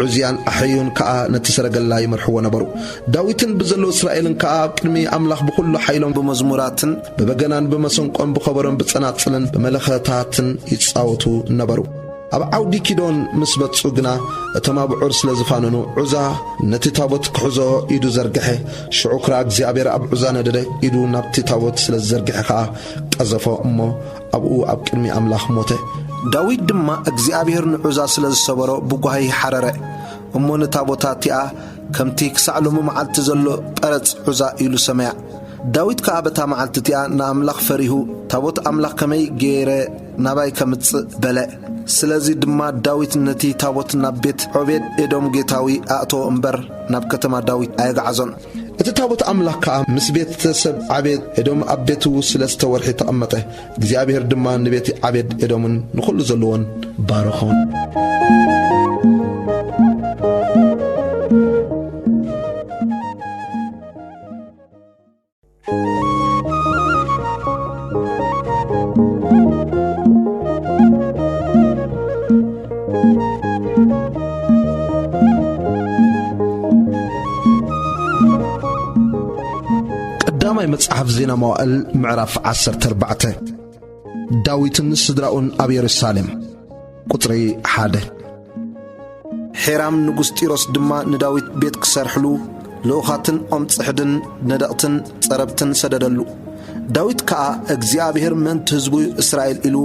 ዑዝያን ኣሕዩን ከኣ ነቲ ሰረገላ ይመርሕዎ ነበሩ። ዳዊትን ብዘለዉ እስራኤልን ከኣ ኣብ ቅድሚ ኣምላኽ ብኹሉ ሓይሎም ብመዝሙራትን ብበገናን ብመሰንቆን ብኸበሮን ብጸናጽልን ብመለኸታትን ይጻወቱ ነበሩ። ኣብ ዓውዲ ኪዶን ምስ በጹ ግና እቶም ኣብዑር ስለ ዝፋነኑ፣ ዑዛ ነቲ ታቦት ክሕዞ ኢዱ ዘርግሐ። ሽዑ ክራ እግዚኣብሔር ኣብ ዑዛ ነደደ፣ ኢዱ ናብቲ ታቦት ስለ ዝዘርግሐ ከኣ ቀዘፎ እሞ ኣብኡ ኣብ ቅድሚ ኣምላኽ ሞተ። ዳዊት ድማ እግዚኣብሔር ንዑዛ ስለ ዝሰበሮ ብጓሂ ሓረረ። እሞ ንታ ቦታ እቲኣ ከምቲ ክሳዕ ሎሚ መዓልቲ ዘሎ ጴረጽ ዑዛ ኢሉ ሰመያ። ዳዊት ከኣ በታ መዓልቲ እቲኣ ንኣምላኽ ፈሪሁ፣ "ታቦት ኣምላኽ ከመይ ገይረ ናባይ ከምጽእ?" በለ። ስለዚ ድማ ዳዊት ነቲ ታቦት ናብ ቤት ዖቤድ ኤዶም ጌታዊ ኣእተዎ እምበር፣ ናብ ከተማ ዳዊት ኣየግዓዞን። እቲ ታቦት ኣምላኽ ከኣ ምስ ቤተሰብ ዓቤድ ኤዶም ኣብ ቤቱ ስለስተ ወርሒ ተቐመጠ። እግዚኣብሔር ድማ ንቤት ዓቤድ ኤዶምን ንኹሉ ዘለዎን ባረኾን። ቀዳማይ መጽሓፍ ዜና መዋእል ምዕራፍ ዓሰርተ ኣርባዕተ። ዳዊትን ስድራኡን ኣብ የሩሳሌም። ቁጽሪ ሓደ። ሒራም ንጉስ ጢሮስ ድማ ንዳዊት ቤት ክሰርሕሉ ልኡኻትን ኦም ጽሕድን ነደቕትን ጸረብትን ሰደደሉ። ዳዊት ከኣ እግዚኣብሔር ምእንቲ ህዝቡ እስራኤል ኢሉ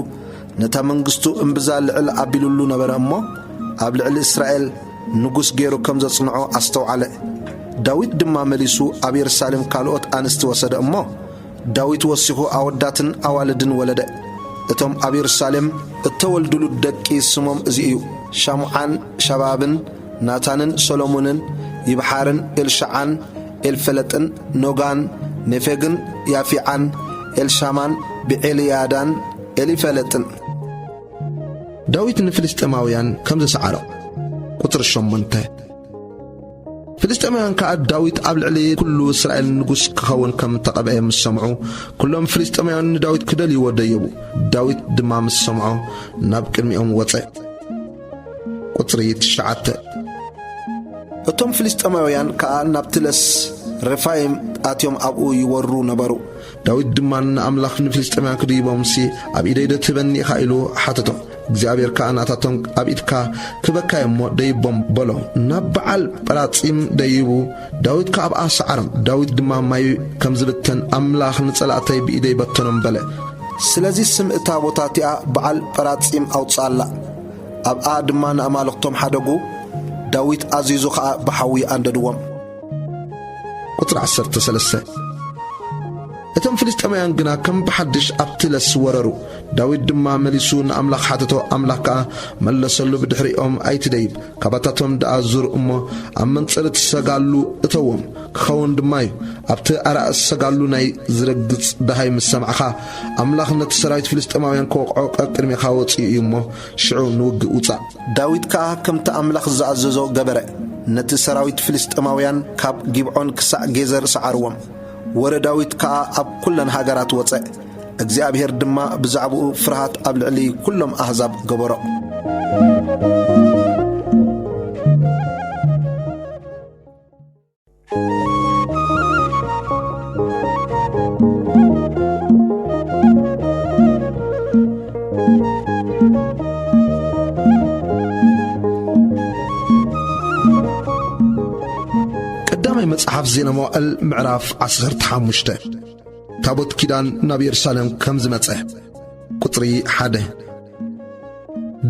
ነታ መንግስቱ እምብዛ ልዕል ኣቢሉሉ ነበረ እሞ፣ ኣብ ልዕሊ እስራኤል ንጉስ ገይሩ ከም ዘጽንዖ ኣስተውዓለ። ዳዊት ድማ መሊሱ ኣብ የሩሳሌም ካልኦት ኣንስቲ ወሰደ እሞ፣ ዳዊት ወሲኹ ኣወዳትን ኣዋልድን ወለደ። እቶም ኣብ የሩሳሌም እተወልዱሉ ደቂ ስሞም እዚ እዩ፣ ሻሙዓን ሻባብን ናታንን ሰሎሞንን ይብሓርን ኤልሻዓን ኤልፈለጥን ኖጋን ኔፌግን ያፊዓን ኤልሻማን ብኤልያዳን ኤሊፈለጥን። ዳዊት ንፍልስጤማውያን ከም ዝሰዓሮም። ቁጽሪ ሸሞንተ። ፍልስጤማውያን ከኣ ዳዊት ኣብ ልዕሊ ኩሉ እስራኤል ንጉስ ክኸውን ከም እተቐብአ ምስ ሰምዑ፣ ኩሎም ፍልስጤማውያን ንዳዊት ክደልይዎ ደየቡ። ዳዊት ድማ ምስ ሰምዖ፣ ናብ ቅድሚኦም ወጸ። ቁጽሪ ትሽዓተ። እቶም ፍልስጤማውያን ከኣ ናብ ትለስ ሬፋይም ኣትዮም ኣብኡ ይወሩ ነበሩ። ዳዊት ድማ ንኣምላኽ ንፍልስጤማውያን ክድይቦምሲ ኣብ ኢደይ ዶ ትህበኒ ኢኻ ኢሉ ሓተቶም። እግዚኣብሔር ከኣ ናታቶም ኣብ ኢድካ ክበካ እሞ ደይቦም በሎ። ናብ በዓል ጳራጺም ደይቡ፣ ዳዊት ከኣ ኣብኣ ሰዓሮም። ዳዊት ድማ ማይ ከም ዝብተን ኣምላኽ ንጸላእተይ ብኢደይ በተኖም በለ። ስለዚ ስም እታ ቦታ እቲኣ በዓል ጳራጺም ኣውጽኣላ። ኣብኣ ድማ ንኣማልኽቶም ሓደጉ። ዳዊት ኣዚዙ ኸኣ ብሓዊ ኣንደድዎም። ቁጽሪ ዓሰርተ ሰለስተ። እቶም ፍልስጤማውያን ግና ከም ብሓድሽ ኣብቲ ለስ ወረሩ። ዳዊት ድማ መሊሱ ንኣምላኽ ሓተቶ፣ ኣምላኽ ከኣ መለሰሉ፣ ብድሕሪኦም ኣይትደይብ፣ ካባታቶም ደኣ ዙር እሞ ኣብ መንጽር እቲ ሰጋሉ እተዎም፣ ክኸውን ድማ እዩ። ኣብቲ ኣራእስ ሰጋሉ ናይ ዝረግጽ ደሃይ ምስ ሰማዕኻ፣ ኣምላኽ ነቲ ሰራዊት ፍልስጤማውያን ክወቕዖ ቀቅድሜኻ ወጺኡ እዩ እሞ፣ ሽዑ ንውግእ ውጻእ። ዳዊት ከኣ ከምቲ ኣምላኽ ዝኣዘዞ ገበረ። ነቲ ሰራዊት ፍልስጥኤማውያን ካብ ጊብዖን ክሳዕ ጌዘር ሰዓርዎም። ወረ ዳዊት ከኣ ኣብ ኵለን ሃገራት ወጸ። እግዚኣብሄር ድማ ብዛዕባኡ ፍርሃት ኣብ ልዕሊ ኵሎም ኣህዛብ ገበሮ። ቀዳማይ መጽሓፍ ዜና መዋዕል ምዕራፍ ዓሰርተ ሓሙሽተ። ታቦት ኪዳን ናብ የሩሳሌም ከም ዝመጸ። ቁጽሪ ሓደ።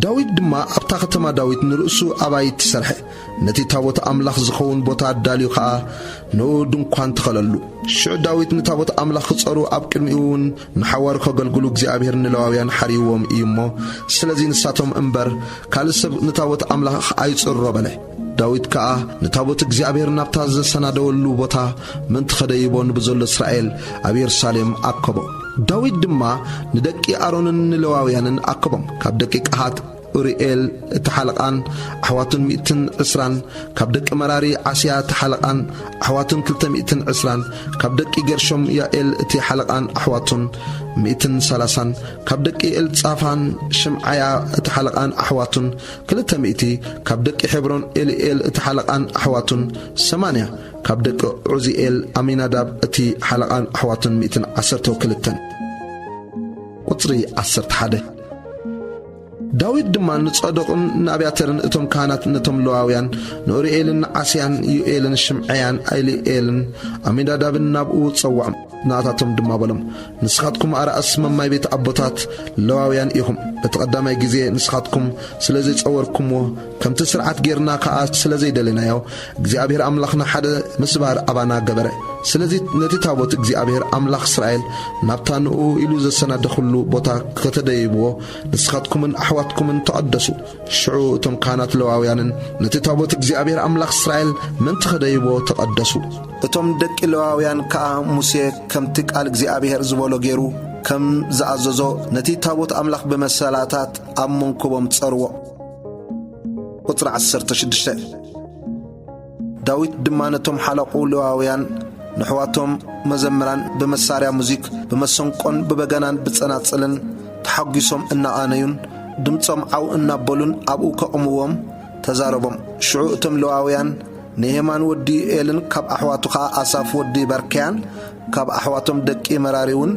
ዳዊት ድማ ኣብታ ኸተማ ዳዊት ንርእሱ ኣባይቲ ሰርሐ። ነቲ ታቦት ኣምላኽ ዝኸውን ቦታ ኣዳልዩ ኸኣ ንኡ ድንኳን ተኸለሉ። ሽዑ ዳዊት ንታቦት ኣምላኽ ክጸሩ ኣብ ቅድሚኡ እውን ንሓዋሩ ከገልግሉ እግዚኣብሔር ንሌዋውያን ሓርይዎም እዩ እሞ፣ ስለዚ ንሳቶም እምበር ካልእ ሰብ ንታቦት ኣምላኽ ኣይጽሮ በለ። ዳዊት ከኣ ንታቦት እግዚኣብሔር ናብታ ዘሰናደወሉ ቦታ ምእንቲ ኸደይቦ ንብዘሎ እስራኤል ኣብ የሩሳሌም ኣከቦ። ዳዊት ድማ ንደቂ ኣሮንን ንሌዋውያንን ኣከቦም። ካብ ደቂ ቀሃት ኡሪኤል እቲ ሓለቓን ኣሕዋቱን ሚእትን ዕስራን፣ ካብ ደቂ መራሪ ዓስያ እቲ ሓለቓን ኣሕዋቱን ክልተ ሚእትን ዕስራን፣ ካብ ደቂ ገርሾም ያኤል እቲ ሓለቓን ኣሕዋቱን ሚእትን ሰላሳን፣ ካብ ደቂ ኤልጻፋን ሽምዓያ እቲ ሓለቓን ኣሕዋቱን ክልተ ሚእቲ፣ ካብ ደቂ ሔብሮን ኤልኤል እቲ ሓለቓን ኣሕዋቱን ሰማንያ፣ ካብ ደቂ ዑዝኤል ኣሚናዳብ እቲ ሓለቓን ኣሕዋቱን ሚእትን ዓሰርተ ክልተን። ቁጽሪ ዓሰርተ ሓደ። ዳዊት ድማ ንጻዶቅን ንኣብያተርን እቶም ካህናት ነቶም ሌዋውያን ንኡሪኤልን ንዓስያን ዩኤልን ሽምዓያን ኤልኤልን ኣሚናዳብን ናብኡ ጸውዖም። ናታቶም ድማ በሎም፣ ንስኻትኩም ኣራእስ መማይ ቤት ኣቦታት ሌዋውያን ኢኹም። በቲ ቐዳማይ ግዜ ንስኻትኩም ስለ ዘይጸወርኩምዎ፣ ከምቲ ስርዓት ጌርና ከኣ ስለ ዘይደለናዮ፣ እግዚኣብሔር ኣምላኽና ሓደ ምስባር ኣባና ገበረ። ስለዚ ነቲ ታቦት እግዚኣብሔር ኣምላኽ እስራኤል ናብታ ንኡ ኢሉ ዘሰናደኹሉ ቦታ ከተደይብዎ፣ ንስኻትኩምን ኣሕዋትኩምን ተቐደሱ። ሽዑ እቶም ካህናት ሌዋውያንን ነቲ ታቦት እግዚኣብሔር ኣምላኽ እስራኤል ምእንቲ ኸደይብዎ ተቐደሱ። እቶም ደቂ ሌዋውያን ከኣ ሙሴ ከምቲ ቃል እግዚኣብሔር ዝበሎ ገይሩ ከም ዝኣዘዞ ነቲ ታቦት ኣምላኽ ብመሰላታት ኣብ መንኩቦም ጸርዎ። ቁጽሪ ዓሰርተ ሽዱሽተ። ዳዊት ድማ ነቶም ሓለቑ ሌዋውያን፣ ንኣሕዋቶም መዘምራን ብመሳርያ ሙዚክ፣ ብመሰንቆን ብበገናን ብጸናጽልን ተሓጒሶም እናቓነዩን ድምጾም ዓው እናበሉን ኣብኡ ከቑምዎም ተዛረቦም። ሽዑ እቶም ሌዋውያን ንሄማን ወዲ ዩኤልን ካብ ኣሕዋቱ ኸኣ ኣሳፍ ወዲ በርክያን ካብ ኣሕዋቶም ደቂ መራሪ እውን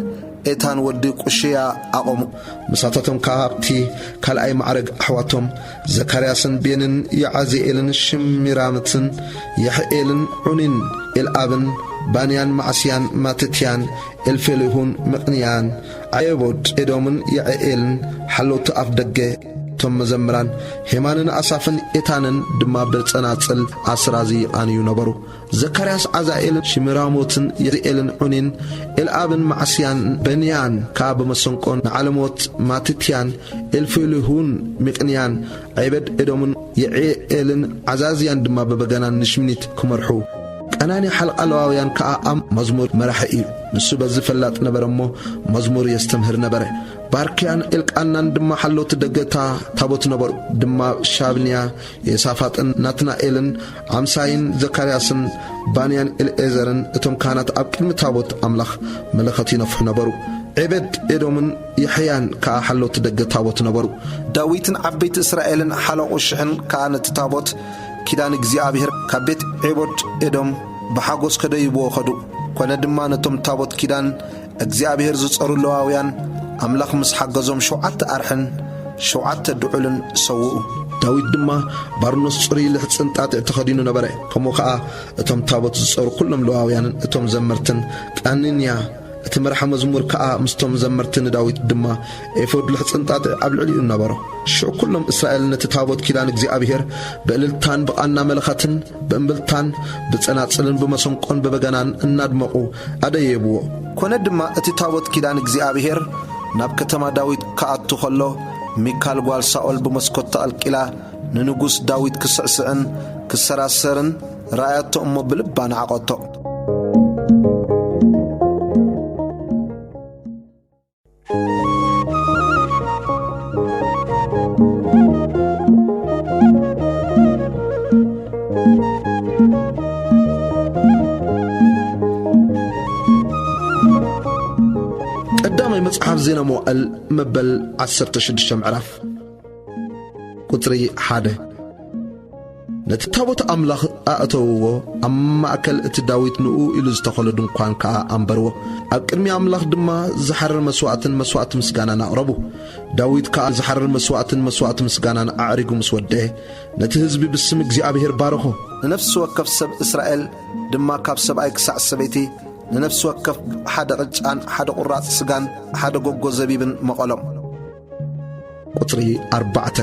ኤታን ወዲ ቁሽያ ኣቖሙ። ምሳታቶም ከኣ ኣብቲ ካልኣይ ማዕረግ ኣሕዋቶም ዘካርያስን ቤንን ያዓዝኤልን ሽሚራምትን የሕኤልን ዑኒን ኤልኣብን ባንያን ማዕስያን ማትትያን ኤልፌልሁን ምቕንያን ዓየቦድ ኤዶምን የዕኤልን ሓለውቲ ኣፍ ደገ እቶም መዘምራን ሄማንን ኣሳፍን ኤታንን ድማ ብጸናጽል ኣስራዚ ይቓንዩ ነበሩ። ዘካርያስ ዓዛኤልን ሽሚራሞትን የዝኤልን ዑኒን ኤልኣብን ማዕስያን በንያን ከኣ ብመሰንቆን ንዓለሞት ማትትያን ኤልፌልሁን ሚቕንያን ዔበድ ኤዶምን የዕኤልን ዓዛዝያን ድማ ብበገናን ንሽምኒት ክመርሑ። ቀናኒ ሓለቓ ለዋውያን ከኣ ኣብ መዝሙር መራሒ እዩ። ንሱ በዚ ፈላጥ ነበረ እሞ መዝሙር የስተምህር ነበረ። ባርክያን ኤልቃናን ድማ ሓለውቲ ደገ እታ ታቦት ነበሩ። ድማ ሻብንያ፣ የሳፋጥን ናትናኤልን ዓምሳይን ዘካርያስን ባንያን ኤልኤዘርን እቶም ካህናት ኣብ ቅድሚ ታቦት ኣምላኽ መለኸት ይነፍሑ ነበሩ። ዔበድ ኤዶምን የሕያን ከኣ ሓለውቲ ደገ ታቦት ነበሩ። ዳዊትን ዓበይቲ እስራኤልን ሓለቑ ሽሕን ከኣ ነቲ ታቦት ኪዳን እግዚኣብሔር ካብ ቤት ዔቦድ ኤዶም ብሓጎስ ከደይብዎ ኸዱ። ኮነ ድማ ነቶም ታቦት ኪዳን እግዚኣብሔር ዝጸሩ ሌዋውያን ኣምላኽ ምስ ሓገዞም ሸውዓተ ኣርሕን ሸውዓተ ድዑልን ሰውኡ። ዳዊት ድማ ባርኖስ ጽሩይ ልሕጽን ጣጢዕ ተኸዲኑ ነበረ። ከምኡ ኸኣ እቶም ታቦት ዝጸሩ ኩሎም ሌዋውያንን እቶም ዘመርትን፣ ቃንንያ እቲ መርሓ መዝሙር ከኣ ምስቶም ዘመርቲ ንዳዊት ድማ ኤፎድ ልሕጽን ጣጢዕ ኣብ ልዕሊኡ ነበሮ። ሽዑ ኩሎም እስራኤል ነቲ ታቦት ኪዳን እግዚኣብሔር ብእልልታን ብቓና መለኸትን ብእምብልታን ብጸናጽልን ብመሰንቆን ብበገናን እናድመቑ ኣደየብዎ። ኮነ ድማ እቲ ታቦት ኪዳን እግዚኣብሔር ናብ ከተማ ዳዊት ክኣቱ ኸሎ፣ ሚካል ጓል ሳኦል ብመስኮት ተቐልቂላ ንንጉስ ዳዊት ክስዕስዕን ክሰራሰርን ረኣያቶ እሞ ብልባ ነዓቐቶ። ቀዳማይ መጽሓፍ ዜና መዋእል መበል ዓሰርተ ሽዱሽተ ምዕራፍ። ቁጽሪ ሓደ። ነቲ ታቦት ኣምላኽ ኣእተውዎ፣ ኣብ ማእከል እቲ ዳዊት ንእኡ ኢሉ ዝተኸሎ ድንኳን ከኣ ኣንበርዎ። ኣብ ቅድሚ ኣምላኽ ድማ ዝሓርር መስዋእትን መስዋእቲ ምስጋናን ኣቕረቡ። ዳዊት ከኣ ዝሓርር መስዋእትን መስዋእቲ ምስጋናን ኣዕሪጉ ምስ ወደአ፣ ነቲ ህዝቢ ብስም እግዚኣብሔር ባረኾ። ንነፍሲ ወከፍ ሰብ እስራኤል ድማ ካብ ሰብኣይ ክሳዕ ሰበይቲ ንነፍሲ ወከፍ ሓደ ቅጫን ሓደ ቁራጽ ስጋን ሓደ ጎጎ ዘቢብን መቐሎም። ቁጽሪ ኣርባዕተ።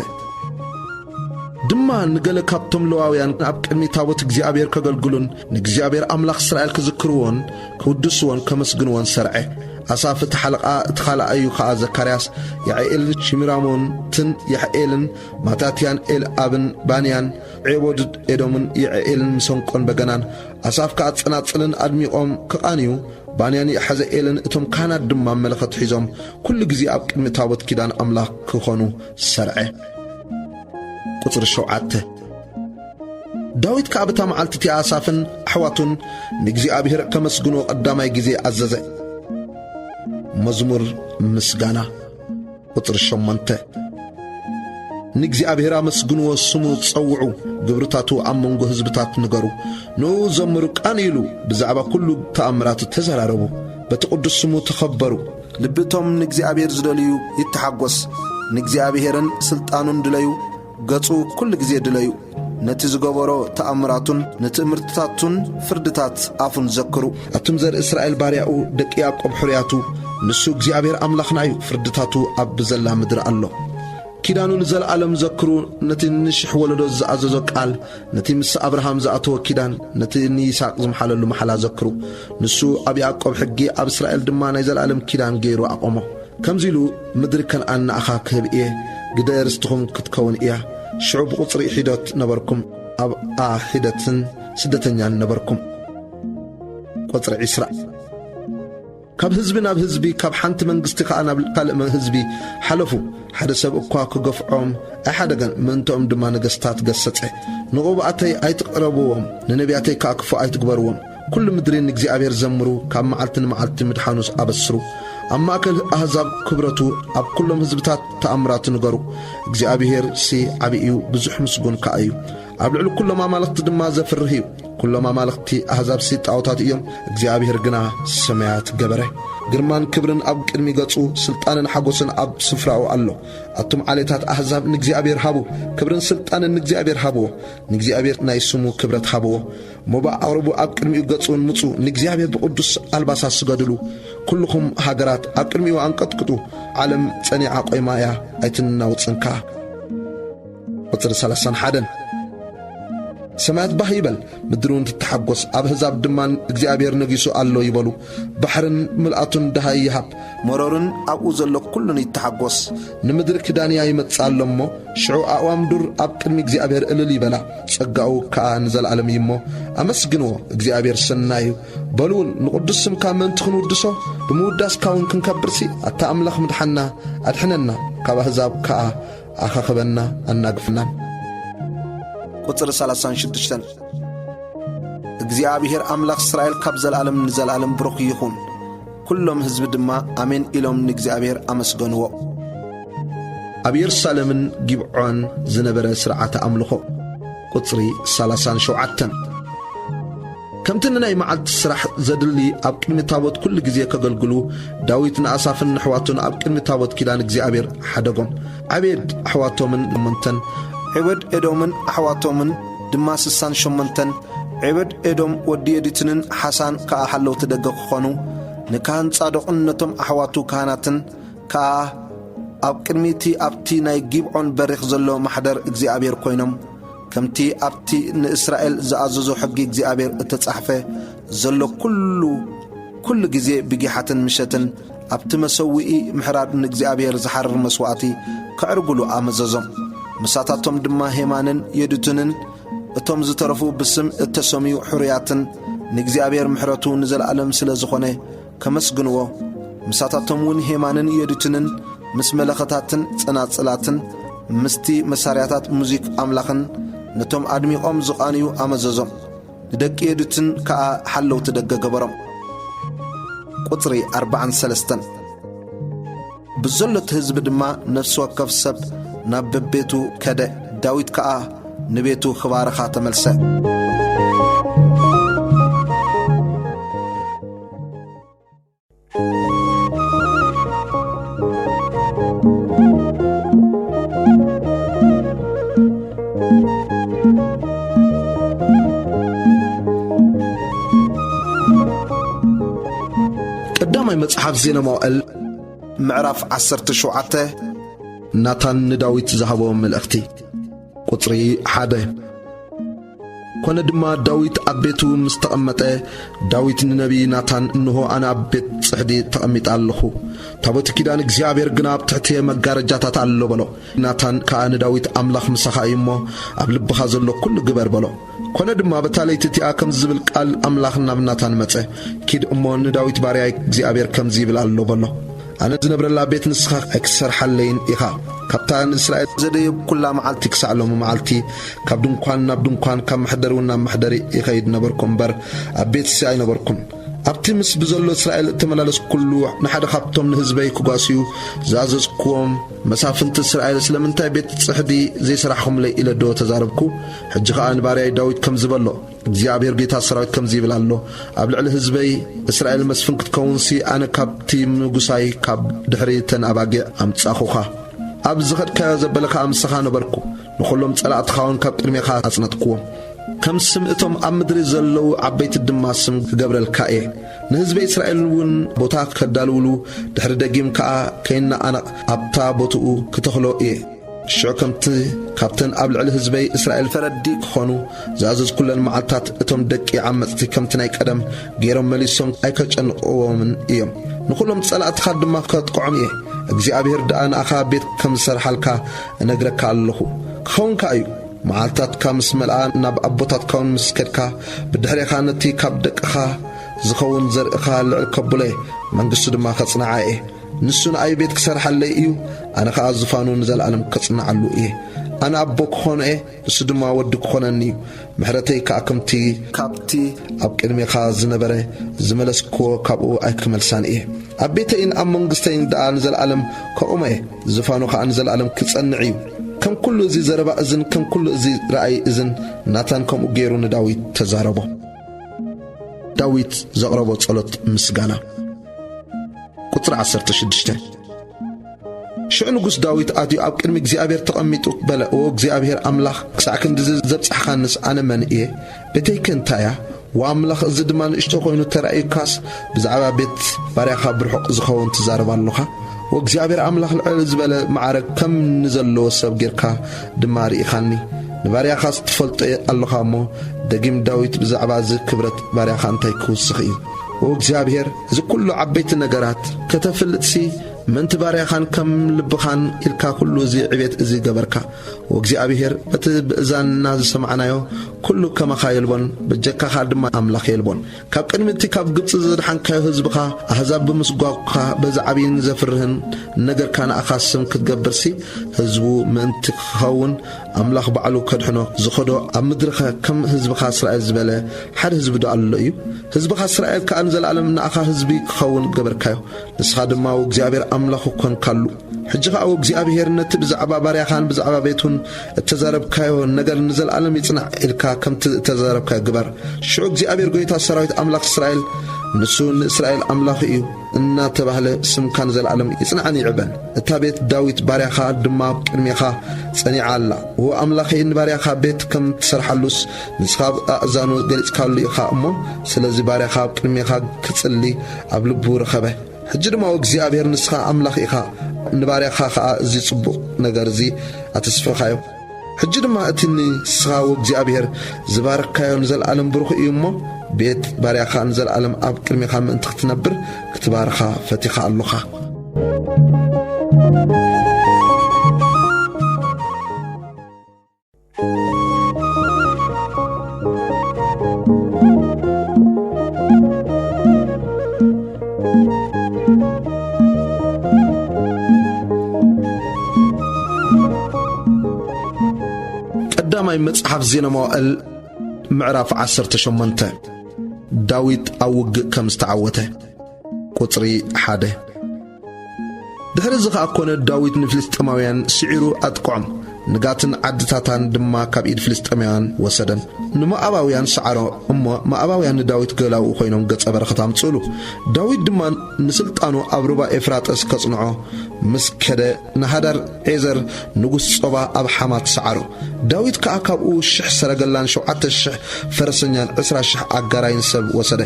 ድማ ንገለ ካብቶም ለዋውያን ኣብ ቅድሚ ታቦት እግዚኣብሔር ከገልግሉን ንእግዚኣብሔር ኣምላኽ እስራኤል ክዝክርዎን ክውድስዎን ከመስግንዎን ሰርዐ። ኣሳፍ እቲ ሓለቓ፣ እቲ ካልኣዩ ኸኣ ዘካርያስ፣ ያዕኤልን ሽሚራሞትን ያሕኤልን ማታትያን ኤልኣብን ባንያን ዔቦድ ኤዶምን የዕኤልን መሰንቆን በገናን፣ ኣሳፍ ከኣ ጸናጽልን ኣድሚቖም ክቓንዩ፣ ባንያን የሐዘኤልን እቶም ካህናት ድማ መለኸት ሒዞም ኩሉ ግዜ ኣብ ቅድሚ ታቦት ኪዳን ኣምላኽ ክኾኑ ሰርዐ። ቁጽሪ ሸውዓተ። ዳዊት ከኣ በታ መዓልቲ እቲኣ ኣሳፍን ኣሕዋቱን ንእግዚኣብሔር ከመስግንዎ ቀዳማይ ግዜ ኣዘዘ። መዝሙር ምስጋና። ቁጽሪ ሸሞንተ። ንእግዚኣብሔር ኣመስግንዎ፣ ስሙ ጸውዑ፣ ግብርታቱ ኣብ መንጎ ህዝብታት ንገሩ። ንእኡ ዘምሩ፣ ቃንይሉ፣ ብዛዕባ ኩሉ ተኣምራቱ ተዘራረቡ፣ በቲ ቅዱስ ስሙ ተኸበሩ። ልቢ እቶም ንእግዚኣብሔር ዝደልዩ ይተሓጎስ፣ ንእግዚኣብሔርን ስልጣኑን ድለዩ፣ ገጹ ኩሉ ግዜ ድለዩ። ነቲ ዝገበሮ ተኣምራቱን ንትእምርትታቱን ፍርድታት ኣፉን ዘክሩ። ኣቱም ዘርኢ እስራኤል ባርያኡ፣ ደቂ ያዕቆብ ሕሩያቱ፣ ንሱ እግዚኣብሔር ኣምላኽና እዩ፣ ፍርድታቱ ኣብ ብዘላ ምድሪ ኣሎ። ኪዳኑ ንዘለኣለም ዘክሩ፣ ነቲ ንሽሕ ወለዶ ዝኣዘዞ ቃል፣ ነቲ ምስ ኣብርሃም ዝኣተዎ ኪዳን፣ ነቲ ንይስሐቅ ዝመሓለሉ መሓላ ዘክሩ። ንሱ ኣብ ያዕቆብ ሕጊ፣ ኣብ እስራኤል ድማ ናይ ዘለኣለም ኪዳን ገይሩ ኣቖሞ። ከምዚ ኢሉ፣ ምድሪ ከነኣን ንኣኻ ክህብ እየ፣ ግደ ርስትኹም ክትከውን እያ። ሽዑ ብቑጽሪ ሒደት ነበርኩም፣ ኣብኣ ሒደትን ስደተኛን ነበርኩም። ቁጽሪ ዕስራ። ካብ ህዝቢ ናብ ህዝቢ፣ ካብ ሓንቲ መንግስቲ ከኣ ናብ ካልእ መ-፣ ህዝቢ ሓለፉ። ሓደ ሰብ እኳ ክገፍዖም ኣይሓደገን፣ ምእንተኦም ድማ ነገስታት ገሰጸ። ንቕቡኣተይ ኣይትቕረብዎም፣ ንነቢያተይ ከኣ ክፉእ ኣይትግበርዎም። ኩሉ ምድሪ ንእግዚኣብሔር ዘምሩ፣ ካብ መዓልቲ ንመዓልቲ ምድሓኑስ ኣበስሩ። ኣብ ማእከል ኣህዛብ ክብረቱ፣ ኣብ ኩሎም ህዝብታት ተኣምራቱ ንገሩ። እግዚኣብሔርሲ ዓቢ እዩ፣ ብዙሕ ምስጉን ከኣ እዩ። ኣብ ልዕሊ ኩሎም ኣማልኽቲ ድማ ዘፍርህ እዩ። ኩሎም ኣማልኽቲ ኣህዛብሲ ጣዖታት እዮም፣ እግዚኣብሔር ግና ሰማያት ገበረ። ግርማን ክብርን ኣብ ቅድሚ ገጹ፣ ስልጣንን ሓጎስን ኣብ ስፍራኡ ኣሎ። ኣቱም ዓሌታት ኣህዛብ ንእግዚኣብሔር ሃቡ፣ ክብርን ስልጣንን ንእግዚኣብሔር ሃብዎ። ንእግዚኣብሔር ናይ ስሙ ክብረት ሃብዎ። ሞባእ ኣቕርቡ፣ ኣብ ቅድሚኡ ገጽ እውን ምጹ፣ ንእግዚኣብሔር ብቕዱስ ኣልባሳት ስገድሉ። ኩልኹም ሃገራት ኣብ ቅድሚኡ ኣንቀጥቅጡ፣ ዓለም ጸኒዓ ቆይማ እያ፣ ኣይትናወጽን ከኣ። ቁጽሪ ሰላሳን ሓደን። ሰማያት ባህ ይበል፣ ምድሪ እውን ትተሓጎስ፣ ኣብ ኣህዛብ ድማ እግዚኣብሔር ነጊሱ ኣሎ ይበሉ። ባሕርን ምልኣቱን ደሃይ ይሃብ፣ መሮርን ኣብኡ ዘሎ ኩሉን ይተሓጎስ። ንምድሪ ኪዳንያ ይመጽእ ኣሎ እሞ፣ ሽዑ ኣእዋም ዱር ኣብ ቅድሚ እግዚኣብሔር እልል ይበላ። ጸጋኡ ከኣ ንዘለዓለም እዩ እሞ፣ ኣመስግንዎ፣ እግዚኣብሔር ሰናይ እዩ። በሉ እውን፣ ንቕዱስ ስምካ ምእንቲ ክንውድሶ፣ ብምውዳስካ እውን ክንከብርሲ፣ ኣታ ኣምላኽ ምድሓና፣ ኣድሕነና፣ ካብ ኣህዛብ ከኣ ኣኻኽበና ኣናግፍናን። ቁጽሪ ሰላሳን ሽዱሽተን። እግዚኣብሔር ኣምላኽ እስራኤል ካብ ዘለኣለም ንዘለኣለም ብሩኽ ይኹን። ኩሎም ህዝቢ ድማ ኣሜን ኢሎም ንእግዚኣብሔር ኣመስገንዎ። ኣብ የሩሳሌምን ጊብዖን ዝነበረ ስርዓተ ኣምልኾ። ቁጽሪ ሰላሳን ሸውዓተን። ከምቲ ንናይ መዓልቲ ስራሕ ዘድሊ ኣብ ቅድሚ ታቦት ኩሉ ግዜ ከገልግሉ፣ ዳዊት ንኣሳፍን ንኣሕዋቱን ኣብ ቅድሚ ታቦት ኪዳን እግዚኣብሔር ሓደጎም። ዓቤድ ኣሕዋቶምን ሸሞንተን፣ ዔበድ ኤዶምን ኣሕዋቶምን ድማ ስሳን ሸሞንተን፣ ዔበድ ኤዶም ወዲ የዱትንን ሓሳን ከኣ ሓለውቲ ደገ ክኾኑ፣ ንካህን ጻዶቕን ነቶም ኣሕዋቱ ካህናትን ከኣ ኣብ ቅድሚ እቲ ኣብቲ ናይ ጊብዖን በሪኽ ዘሎ ማሕደር እግዚኣብሔር ኮይኖም፣ ከምቲ ኣብቲ ንእስራኤል ዝኣዘዞ ሕጊ እግዚኣብሔር እተጻሕፈ ዘሎ ኩሉ፣ ኩሉ ግዜ ብጊሓትን ምሸትን ኣብቲ መሰውኢ ምሕራድ ንእግዚኣብሔር ዝሓርር መስዋእቲ ከዕርጉሉ ኣመዘዞም። ምሳታቶም ድማ ሄማንን የዱትንን፣ እቶም ዝተረፉ ብስም እተሰምዩ ሕሩያትን፣ ንእግዚኣብሔር ምሕረቱ ንዘለኣለም ስለ ዝኾነ ከመስግንዎ። ምሳታቶም እውን ሄማንን የዱትንን ምስ መለኸታትን ጸናጽላትን ምስቲ መሳርያታት ሙዚክ ኣምላኽን ነቶም ኣድሚቖም ዝቓንዩ ኣመዘዞም። ንደቂ የዱትን ከኣ ሓለውቲ ደገ ገበሮም። ቁጽሪ ኣርባዓን ሰለስተን። ብዘሎ እቲ ህዝቢ ድማ ነፍሲ ወከፍ ሰብ ናብ በቤቱ ከደ። ዳዊት ከኣ ንቤቱ ክባርኻ ተመልሰ። ቀዳማይ መጽሓፍ ዜና መዋእል ምዕራፍ ዓሰርተ ሸውዓተ። ናታን ንዳዊት ዝሃቦ መልእኽቲ። ቁጽሪ ሓደ። ኮነ ድማ ዳዊት ኣብ ቤቱ ምስ ተቐመጠ፣ ዳዊት ንነቢይ ናታን፣ "እንሆ ኣነ ኣብ ቤት ጽሕዲ ተቐሚጠ ኣለኹ፣ ታቦት ኪዳን እግዚኣብሔር ግና ኣብ ትሕቲ መጋረጃታት ኣሎ" በሎ። ናታን ከኣ ንዳዊት፣ "ኣምላኽ ምሳኻ እዩ እሞ፣ ኣብ ልብኻ ዘሎ ኩሉ ግበር" በሎ። ኮነ ድማ በታ ለይቲ እቲኣ ከምዚ ዝብል ቃል ኣምላኽ ናብ ናታን መጸ፣ "ኪድ እሞ ንዳዊት ባርያይ እግዚኣብሔር ከምዚ ይብል ኣሎ" በሎ። ኣነ ዝነብረላ ቤት ንስኻ ኣይክትሰርሓለይን ኢኻ። ካብታ ንእስራኤል ዘደየብኩላ መዓልቲ ክሳዕ ሎሚ መዓልቲ፣ ካብ ድንኳን ናብ ድንኳን፣ ካብ መሕደሪ እውን ናብ መሕደሪ ይኸይድ ነበርኩ እምበር፣ ኣብ ቤትሲ ኣይነበርኩን። ኣብቲ ምስ ብዘሎ እስራኤል እተመላለስኩሉ፣ ንሓደ ካብቶም ንህዝበይ ክጓስዩ ዝኣዘዝኩዎም መሳፍንቲ እስራኤል፣ "ስለምንታይ ቤት ጽሕዲ ዘይሰራሕኹምለይ?" ኢለ ዶ ተዛረብኩ? ሕጂ ኸኣ ንባርያይ ዳዊት ከምዚ በሎ፣ "እግዚኣብሔር ጌታ ሰራዊት ከምዚ ይብል ኣሎ፣ ኣብ ልዕሊ ህዝበይ እስራኤል መስፍን ክትከውንሲ፣ ኣነ ካብቲ ምጉሳይ ካብ ድሕሪ እተን ኣባጊዕ ኣምጻኹኻ። ኣብ ዝኸድካዮ ዘበለ ኸኣ ምሳኻ ነበርኩ፣ ንኹሎም ጸላእትኻ እውን ካብ ቅድሜኻ ኣጽነትክዎም። ከም ስም እቶም ኣብ ምድሪ ዘለዉ ዓበይቲ ድማ ስም ክገብረልካ እየ። ንህዝበይ እስራኤል እውን ቦታ ከዳልውሉ፣ ድሕሪ ደጊም ከኣ ከይነቓነቕ ኣብታ ቦትኡ ክተኽሎ እየ። ሽዑ ከምቲ ካብተን ኣብ ልዕሊ ህዝበይ እስራኤል ፈረድቲ ክኾኑ ዝኣዘዝኩለን መዓልታት፣ እቶም ደቂ ዓመጽቲ ከምቲ ናይ ቀደም ገይሮም መሊሶም ኣይከጨንቕዎምን እዮም። ንኹሎም ጸላእትኻ ድማ ከጥቅዖም እየ። እግዚኣብሔር ደኣ ንኣኻ ቤት ከም ዝሰርሓልካ እነግረካ ኣለኹ። ክኸውን ከኣ እዩ፣ መዓልታትካ ምስ መልኣ፣ ናብ ኣቦታትካ እውን ምስ ከድካ፣ ብድሕሬኻ ነቲ ካብ ደቅኻ ዝኸውን ዘርእኻ ልዕል ከብሎ እየ፣ መንግስቱ ድማ ከጽንዓ እየ። ንሱ ንኣይ ቤት ክሰርሓለይ እዩ፣ ኣነ ኸኣ ዝፋኑ ንዘለኣለም ከጽንዓሉ እየ። ኣነ ኣቦ ክኾኖ እየ፣ ንሱ ድማ ወዲ ክኾነኒ እዩ። ምሕረተይ ከኣ ከምቲ ካብቲ ኣብ ቅድሜኻ ዝነበረ ዝመለስክዎ ካብኡ ኣይክመልሳን እየ። ኣብ ቤተይን ኣብ መንግስተይን ደኣ ንዘለኣለም ከቑሞ እየ፣ ዝፋኑ ኸኣ ንዘለኣለም ክጸንዕ እዩ። ከም ኩሉ እዚ ዘረባ እዝን ከም ኩሉ እዚ ረኣይ እዝን ናታን ከምኡ ገይሩ ንዳዊት ተዛረቦ። ዳዊት ዘቕረቦ ጸሎት ምስጋና። ቁጽሪ ዓሰርተ ሽዱሽተ። ሽዑ ንጉስ ዳዊት ኣትዩ ኣብ ቅድሚ እግዚኣብሔር ተቐሚጡ በለ፣ "ኦ እግዚኣብሔር ኣምላኽ፣ ክሳዕ ክንድዚ ዘብጻሕካንስ ኣነ መን እየ? ቤተይከ እንታይ እያ? ወኣምላኽ፣ እዚ ድማ ንእሽቶ ኮይኑ ተራእዩካስ፣ ብዛዕባ ቤት ባርያኻ ብርሑቕ ዝኸውን ትዛረብ ኣሎኻ? ወእግዚኣብሔር ኣምላኽ፣ ልዕል ዝበለ መዓርግ ከም ንዘለዎ ሰብ ጌርካ ድማ ርኢኻኒ። ንባርያኻስ ትፈልጦ ኣለኻ እሞ፣ ደጊም ዳዊት ብዛዕባ እዚ ክብረት ባርያኻ እንታይ ክውስኽ እዩ? ወእግዚኣብሔር፣ እዚ ኩሉ ዓበይቲ ነገራት ከተፍልጥሲ፣ ምእንቲ ባርያኻን ከም ልብኻን ኢልካ ኩሉ እዚ ዕቤት እዚ ገበርካ። ወእግዚኣብሔር፣ በቲ ብእዛንና ዝሰማዕናዮ ኩሉ ከማኻ የልቦን፣ በጀካኻ ድማ ኣምላኽ የልቦን። ካብ ቅድሚ እቲ ካብ ግብጺ ዘድሓንካዮ ህዝብኻ ኣህዛብ ብምስጓግካ በዚ ዓብይን ዘፍርህን ነገርካ ንኣኻ ስም ክትገብርሲ፣ ህዝቡ ምእንቲ ክኸውን ኣምላኽ ባዕሉ ከድሕኖ ዝኸዶ ኣብ ምድርኸ ከም ህዝብኻ እስራኤል ዝበለ ሓደ ህዝቢ ዶ ኣሎ እዩ? ህዝብኻ እስራኤል ከኣ ንዘለኣለም ንኣኻ ህዝቢ ክኸውን ገበርካዮ። ንስኻ ድማ እግዚኣብሔር ኣምላኹ ኰንካሉ። ሕጂ ኸኣ እግዚኣብሔር ነቲ ብዛዕባ ባርያኻን ብዛዕባ ቤቱን እተዛረብካዮ ነገር ንዘለኣለም ይጽናዕ ኢልካ ከምቲ እተዛረብካዮ ግበር። ሽዑ እግዚኣብሔር ጐይታ ሰራዊት ኣምላኽ እስራኤል፣ ንሱ ንእስራኤል ኣምላኽ እዩ እናተባህለ ስምካ ንዘለኣለም ይጽናዕን ይዕበን። እታ ቤት ዳዊት ባርያኻ ድማ ኣብ ቅድሜኻ ጸኒዓ ኣላ። እወ ኣምላኸይ ንባርያኻ ቤት ከም ትሰርሓሉስ ንስኻ ኣብ ኣእዛኑ ገሊጽካሉ ኢኻ እሞ፣ ስለዚ ባርያኻ ኣብ ቅድሜኻ ክጽሊ ኣብ ልቡ ረኸበ። ሕጂ ድማ እግዚኣብሔር ንስኻ ኣምላኽ ኢኻ፣ ንባርያኻ ኸኣ እዚ ጽቡቕ ነገር እዚ ኣተስፈኻዮ። ሕጂ ድማ እቲ ንስኻ ወእግዚኣብሔር ዝባረኽካዮ ንዘለኣለም ብሩኽ እዩ እሞ፣ ቤት ባርያኻ ንዘለኣለም ኣብ ቅድሜኻ ምእንቲ ክትነብር ክትባርኻ ፈቲኻ ኣሎኻ። ቀዳማይ መጽሓፍ ዜና መዋእል ምዕራፍ ዓሰርተ ሸሞንተ። ዳዊት ኣብ ውግእ ከም ዝተዓወተ። ቁጽሪ ሓደ። ድሕሪ እዚ ኸኣ ኰነ፣ ዳዊት ንፍልስጥኤማውያን ስዒሩ ኣጥቅዖም፣ ንጋትን ዓድታታን ድማ ካብ ኢድ ፍልስጥኤማውያን ወሰደን። ንሞዓባውያን ሰዓሮ እሞ፣ ሞዓባውያን ንዳዊት ገላኡ ኾይኖም ገጸ በረኸት ኣምጽኡሉ። ዳዊት ድማ ንስልጣኑ ኣብ ሩባ ኤፍራጠስ ከጽንዖ ምስ ከደ፣ ንሃዳር ዔዘር ንጉስ ጾባ ኣብ ሓማት ሰዓሮ። ዳዊት ከኣ ካብኡ ሽሕ ሰረገላን ሸውዓተ ሽሕ ፈረሰኛን ዕስራ ሽሕ ኣጋራይን ሰብ ወሰደ።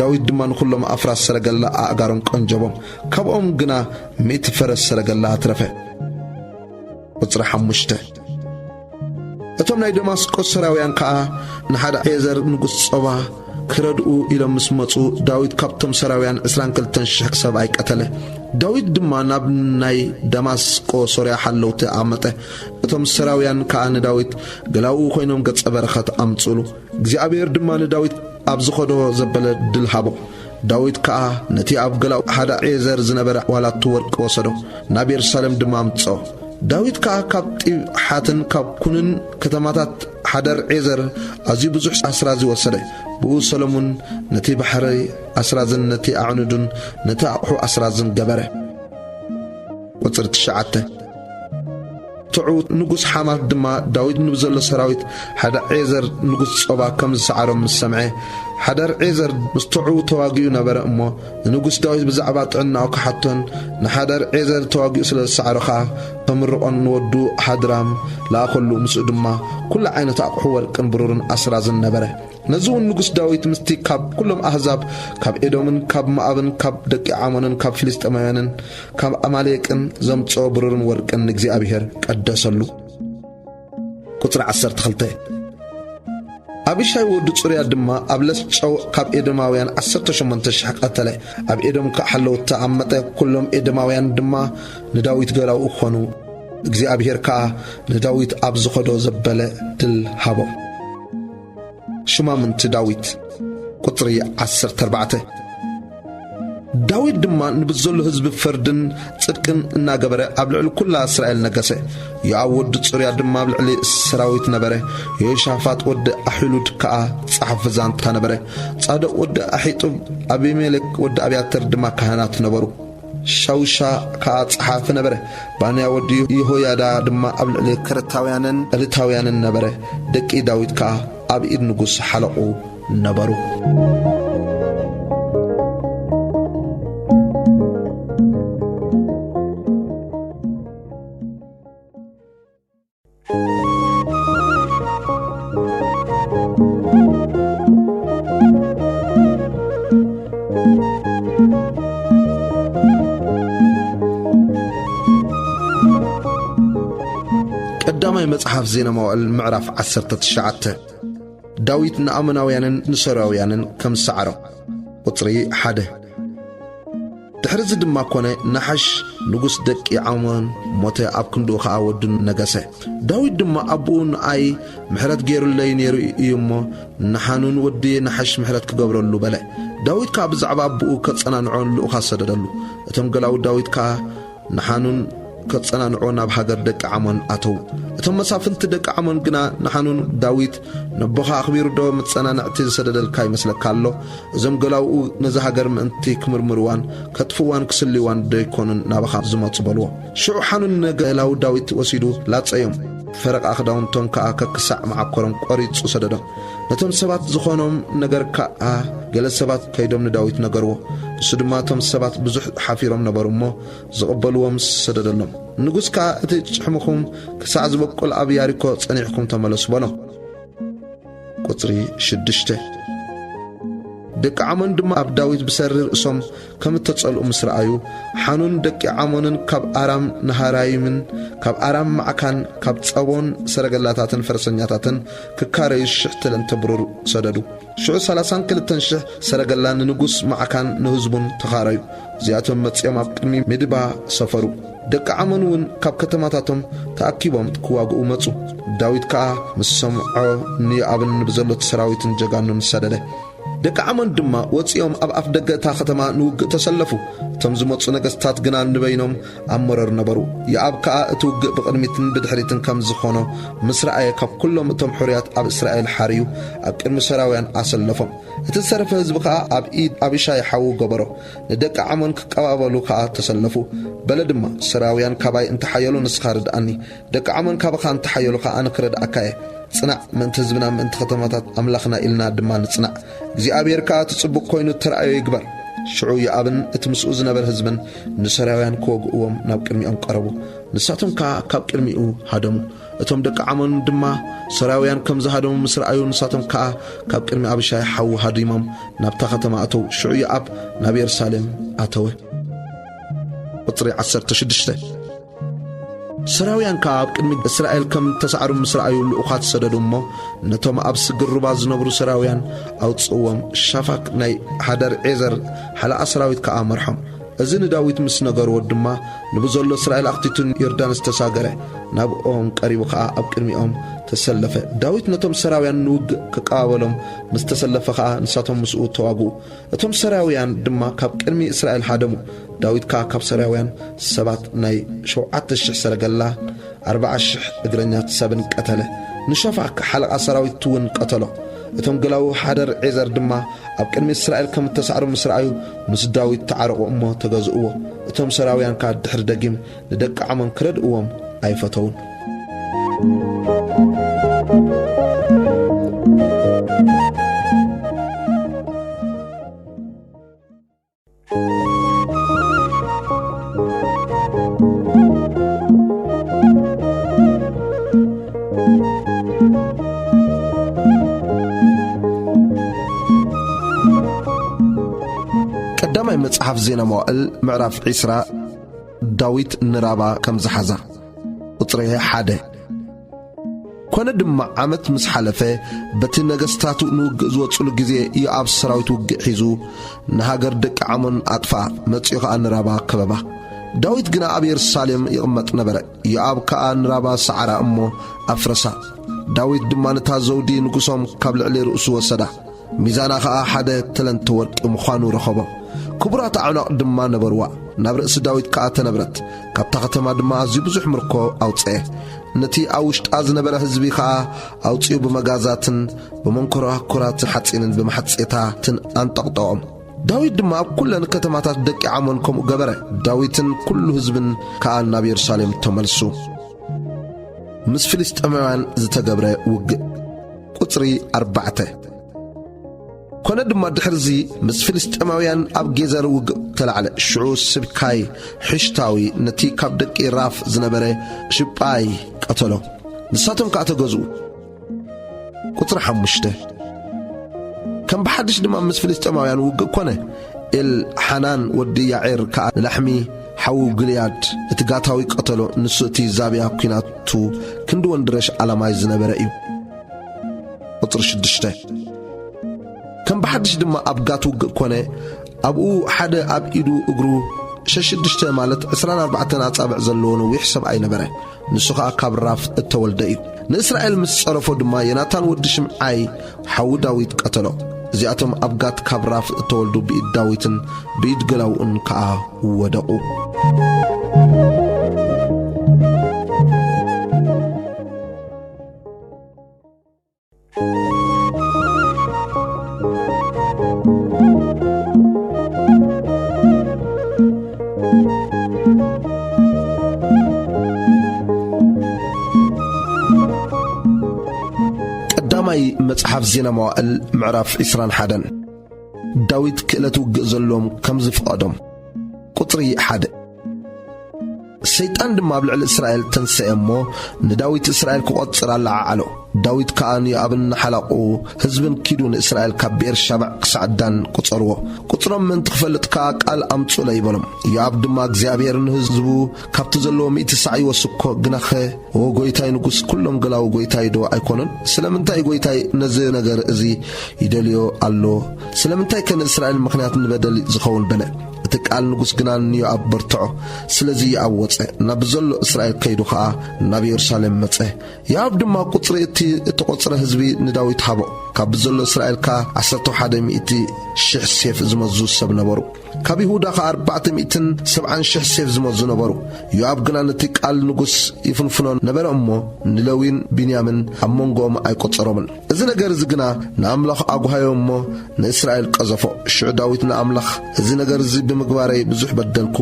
ዳዊት ድማ ንኹሎም ኣፍራስ ሰረገላ ኣእጋሮም ቀንጀቦም፣ ካብኦም ግና ሚእቲ ፈረስ ሰረገላ ኣትረፈ። ቁጽሪ ሓሙሽተ። እቶም ናይ ደማስቆ ሰራውያን ከኣ ንሓደ ዔዘር ንጉስ ጾባ ክረድኡ ኢሎም ምስ መጹ፣ ዳዊት ካብቶም ሰራውያን ዕስራን ክልተን ሽሕ ሰብ ኣይቀተለ። ዳዊት ድማ ናብ ናይ ደማስቆ ሶርያ ሓለውቲ ኣመጠ። እቶም ሰራውያን ከኣ ንዳዊት ገላኡ ኮይኖም ገጸ በረኸት ኣምጽሉ። እግዚኣብሔር ድማ ንዳዊት ኣብ ዝኸዶ ዘበለ ድል ሃቦ። ዳዊት ከኣ ነቲ ኣብ ገላኡ ሓደ ዔዘር ዝነበረ ዋላቱ ወርቂ ወሰዶ፣ ናብ የሩሳሌም ድማ ኣምጽኦ። ዳዊት ከኣ ካብ ጢብሓትን ካብ ኩንን ከተማታት ሓደር ዔዘር ኣዝዩ ብዙሕ ኣስራዚ ወሰደ። ብኡ ሰሎሞን ነቲ ባሕሪ ኣስራዝን ነቲ ኣዕኑድን ነቲ ኣቕሑ ኣስራዝን ገበረ። ቁጽሪ ትሽዓተ። ትዑ ንጉስ ሓማት ድማ ዳዊት ንብዘሎ ሰራዊት ሓደ ዔዘር ንጉስ ጾባ ከም ዝሰዓሮም ምስ ሰምዐ፣ ሓደር ዔዘር ምስ ትዑ ተዋጊኡ ነበረ እሞ፣ ንንጉስ ዳዊት ብዛዕባ ጥዕናኡ ክሓቶን ንሓደር ዔዘር ተዋጊኡ ስለ ዝሰዓሮ ኸኣ ከምርቖን ንወዱ ሃድራም ለኣኸሉ። ምስኡ ድማ ኩሉ ዓይነት ኣቕሑ ወርቅን ብሩርን ኣስራዝን ነበረ። ነዚ እውን ንጉስ ዳዊት ምስቲ ካብ ኩሎም ኣህዛብ፣ ካብ ኤዶምን ካብ ሞኣብን ካብ ደቂ ዓሞንን ካብ ፍልስጥኤማውያንን ካብ ኣማሌቅን ዘምጽኦ ብሩርን ወርቅን ንእግዚኣብሔር ቀደሰሉ። ቁጽሪ ዓሰርተ ክልተ። ኣቢሻይ ወዲ ጽሩያ ድማ ኣብ ለስ ጨው ካብ ኤዶማውያን ዓሰርተ ሸሞንተ ሽሕ ቀተለ። ኣብ ኤዶም ከኣ ሓለውቲ ኣመጠ፣ ኩሎም ኤዶማውያን ድማ ንዳዊት ገላኡ ኾኑ። እግዚኣብሔር ከኣ ንዳዊት ኣብ ዝኸዶ ዘበለ ድል ሃቦ። ሽማምንቲ ዳዊት። ቁጽሪ ዓሰርተ ኣርባዕተ። ዳዊት ድማ ንብዘሎ ህዝቢ ፍርድን ጽድቅን እናገበረ ኣብ ልዕሊ ኩላ እስራኤል ነገሰ። ዮኣብ ወዲ ጽሩያ ድማ ኣብ ልዕሊ ሰራዊት ነበረ። ዮሻፋጥ ወዲ ኣሒሉድ ከኣ ጸሓፊ ዛንታ ነበረ። ጻዶቅ ወዲ ኣሒጡብ፣ ኣቢሜሌክ ወዲ ኣብያተር ድማ ካህናት ነበሩ። ሻውሻ ከኣ ጸሓፊ ነበረ። ባንያ ወዲ ይሆያዳ ድማ ኣብ ልዕሊ ከረታውያንን ፈልስታውያንን ነበረ። ደቂ ዳዊት ከኣ ኣብ ኢድ ንጉስ ሓለቑ ነበሩ። ቀዳማይ መጽሓፍ ዜና መዋእል ምዕራፍ ዓሰርተ ትሽዓተ። ዳዊት ንኣሞናውያንን ንሶርያውያንን ከም ዝሰዓሮም። ቁጽሪ ሓደ። ድሕሪ እዚ ድማ ኮነ፣ ናሐሽ ንጉስ ደቂ ዓሞን ሞተ፣ ኣብ ክንድኡ ኸኣ ወዱ ነገሰ። ዳዊት ድማ ኣቦኡ ንኣይ ምሕረት ገይሩለይ ነይሩ እዩ እሞ፣ ንሓኑን ወዲ ናሐሽ ምሕረት ክገብረሉ በለ። ዳዊት ከኣ ብዛዕባ ኣቦኡ ከጸናንዖ ልኡኻት ሰደደሉ። እቶም ገላዉ ዳዊት ከኣ ንሓኑን ከጸናንዖ ናብ ሃገር ደቂ ዓሞን ኣተዉ። እቶም መሳፍንቲ ደቂ ዓሞን ግና ንሓኑን፣ "ዳዊት ነቦኻ ኣኽቢሩ ዶ መጸናንዕቲ ዝሰደደልካ ይመስለካ ኣሎ? እዞም ገላውኡ ነዛ ሃገር ምእንቲ ክምርምርዋን ከጥፍእዋን ክስልይዋን ዶ ኣይኮኑን ናባኻ ዝመጹ?" በልዎ። ሽዑ ሓኑን ንገላዉ ዳዊት ወሲዱ ላጸዮም። ፈረቓ ክዳውንቶም ከኣ ከክሳዕ መዓኮሮም ቈሪጹ ሰደዶም። ነቶም ሰባት ዝኾኖም ነገር ከኣ ገለ ሰባት ከይዶም ንዳዊት ነገርዎ። ንሱ ድማ እቶም ሰባት ብዙሕ ሓፊሮም ነበሩ እሞ፣ ዝቕበልዎም ሰደደሎም። ንጉስ ከኣ፣ "እቲ ጭሕምኹም ክሳዕ ዝበቁል ኣብ ያሪኮ ጸኒሕኩም ተመለሱ" በሎም። ቁጽሪ ሽዱሽተ። ደቂ ዓሞን ድማ ኣብ ዳዊት ብሰሪ ርእሶም ከም እተጸልኡ ምስ ረኣዩ፣ ሓኑን ደቂ ዓሞንን ካብ ኣራም ናሃራይምን ካብ ኣራም ማዕካን ካብ ጸቦን ሰረገላታትን ፈረሰኛታትን ክካረዩ ሽሕ ተለንተ ብሩር ሰደዱ። ሽዑ ሰላሳን ክልተን ሽሕ ሰረገላ ንንጉስ ማዕካን ንህዝቡን ተኻረዩ። እዚኣቶም መጺኦም ኣብ ቅድሚ ሚድባ ሰፈሩ። ደቂ ዓሞን እውን ካብ ከተማታቶም ተኣኪቦም ክዋግኡ መጹ። ዳዊት ከኣ ምስ ሰምዖ ንዮኣብን ንብዘሎት ሰራዊትን ጀጋኑን ሰደደ። ደቂ ዓሞን ድማ ወጺኦም ኣብ ኣፍ ደገ እታ ከተማ ንውግእ ተሰለፉ። እቶም ዝመጹ ነገስታት ግና ንበይኖም ኣብ መረር ነበሩ። ዮኣብ ከኣ እቲ ውግእ ብቕድሚትን ብድሕሪትን ከም ዝኾኖ ምስ ረኣየ፣ ካብ ኩሎም እቶም ሕሩያት ኣብ እስራኤል ሓርዩ ኣብ ቅድሚ ሰራውያን ኣሰለፎም። እቲ ዝተረፈ ህዝቢ ከኣ ኣብ ኢድ ኣቢሻይ ሓዉ ገበሮ። ንደቂ ዓሞን ክቀባበሉ ከኣ ተሰለፉ። በለ ድማ፣ "ሰራውያን ካባይ እንተሓየሉ ንስኻ ርድኣኒ፣ ደቂ ዓሞን ካባኻ እንተሓየሉ ከኣ ኣነ ክረድኣካ እየ። ጽናዕ፣ ምእንቲ ህዝብና፣ ምእንቲ ከተማታት ኣምላኽና ኢልና ድማ ንጽናዕ። እግዚኣብሔር ከኣ እቲ ጽቡቕ ኮይኑ እተራእዮ ይግበር።" ሽዑ ዮኣብን እቲ ምስኡ ዝነበር ህዝብን ንሶርያውያን ክወግእዎም ናብ ቅድሚኦም ቀረቡ። ንሳቶም ከኣ ካብ ቅድሚኡ ሃደሙ። እቶም ደቂ ዓሞን ድማ ሶርያውያን ከም ዝሃደሙ ምስ ረኣዩ፣ ንሳቶም ከኣ ካብ ቅድሚ ኣቢሻይ ሓዉ ሃዲሞም ናብታ ከተማ ኣተዉ። ሽዑ ዮኣብ ናብ የሩሳሌም ኣተወ። ቁጽሪ ዓሰርተ ሽዱሽተ። ሶርያውያን ከኣ ኣብ ቅድሚ እስራኤል ከም እተሳዕሩ ምስ ረኣዩ፣ ልኡኻት ሰደዱ እሞ፣ ነቶም ኣብ ስግር ሩባ ዝነብሩ ሶርያውያን ኣውጽእዎም። ሻፋክ ናይ ሃደር ዔዘር ሓለቓ ሰራዊት ከኣ መርሖም። እዚ ንዳዊት ምስ ነገርዎ ድማ፣ ንብዘሎ እስራኤል ኣኽቲቱ ንዮርዳኖስ ተሳገረ። ናብኦም ቀሪቡ ኸኣ ኣብ ቅድሚኦም ተሰለፈ። ዳዊት ነቶም ሰራውያን ንውግእ ክቀባበሎም ምስ ተሰለፈ ኸኣ፣ ንሳቶም ምስኡ ተዋግኡ። እቶም ሰራውያን ድማ ካብ ቅድሚ እስራኤል ሃደሙ። ዳዊት ከኣ ካብ ሰራውያን ሰባት ናይ ሸውዓተ ሽሕ ሰረገላ ኣርባዓ ሽሕ እግረኛት ሰብን ቀተለ። ንሾፋክ ሓለቓ ሰራዊት እውን ቀተሎ። እቶም ገላዉ ሓደር ዔዘር ድማ ኣብ ቅድሚ እስራኤል ከም እተሳዕሩ ምስ ረኣዩ፣ ምስ ዳዊት ተዓረቑ እሞ ተገዝእዎ። እቶም ሰራውያን ከኣ ድሕሪ ደጊም ንደቂ ዓሞን ክረድእዎም ኣይፈተዉን። ቀዳማይ መጽሓፍ ዜና መዋእል ምዕራፍ ዒስራ። ዳዊት ንራባ ከም ዝሓዛ። ቁጽሪ ሓደ። ኮነ ድማ ዓመት ምስ ሓለፈ፣ በቲ ነገስታቱ ንውግእ ዝወጽሉ ግዜ፣ ዮኣብ ሰራዊት ውግእ ሒዙ ንሃገር ደቂ ዓሞን ኣጥፍኣ፣ መጺኡ ኸኣ ንራባ ከበባ። ዳዊት ግና ኣብ የሩሳሌም ይቕመጥ ነበረ። ዮኣብ ከኣ ንራባ ሰዓራ እሞ ኣፍረሳ። ዳዊት ድማ ነታ ዘውዲ ንጉሶም ካብ ልዕሊ ርእሱ ወሰዳ። ሚዛና ኸኣ ሓደ ተለንተ ወርቂ ምዃኑ ረኸቦ። ክቡራት ኣዕናቕ ድማ ነበርዋ። ናብ ርእሲ ዳዊት ከኣ ተነብረት። ካብታ ኸተማ ድማ ኣዝዩ ብዙሕ ምርኮ ኣውጽአ። ነቲ ኣብ ውሽጣ ዝነበረ ህዝቢ ኸኣ ኣውጺኡ ብመጋዛትን ብመንኮራኩራትን ሓጺንን ብመሓጼታትን ኣንጠቕጠቖም። ዳዊት ድማ ኣብ ኩለን ከተማታት ደቂ ዓሞን ከምኡ ገበረ። ዳዊትን ኩሉ ህዝብን ከኣ ናብ የሩሳሌም ተመልሱ። ምስ ፍልስጤማውያን ዝተገብረ ውግእ። ቁጽሪ ኣርባዕተ። ኮነ ድማ ድሕርዚ ምስ ፍልስጤማውያን ኣብ ጌዘር ውግእ ተላዕለ። ሽዑ ስብካይ ሑሽታዊ ነቲ ካብ ደቂ ራፍ ዝነበረ ሽጳይ ቀተሎ። ንሳቶም ከኣ ተገዝኡ። ቁጽሪ ሓሙሽተ። ከም ብሓድሽ ድማ ምስ ፍልስጤማውያን ውግእ ኮነ። ኤልሓናን ወዲ ያዒር ከኣ ንላሕሚ ሓዉ ግልያድ እቲ ጋታዊ ቀተሎ፣ ንሱ እቲ ዛብያ ኲናቱ ክንዲ ወንድረሽ ዓላማይ ዝነበረ እዩ። ቁጽሪ ሽዱሽተ። ከም ብሓድሽ ድማ ኣብ ጋት ውግእ ኮነ። ኣብኡ ሓደ ኣብ ኢዱ እግሩ ሸሽዱሽተ ማለት ዕስራን ኣርባዕተን ኣጻብዕ ዘለዎ ነዊሕ ሰብኣይ ነበረ። ንሱ ኸኣ ካብ ራፍ እተወልደ እዩ። ንእስራኤል ምስ ጸረፎ ድማ ዮናታን ወዲ ሽምዓይ ሓዉ ዳዊት ቀተሎ። እዚኣቶም ኣብ ጋት ካብ ራፍ እተወልዱ ብኢድ ዳዊትን ብኢድ ገላውኡን ከኣ ወደቑ። ቀዳማይ መጽሓፍ ዜና መዋእል ምዕራፍ ዕስራን ሓደን። ዳዊት ክእለት ውግእ ዘለዎም ከም ዝፍቐዶም። ቁጽሪ ሓደ። ሰይጣን ድማ ኣብ ልዕሊ እስራኤል ተንሰአ እሞ፣ ንዳዊት እስራኤል ክቖጽር ኣለዓዓሎ። ዳዊት ከኣ ንዮኣብን ንሓላቑ ህዝብን ኪዱ ንእስራኤል ካብ ብኤርሻባዕ ክሳዕ ዳን ቁጸርዎ። ቁጽሮም ምእንቲ ክፈልጥ ከኣ ቃል ኣምጹለይ በሎም። ዮኣብ ድማ እግዚኣብሔር ንህዝቡ ካብቲ ዘለዎ ሚእቲ ሳዕ ይወስኮ፣ ግናኸ፣ ኦ ጐይታይ ንጉስ፣ ኩሎም ገላዉ ጐይታይ ዶ ኣይኮኑን? ስለምንታይ ጐይታይ ነዚ ነገር እዚ ይደልዮ ኣሎ? ስለምንታይከ ንእስራኤል ምኽንያት ንበደል ዝኸውን በለ? እቲ ቃል ንጉስ ግና ንዮኣብ በርትዖ። ስለዚ ዮኣብ ወጸ፣ ናብ ዘሎ እስራኤል ከይዱ ኸኣ ናብ የሩሳሌም መጸ። ዮኣብ ድማ ቁጽሪ እቲ እተቖጽረ ህዝቢ ንዳዊት ሃቦ። ካብ ዘሎ እስራኤል ከኣ ዓሰርተ ሓደ ሚእቲ ሽሕ ሴፍ ዝመዙ ሰብ ነበሩ። ካብ ይሁዳ ኸኣ ኣርባዕተ ሚእትን ሰብዓን ሽሕ ሴፍ ዝመዙ ነበሩ። ዮኣብ ግና ነቲ ቃል ንጉስ ይፍንፍኖ ነበረ እሞ፣ ንሌዊን ብንያምን ኣብ መንጎኦም ኣይቈጸሮምን። እዚ ነገር እዚ ግና ንኣምላኽ ኣጉሃዮ እሞ፣ ንእስራኤል ቀዘፎ። ሽዑ ዳዊት ንኣምላኽ፣ "እዚ ነገር እዚ ብምግባረይ ብዙሕ በደልኩ፣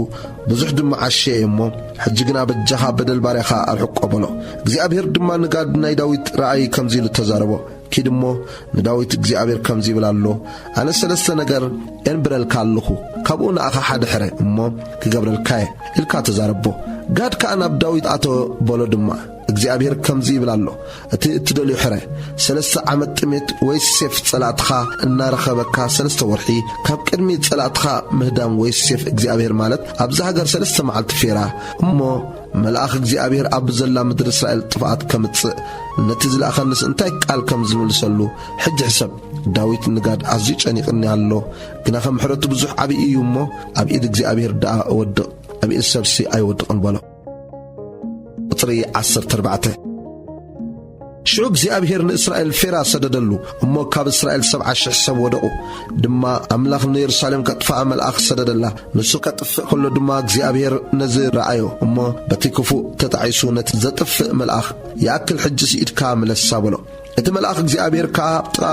ብዙሕ ድማ ዓሽየ እየ እሞ፣ ሕጂ ግና በጃኻ በደል ባርያኻ ኣርሕቆ" በሎ። እግዚኣብሄር ድማ ንጋድ ናይ ዳዊት ራእይ ከምዚ ኢሉ ተዛረቦ። ኪድ እሞ ንዳዊት እግዚኣብሔር ከምዚ ይብል ኣሎ፣ ኣነ ሰለስተ ነገር ኤንብረልካ ኣለኹ፣ ካብኡ ንኣኻ ሓደ ሕረ እሞ ክገብረልካየ ኢልካ ተዛረቦ። ጋድ ከኣ ናብ ዳዊት ኣተወ በሎ ድማ፣ እግዚኣብሔር ከምዚ ይብል ኣሎ፣ እቲ እትደልዮ ሕረ፣ ሰለስተ ዓመት ጥሜት ወይ ሴፍ ጸላእትኻ እናረኸበካ ሰለስተ ወርሒ፣ ካብ ቅድሚ ጸላእትኻ ምህዳም ወይ ሴፍ እግዚኣብሔር ማለት ኣብዛ ሃገር ሰለስተ መዓልቲ ፌራ እሞ መልኣኽ እግዚኣብሔር ኣብ ዘላ ምድሪ እስራኤል ጥፍኣት ከምጽእ ነቲ ዝለኣኸንስ እንታይ ቃል ከም ዝምልሰሉ ሕጂ ሕሰብ። ዳዊት ንጋድ ኣዝዩ ጨኒቕኒ ኣሎ፣ ግናኸ ምሕረቱ ብዙሕ ዓብዪ እዩ እሞ ኣብ ኢድ እግዚኣብሔር ደኣ እወድቕ፣ ኣብ ኢድ ሰብሲ ኣይወድቕን በሎ። ቁጽሪ ዓሰርተ ኣርባዕተ። ሽዑ እግዚኣብሔር ንእስራኤል ፌራ ሰደደሉ እሞ ካብ እስራኤል ሰብዓ ሽሕ ሰብ ወደቑ። ድማ ኣምላኽ ንየሩሳሌም ከጥፍኣ መልኣኽ ሰደደላ። ንሱ ከጥፍእ ከሎ ድማ እግዚኣብሔር ነዚ ረኣዮ እሞ በቲ ክፉእ ተጣዒሱ ነቲ ዘጥፍእ መልኣኽ፣ "ይኣክል ሕጂ ስኢድካ ምለሳ" በሎ። እቲ መልኣኽ እግዚኣብሔር ከኣ ኣብ ጥቓ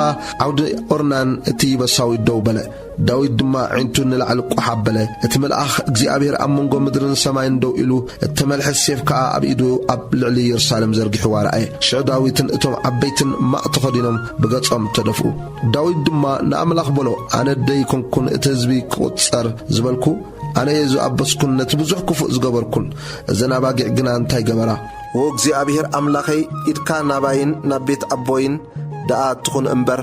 ዓውዲ ኦርናን እቲ በሳዊ ደው በለ። ዳዊት ድማ ኣዒንቱ ንላዕሊ ቋሕ ኣበለ። እቲ መልኣኽ እግዚኣብሔር ኣብ መንጎ ምድርን ሰማይን ደው ኢሉ እተመልሐ ሴፍ ከኣ ኣብ ኢዱ ኣብ ልዕሊ የሩሳሌም ዘርጊሕዋ ረኣየ። ሽዑ ዳዊትን እቶም ዓበይትን ማቕ ተኸዲኖም ብገጾም ተደፍኡ። ዳዊት ድማ ንኣምላኽ በሎ፣ ኣነ ደይኮንኩን እቲ ህዝቢ ክቑጸር ዝበልኩ? ኣነ እየ ዝኣበስኩን ነቲ ብዙሕ ክፉእ ዝገበርኩን። እዘን ኣባጊዕ ግና እንታይ ገበራ? ዎ እግዚኣብሔር ኣምላኸይ፣ ኢድካ ናባይን ናብ ቤት ኣቦይን ደኣ ትኹን እምበር፣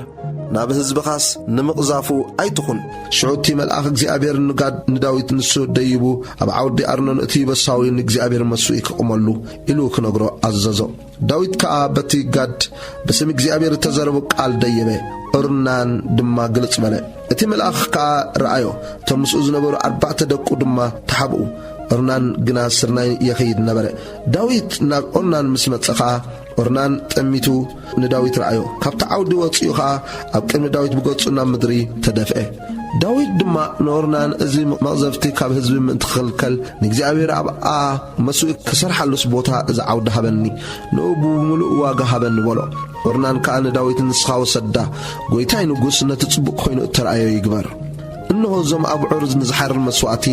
ናብ ህዝብኻስ ንምቕዛፉ ኣይትኹን። ሽዑ እቲ መልኣኽ እግዚኣብሔር ንጋድ ንዳዊት፣ ንሱ ደይቡ ኣብ ዓውዲ ኣርኖን እቲ በሳዊ ንእግዚኣብሔር መስዋእቲ ክቕመሉ ኢሉ ክነግሮ ኣዘዞ። ዳዊት ከኣ በቲ ጋድ ብስም እግዚኣብሔር እተዘረቦ ቃል ደየበ፣ ኦርናን ድማ ግልጽ በለ። እቲ መልኣኽ ከኣ ረኣዮ፣ እቶም ምስኡ ዝነበሩ ኣርባዕተ ደቁ ድማ ተሓብኡ። ኦርናን ግና ስርናይ የኸይድ ነበረ። ዳዊት ናብ ኦርናን ምስ መጸ ኸኣ፣ ኦርናን ጠሚቱ ንዳዊት ረኣዮ። ካብቲ ዓውዲ ወጺኡ ኸኣ ኣብ ቅድሚ ዳዊት ብገጹ ናብ ምድሪ ተደፍአ። ዳዊት ድማ ንኦርናን፣ "እዚ መቕዘፍቲ ካብ ህዝቢ ምእንቲ ክኽልከል፣ ንእግዚኣብሔር ኣብኣ መስዋእቲ ክሰርሓሉስ ቦታ እዚ ዓውዲ ሃበኒ፣ ንኡ ብምሉእ ዋጋ ሃበኒ" በሎ። ኦርናን ከኣ ንዳዊት፣ "ንስኻ ውሰዳ፣ ጐይታይ ንጉስ ነቲ ጽቡቕ ኰይኑ እተራእዮ ይግበር። እንሆ፣ እዞም ኣብዑር ንዝሓርር መስዋእቲ፣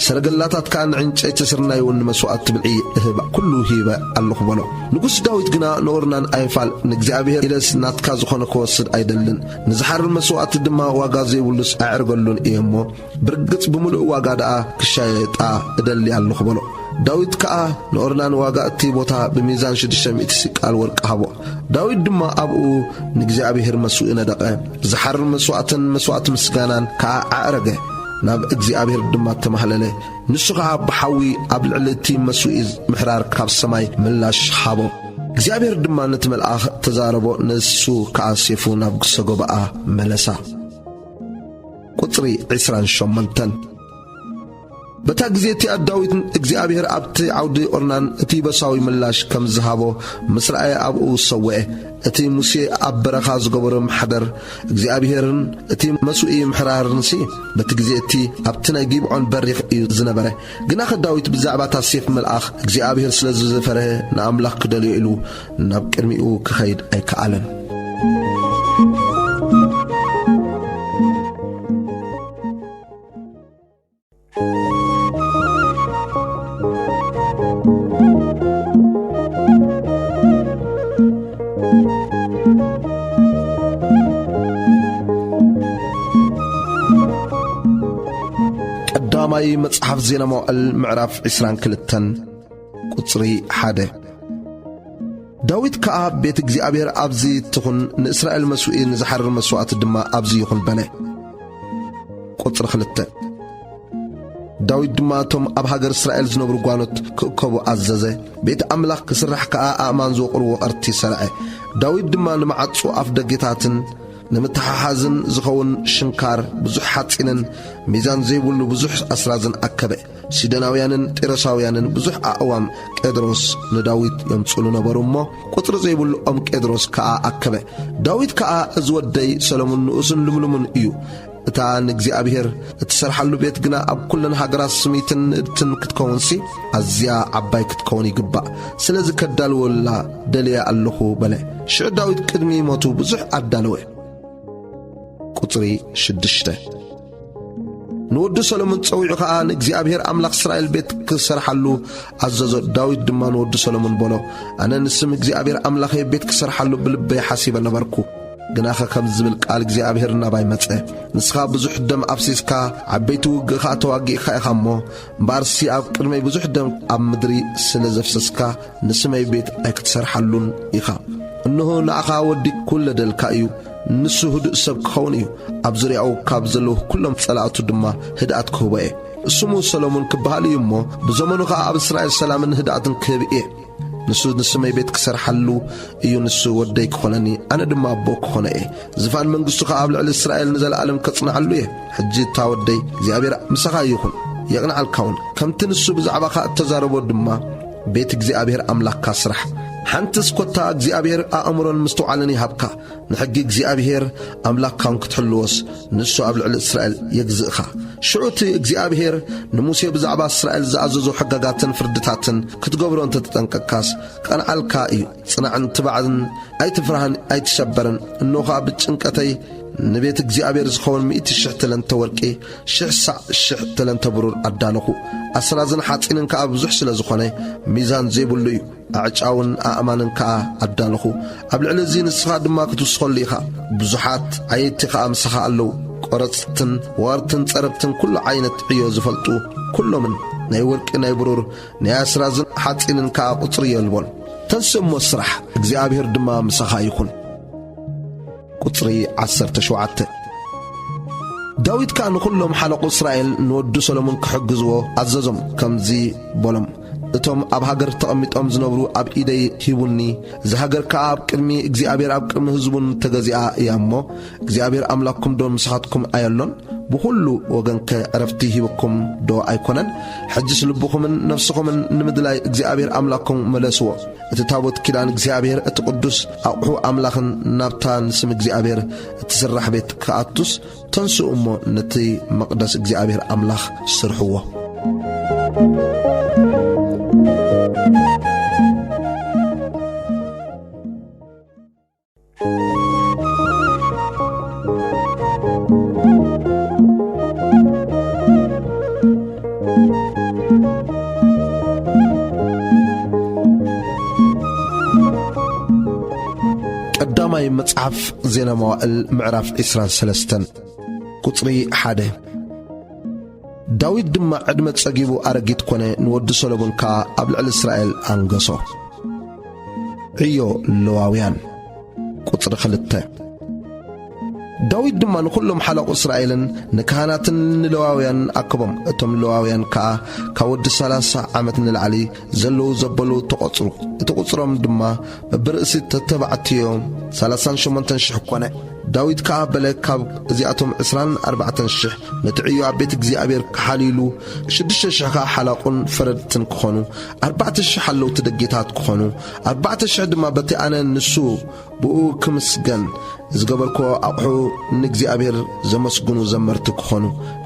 ሰረገላታት ከኣ ንዕንጨይቲ ስርናይ እውን ንመስዋእቲ ብልዒ እህብ፣ ኩሉ ሂበ ኣለኹ" በሎ። ንጉስ ዳዊት ግና ንኦርናን፣ "ኣይፋል፣ ንእግዚኣብሔር ኢለስ ናትካ ዝኾነ ክወስድ ኣይደልን፣ ንዝሓርር መስዋእቲ ድማ ዋጋ ዘይብሉስ ኣዕርገሉን እየ እሞ፣ ብርግጽ ብምሉእ ዋጋ ደኣ ክሻየጣ እደሊ ኣለኹ" በሎ። ዳዊት ከኣ ንኦርናን ዋጋ እቲ ቦታ ብሚዛን ሽዱሽተ ሚእቲ ሲቃል ወርቂ ሃቦ። ዳዊት ድማ ኣብኡ ንእግዚኣብሔር መስዋእቲ ነደቐ፣ ዝሓርር መስዋእትን መስዋእቲ ምስጋናን ከኣ ኣዕረገ። ናብ እግዚኣብሔር ድማ ተማህለለ። ንሱ ኸዓ ብሓዊ ኣብ ልዕሊ እቲ መስውኢ ምሕራር ካብ ሰማይ ምላሽ ሃቦ። እግዚኣብሔር ድማ ነቲ መልኣኽ ተዛረቦ፣ ንሱ ከኣ ሴፉ ናብ ሰጎባኣ መለሳ። ቁጽሪ ዕስራን ሸሞንተን። በታ ግዜ እቲኣ ዳዊት እግዚኣብሔር ኣብቲ ዓውዲ ኦርናን እቲ በሳዊ ምላሽ ከም ዝሃቦ ምስ ረኣየ ኣብኡ ሰውአ። እቲ ሙሴ ኣብ በረኻ ዝገበሮ ማሕደር እግዚኣብሔርን እቲ መስውኢ ምሕራርንሲ በቲ ግዜ እቲ ኣብቲ ናይ ጊብዖን በሪኽ እዩ ዝነበረ። ግናኸ ዳዊት ብዛዕባ እታ ሴፍ መልኣኽ እግዚኣብሔር ስለ ዝፈርሀ ንኣምላኽ ክደልዮ ኢሉ ናብ ቅድሚኡ ክኸይድ ኣይከኣለን። ቀዳማይ መጽሓፍ ዜና መዋዕል ምዕራፍ ዕስራን ክልተን ቁጽሪ ሓደ። ዳዊት ከኣ ቤት እግዚኣብሔር ኣብዚ ትኹን፣ ንእስራኤል መስውኢ ንዝሓርር መስዋእቲ ድማ ኣብዚ ይኹን በለ። ቁጽሪ ክልተ። ዳዊት ድማ እቶም ኣብ ሃገር እስራኤል ዝነብሩ ጓኖት ክእከቡ ኣዘዘ። ቤት ኣምላኽ ክስራሕ ከኣ ኣእማን ዝወቕሩ ወቐርቲ ሰርዐ። ዳዊት ድማ ንመዓጹ ኣፍ ደጌታትን ንምትሓሓዝን ዝኸውን ሽንካር፣ ብዙሕ ሓጺንን ሚዛን ዘይብሉ ብዙሕ ኣስራዝን ኣከበ። ሲዶናውያንን ጢሮሳውያንን ብዙሕ ኣእዋም ቄድሮስ ንዳዊት የምጽሉ ነበሩ እሞ፣ ቁጽሪ ዘይብሉ ኦም ቄድሮስ ከኣ ኣከበ። ዳዊት ከኣ፣ "እዚ ወደይ ሰሎሞን ንኡስን ልምሉምን እዩ። እታ ንእግዚኣብሔር እትሰርሓሉ ቤት ግና ኣብ ኩለን ሃገራት ስምይትን ንእድትን ክትከውንሲ፣ ኣዝያ ዓባይ ክትከውን ይግባእ። ስለዚ ከዳልወላ ደልየ ኣለኹ" በለ። ሽዑ ዳዊት ቅድሚ ሞቱ ብዙሕ ኣዳለወ። ቁጽሪ ሽዱሽተ። ንወዱ ሰሎሞን ጸዊዑ ኸኣ ንእግዚኣብሔር ኣምላኽ እስራኤል ቤት ክሰርሓሉ ኣዘዞ። ዳዊት ድማ ንወዱ ሰሎሞን በሎ፣ "ኣነ ንስም እግዚኣብሔር ኣምላኸይ ቤት ክሰርሓሉ ብልበይ ሓሲበ ነበርኩ። ግናኸ ከምዚ ዝብል ቃል እግዚኣብሔር ናባይ መጸ፣ ንስኻ ብዙሕ ደም ኣፍሲስካ፣ ዓበይቲ ውግእ ኸኣ ተዋጊእካ ኢኻ እሞ፣ እምበኣርሲ ኣብ ቅድመይ ብዙሕ ደም ኣብ ምድሪ ስለ ዘፍሰስካ፣ ንስመይ ቤት ኣይክትሰርሓሉን ኢኻ። እንሆ፣ ንኣኻ ወዲ ክውለደልካ እዩ፣ ንሱ ህዱእ ሰብ ክኸውን እዩ፣ ኣብ ዙርያኡ ካብ ዘለዉ ኩሎም ጸላእቱ ድማ ህድኣት ክህቦ እየ። ስሙ ሰሎሞን ክበሃል እዩ እሞ፣ ብዘመኑ ኸኣ ኣብ እስራኤል ሰላምን ህድኣትን ክህብ እየ። ንሱ ንስመይ ቤት ክሰርሓሉ እዩ፣ ንሱ ወደይ ክኾነኒ፣ ኣነ ድማ ኣቦ ክኾኖ እየ። ዝፋን መንግስቱ ኸኣ ኣብ ልዕሊ እስራኤል ንዘለኣለም ከጽንዓሉ እየ። ሕጂ እታ ወደይ እግዚኣብሔር ምሳኻ ይኹን፣ የቕንዓልካ እውን። ከምቲ ንሱ ብዛዕባኻ እተዛረቦ ድማ ቤት እግዚኣብሔር ኣምላኽካ ስራሕ። ሓንትስ ኮታ እግዚኣብሔር ኣእምሮን ምስትውዓልን ይሃብካ። ንሕጊ እግዚኣብሔር ኣምላኽካ እውን ክትሕልዎስ፣ ንሱ ኣብ ልዕሊ እስራኤል የግዝእኻ። ሽዑ እቲ እግዚኣብሔር ንሙሴ ብዛዕባ እስራኤል ዝኣዘዞ ሕጋጋትን ፍርድታትን ክትገብሮ እንተ ተጠንቀቅካስ፣ ቀንዓልካ እዩ። ጽናዕን ትባዕን ኣይትፍራህን ኣይትሸበርን። እንሆ ኸኣ ብጭንቀተይ ንቤት እግዚኣብሔር ዝኸውን ሚእቲ ሽሕ ተለንተ ወርቂ፣ ሽሕ ሳዕ ሽሕ ተለንተ ብሩር ኣዳለኹ። ኣስራዝን ሓጺንን ከኣ ብዙሕ ስለ ዝኾነ፣ ሚዛን ዘይብሉ እዩ። ኣዕጫውን ኣእማንን ከኣ ኣዳለኹ። ኣብ ልዕሊ እዚ ንስኻ ድማ ክትውስኸሉ ኢኻ። ብዙሓት ዓየይቲ ኸኣ ምሳኻ ኣለዉ። ቆረጽትን ወቐርትን ጸረብትን ኩሉ ዓይነት ዕዮ ዝፈልጡ ኩሎምን ናይ ወርቂ ናይ ብሩር ናይ ኣስራዝን ሓጺንን ከኣ ቁጽሪ የልቦን። ተንስእ እሞ ስራሕ፣ እግዚኣብሔር ድማ ምሳኻ ይኹን። ቁጽሪ ዓሰርተ ሸውዓተ። ዳዊት ከኣ ንኹሎም ሓለቑ እስራኤል ንወዱ ሰሎሞን ክሕግዝዎ ኣዘዞም፣ ከምዚ በሎም፣ "እቶም ኣብ ሃገር ተቐሚጦም ዝነብሩ ኣብ ኢደይ ሂቡኒ፣ እዛ ሃገር ከኣ ኣብ ቅድሚ እግዚኣብሔር ኣብ ቅድሚ ህዝቡን ተገዚኣ እያ እሞ፣ እግዚኣብሔር ኣምላኽኩም ዶ ምሳኻትኩም ኣየሎን? ብኹሉ ወገንከ ዕረፍቲ ሂብኩም ዶ ኣይኮነን? ሕጅስ ልብኹምን ነፍስኹምን ንምድላይ እግዚኣብሔር ኣምላኽኩም መለስዎ። እቲ ታቦት ኪዳን እግዚኣብሔር፣ እቲ ቅዱስ ኣቑሑ ኣምላኽን ናብታ ንስም እግዚኣብሔር እትስራሕ ቤት ክኣቱስ፣ ተንስኡ እሞ ነቲ መቕደስ እግዚኣብሔር ኣምላኽ ስርሕዎ።" ቀዳማይ መጽሓፍ ዜና መዋእል ምዕራፍ ዕስራን ሰለስተን ቁጽሪ ሓደ። ዳዊት ድማ ዕድመ ጸጊቡ ኣረጊት ኮነ፣ ንወዲ ሰሎሞን ከኣ ኣብ ልዕሊ እስራኤል ኣንገሶ። ዕዮ ለዋውያን ቁጽሪ ክልተ። ዳዊት ድማ ንኹሎም ሓለቑ እስራኤልን ንካህናትን ንሌዋውያንን ኣከቦም። እቶም ሌዋውያን ከኣ ካብ ወዲ ሠላሳ ዓመት ንላዕሊ ዘለዉ ዘበሉ ተቖጽሩ። እቲ ቁጽሮም ድማ በብርእሲ ተተባዕትዮ ሠላሳን ሸሞንተን ሽሕ ኮነ። ዳዊት ከኣ በለ፣ ካብ እዚኣቶም ዕስራን ኣርባዕተን ሽሕ ነቲ ዕዮ ኣብ ቤት እግዚኣብሔር ክሓልዩሉ፣ ሽዱሽተ ሽሕ ከኣ ሓለቑን ፈረድትን ክኾኑ፣ ኣርባዕተ ሽሕ ሓለውቲ ደጌታት ክኾኑ፣ ኣርባዕተ ሽሕ ድማ በቲ ኣነ ንሱ ብኡ ክምስገን ዝገበርክዎ ኣቕሑ ንእግዚኣብሔር ዘመስግኑ ዘመርቲ ክኾኑ።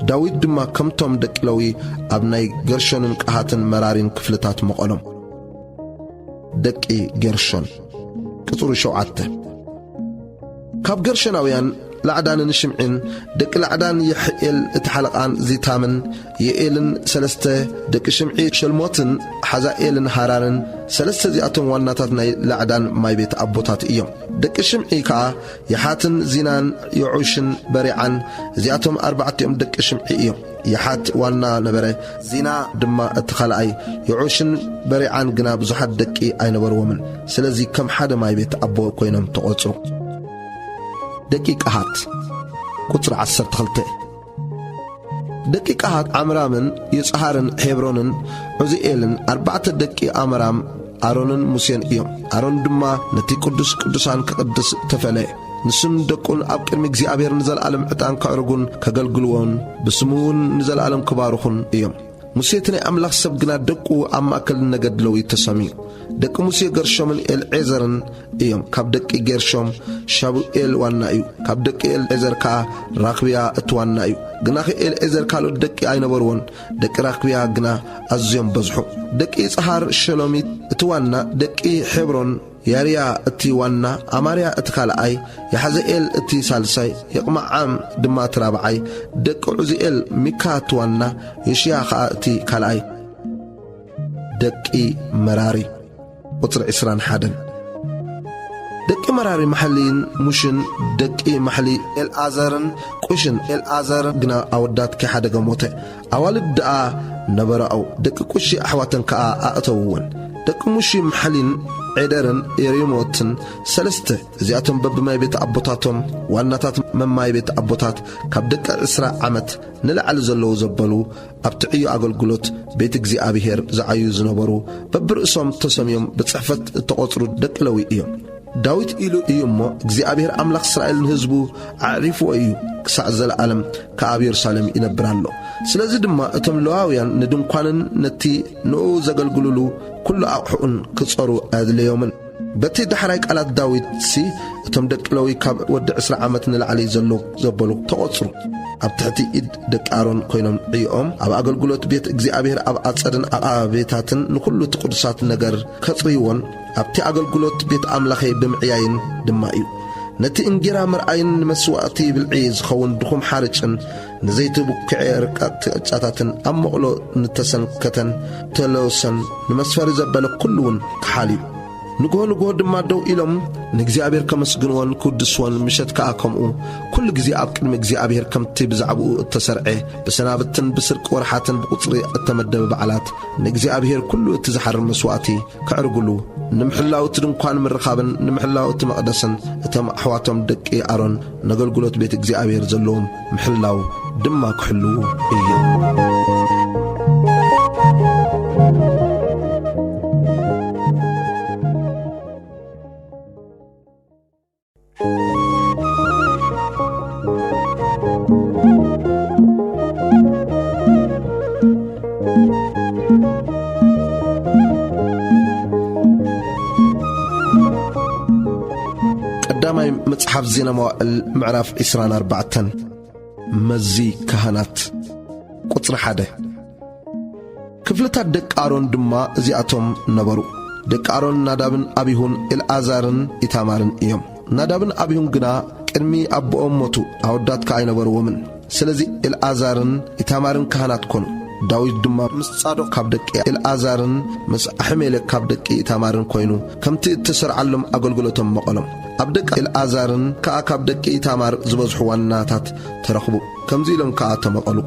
ዳዊት ድማ ከምቶም ደቂ ለዊ ኣብ ናይ ገርሾንን ቀሃትን መራሪን ክፍልታት መቐሎም። ደቂ ገርሾን። ቅጽሩ ሸውዓተ። ካብ ገርሾናውያን ላዕዳንን ሽምዒን፣ ደቂ ላዕዳን የሕኤል እቲ ሓለቓን ዚታምን የኤልን፣ ሰለስተ፣ ደቂ ሽምዒ ሸልሞትን ሓዛኤልን ሃራንን፣ ሰለስተ እዚኣቶም ዋናታት ናይ ላዕዳን ማይ ቤት ኣቦታት እዮም። ደቂ ሽምዒ ከኣ የሓትን ዚናን የዑሽን በሪዓን፣ እዚኣቶም ኣርባዕቲኦም ደቂ ሽምዒ እዮም። የሓት ዋና ነበረ፣ ዚና ድማ እቲ ካልኣይ፣ የዑሽን በሪዓን ግና ብዙሓት ደቂ ኣይነበርዎምን። ስለዚ ከም ሓደ ማይ ቤት ኣቦ ኮይኖም ተቖጽሩ። ደቂ ቀሃት። ቁጽሪ ዓሰርተ ክልተ። ደቂ ቀሃት ዓምራምን ይጽሃርን ሔብሮንን ዑዝኤልን፣ ኣርባዕተ ደቂ ኣምራም ኣሮንን ሙሴን እዮም። ኣሮን ድማ ነቲ ቅዱስ ቅዱሳን ክቕድስ ተፈለየ። ንሱን ደቁን ኣብ ቅድሚ እግዚኣብሔር ንዘለኣለም ዕጣን ከዕርጉን ከገልግልዎን ብስሙ እውን ንዘለኣለም ክባርኹን እዮም። ሙሴ እቲ ናይ ኣምላኽ ሰብ ግና ደቁ ኣብ ማእከል ነገድ ለዊ ተሰምዩ። ደቂ ሙሴ ገርሾምን ኤልዔዘርን እዮም። ካብ ደቂ ጌርሾም ሻቡኤል ዋና እዩ። ካብ ደቂ ኤልዔዘር ከኣ ራክብያ እቲ ዋና እዩ። ግናኸ ኤልዔዘር ካልኦት ደቂ ኣይነበርዎን። ደቂ ራክብያ ግና ኣዝዮም በዝሑ። ደቂ ይጽሃር ሸሎሚት እቲ ዋና፣ ደቂ ሔብሮን ያርያ እቲ ዋና፣ ኣማርያ እቲ ካልኣይ፣ ያሕዝኤል እቲ ሳልሳይ፣ የቕመዓም ድማ እቲ ራብዓይ። ደቂ ዑዝኤል ሚካ እቲ ዋና፣ ዮሽያ ኸኣ እቲ ካልኣይ። ደቂ መራሪ። ቁጽሪ ዕስራን ሓደን። ደቂ መራሪ ማሕሊን ሙሽን፣ ደቂ ማሕሊ ኤልኣዘርን ቁሽን። ኤልኣዘር ግና ኣወዳት ከይሓደገ ሞተ። ኣዋልድ ደኣ ነበራኦ፣ ደቂ ቁሺ ኣሕዋተን ከኣ ኣእተውወን። ደቂ ሙሺ ማሕሊን ዔደርን የሪሞትን ሰለስተ፣ እዚኣቶም በብማይ ቤት ኣቦታቶም ዋናታት መማይ ቤት ኣቦታት፣ ካብ ደቂ ዕስራ ዓመት ንላዕሊ ዘለዉ ዘበሉ፣ ኣብቲ ዕዮ ኣገልግሎት ቤት እግዚኣብሔር ዝዓዩ ዝነበሩ፣ በብርእሶም ተሰምዮም ብጽሕፈት እተቖጽሩ ደቂ ለዊ እዮም። ዳዊት ኢሉ እዩ እሞ፣ እግዚኣብሔር ኣምላኽ እስራኤል ንህዝቡ ኣዕሪፍዎ እዩ፣ ክሳዕ ዘለኣለም ከኣ ኣብ የሩሳሌም ይነብር ኣሎ። ስለዚ ድማ እቶም ሌዋውያን ንድንኳንን ነቲ ንኡ ዘገልግሉሉ ኩሉ ኣቕሑኡን ክጸሩ ኣየድለዮምን። በቲ ዳሕራይ ቃላት ዳዊትሲ፣ እቶም ደቂ ለዊ ካብ ወዲ ዕስራ ዓመት ንላዕሊ ዘሎ ዘበሉ ተቖጽሩ። ኣብ ትሕቲ ኢድ ደቂ ኣሮን ኮይኖም ዕዮኦም ኣብ ኣገልግሎት ቤት እግዚኣብሔር ኣብ ኣጸድን ኣብ ኣቤታትን ንኹሉ እቲ ቅዱሳት ነገር ከጽርይዎን ኣብቲ ኣገልግሎት ቤት ኣምላኸይ ብምዕያይን ድማ እዩ። ነቲ እንጌራ ምርኣይን ንመስዋእቲ ብልዒ ዝኸውን ድኹም ሓርጭን ንዘይቲ ብኩዐ ረቀቕቲ ቅጫታትን ኣብ መቕሎ ንተሰንከተን ተለውሰን ንመስፈሪ ዘበለ ኩሉ እውን ክሓልዩ። ንግሆ ንግሆ ድማ ደው ኢሎም ንእግዚኣብሔር ከመስግንዎን ክውድስዎን፣ ምሸት ከኣ ከምኡ፣ ኩሉ ግዜ ኣብ ቅድሚ እግዚኣብሔር ከምቲ ብዛዕባኡ እተሰርዐ፣ ብሰናብትን ብስርቂ ወርሓትን ብቁጽሪ እተመደበ በዓላት፣ ንእግዚኣብሔር ኩሉ እቲ ዝሓርም መስዋእቲ ከዕርጉሉ፣ ንምሕላው እቲ ድንኳን ምርኻብን ንምሕላው እቲ መቕደስን እቶም ኣሕዋቶም ደቂ ኣሮን ነገልግሎት ቤት እግዚኣብሔር ዘለዎም ምሕላው ድማ ክሕልዉ እዮም። ቀዳማይ መጽሓፍ ዜና መዋዕል ምዕራፍ ዕስራን ኣርባዕተን። መዚ ካህናት። ቁጽሪ ሓደ። ክፍልታት ደቂ ኣሮን ድማ እዚኣቶም ነበሩ። ደቂ ኣሮን ናዳብን ኣቢሁን ኤልኣዛርን ኢታማርን እዮም። ናዳብን ኣቢሁን ግና ቅድሚ ኣቦኦም ሞቱ፣ ኣወዳት ከኣ ኣይነበርዎምን። ስለዚ ኤልኣዛርን ኢታማርን ካህናት ኮኑ። ዳዊት ድማ ምስ ጻዶቅ ካብ ደቂ ኤልኣዛርን ምስ ኣሒሜሌክ ካብ ደቂ ኢታማርን ኮይኑ፣ ከምቲ እተሰርዓሎም ኣገልግሎቶም መቐሎም። ኣብ ደቂ ኤልኣዛርን ከኣ ካብ ደቂ ኢታማር ዝበዝሑ ዋናታት ተረኽቡ። ከምዚ ኢሎም ከኣ ተመቐሉ።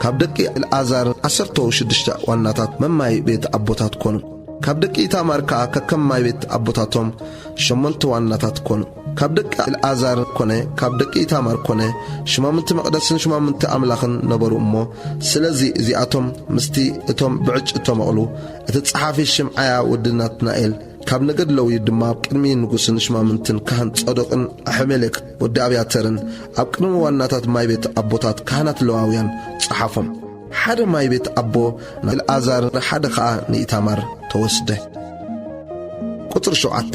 ካብ ደቂ ኤልኣዛር ዓሰርተው ሽዱሽተ ዋናታት መማይ ቤት ኣቦታት ኮኑ። ካብ ደቂ ኢታማር ከኣ ከከም ማይ ቤት ኣቦታቶም ሸሞንተ ዋናታት ኮኑ። ካብ ደቂ ኣልኣዛር ኮነ ካብ ደቂ ኢታማር ኮነ ሽማምንቲ መቕደስን ሽማምንቲ ኣምላኽን ነበሩ እሞ፣ ስለዚ እዚኣቶም ምስቲ እቶም ብዕጭ እተመቕሉ፣ እቲ ጸሓፊ ሽምዓያ ወዲ ናትናኤል፣ ካብ ነገድ ለዊ ድማ ኣብ ቅድሚ ንጉስን ሽማምንትን ካህን ጸዶቅን ኣሕሜሌክ ወዲ ኣብያተርን ኣብ ቅድሚ ዋናታት ማይ ቤት ኣቦታት ካህናት ለዋውያን ጸሓፎም። ሓደ ማይ ቤት ኣቦ ንኣልኣዛር፣ ሓደ ኸኣ ንኢታማር ተወስደ። ቁጽሪ ሸውዓተ።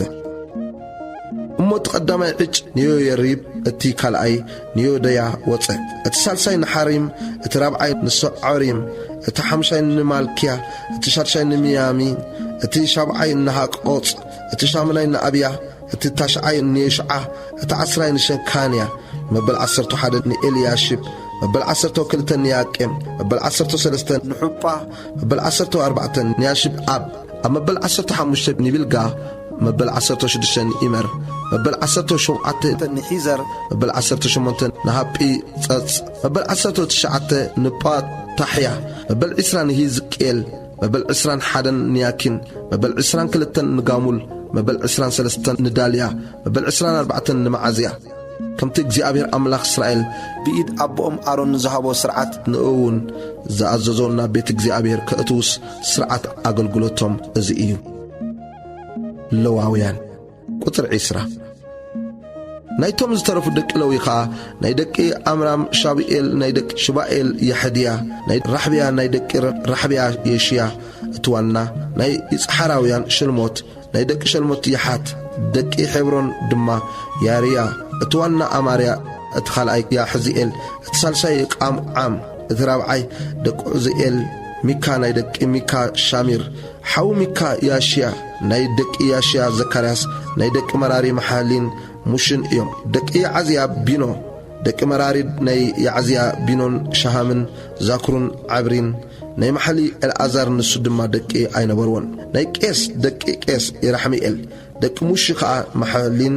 እሞ እቲ ቀዳማይ ዕጭ ንዮየሪብ፣ እቲ ካልኣይ ንዮደያ ወጸ፣ እቲ ሳልሳይ ንሓሪም፣ እቲ ራብዓይ ንሰዖሪም፣ እቲ ሓምሻይ ንማልክያ፣ እቲ ሻድሻይ ንሚያሚን፣ እቲ ሻብዓይ ንሃቆጽ፣ እቲ ሻሙናይ ንኣብያ፣ እቲ ታሽዓይ ንየሽዓ፣ እቲ ዓስራይ ንሸካንያ፣ መበል ዓሰርተ ሓደ ንኤልያሽብ፣ መበል ዓሰርተ ክልተ ንያቄም፣ መበል ዓሰርተ ሰለስተ ንሑጳ፣ መበል ዓሰርተ ኣርባዕተ ንያሽብ ኣብ፣ ኣብ መበል ዓሰርተ ሓሙሽተ ንቢልጋ፣ መበል ዓሰርተ ሽዱሽተ ንኢመር፣ መበል ዓሰርተ ሸውዓተ ንሒዘር፣ መበል ዓሰርተ ሸሞንተ ንሃጲ ጸጽ፣ መበል ዓሰርተ ትሽዓተ ንጳታሕያ፣ መበል ዕስራ ንሂዝቅኤል፣ መበል ዕስራን ሓደን ንያኪን፣ መበል ዕስራን ክልተን ንጋሙል፣ መበል ዕስራን ሰለስተን ንዳልያ፣ መበል ዕስራን ኣርባዕተን ንመዓዝያ። ከምቲ እግዚኣብሔር ኣምላኽ እስራኤል ብኢድ ኣቦኦም ኣሮን ዝሃቦ ስርዓት ንእኡ እውን ዝኣዘዞ ናብ ቤት እግዚኣብሔር ከእትዉስ ስርዓት ኣገልግሎቶም እዚ እዩ። ለዋውያን ቁጽሪ ዕስራ። ናይቶም ዝተረፉ ደቂ ለዊ ኸኣ ናይ ደቂ ኣምራም ሻቡኤል፣ ናይ ደቂ ሽባኤል የሕድያ፣ ናይ ራሕብያ፣ ናይ ደቂ ራሕብያ የሽያ እቲ ዋና፣ ናይ ይጽሓራውያን ሸልሞት፣ ናይ ደቂ ሸልሞት ያሓት፣ ደቂ ሔብሮን ድማ ያርያ እቲ ዋና፣ ኣማርያ እቲ ኻልኣይ ያሕዝኤል እቲ ሳልሳይ ቃምዓም እቲ ራብዓይ ደቂ ዑዝኤል፣ ሚካ ናይ ደቂ ሚካ ሻሚር ሓው ሚካ ያሽያ፣ ናይ ደቂ ያሽያ ዘካርያስ፣ ናይ ደቂ መራሪ መሓሊን ሙሽን እዮም። ደቂ ያዓዝያ ቢኖ፣ ደቂ መራሪ ናይ ያዓዝያ ቢኖን ሻሃምን ዛክሩን ዓብሪን፣ ናይ መሓሊ ኤልኣዛር ንሱ ድማ ደቂ ኣይነበርዎን። ናይ ቄስ ደቂ ቄስ የራሕሚኤል፣ ደቂ ሙሺ ኸኣ መሓሊን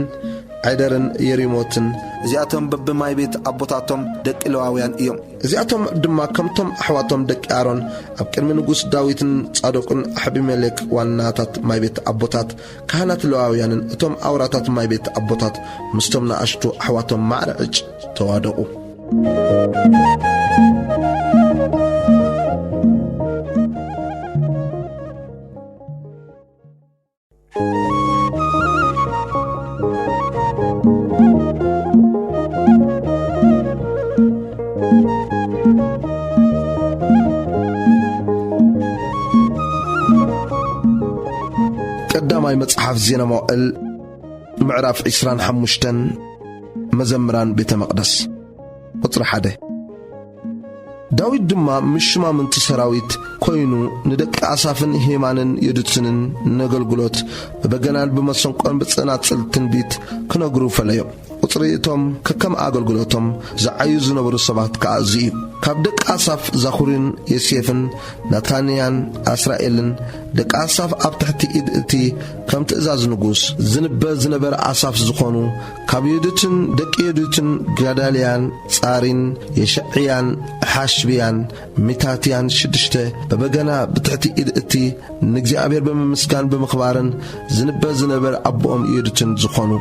ዔደርን የሪሞትን። እዚኣቶም በብማይ ቤት ኣቦታቶም ደቂ ለዋውያን እዮም። እዚኣቶም ድማ ከምቶም ኣሕዋቶም ደቂ ኣሮን ኣብ ቅድሚ ንጉስ ዳዊትን ጻዶቅን ኣሕቢሜሌክ ዋናታት ማይ ቤት ኣቦታት ካህናት ለዋውያንን እቶም ኣውራታት ማይ ቤት ኣቦታት ምስቶም ንኣሽቱ ኣሕዋቶም ማዕረ ዕጭ ተዋደቑ። ቀዳማይ መጽሓፍ ዜና መዋእል ምዕራፍ ዕስራን ሓሙሽተን። መዘምራን ቤተ መቕደስ። ቁጽሪ ሓደ። ዳዊት ድማ ምስ ሽማምንቲ ሰራዊት ኮይኑ ንደቂ ኣሳፍን ሄማንን የዱትንን ነገልግሎት ብበገናን ብመሰንቆን ብጸናጽል ትንቢት ክነግሩ ፈለዮ። ቁጽሪ እቶም ከከም ኣገልግሎቶም ዝዓዩ ዝነበሩ ሰባት ከኣ እዚ እዩ። ካብ ደቂ ኣሳፍ ዛኹርን ዮሴፍን ናታንያን ኣስራኤልን፣ ደቂ ኣሳፍ ኣብ ትሕቲ ኢድ እቲ ከም ትእዛዝ ንጉስ ዝንበ ዝነበረ ኣሳፍ ዝኾኑ፣ ካብ የዱትን ደቂ የዱትን ገዳልያን ጻሪን የሸዕያን ሓሽብያን ሚታትያን ሽዱሽተ፣ ብበገና ብትሕቲ ኢድ እቲ ንእግዚኣብሔር ብምምስጋን ብምኽባርን ዝንበ ዝነበረ ኣቦኦም የዱትን ዝኾኑ፣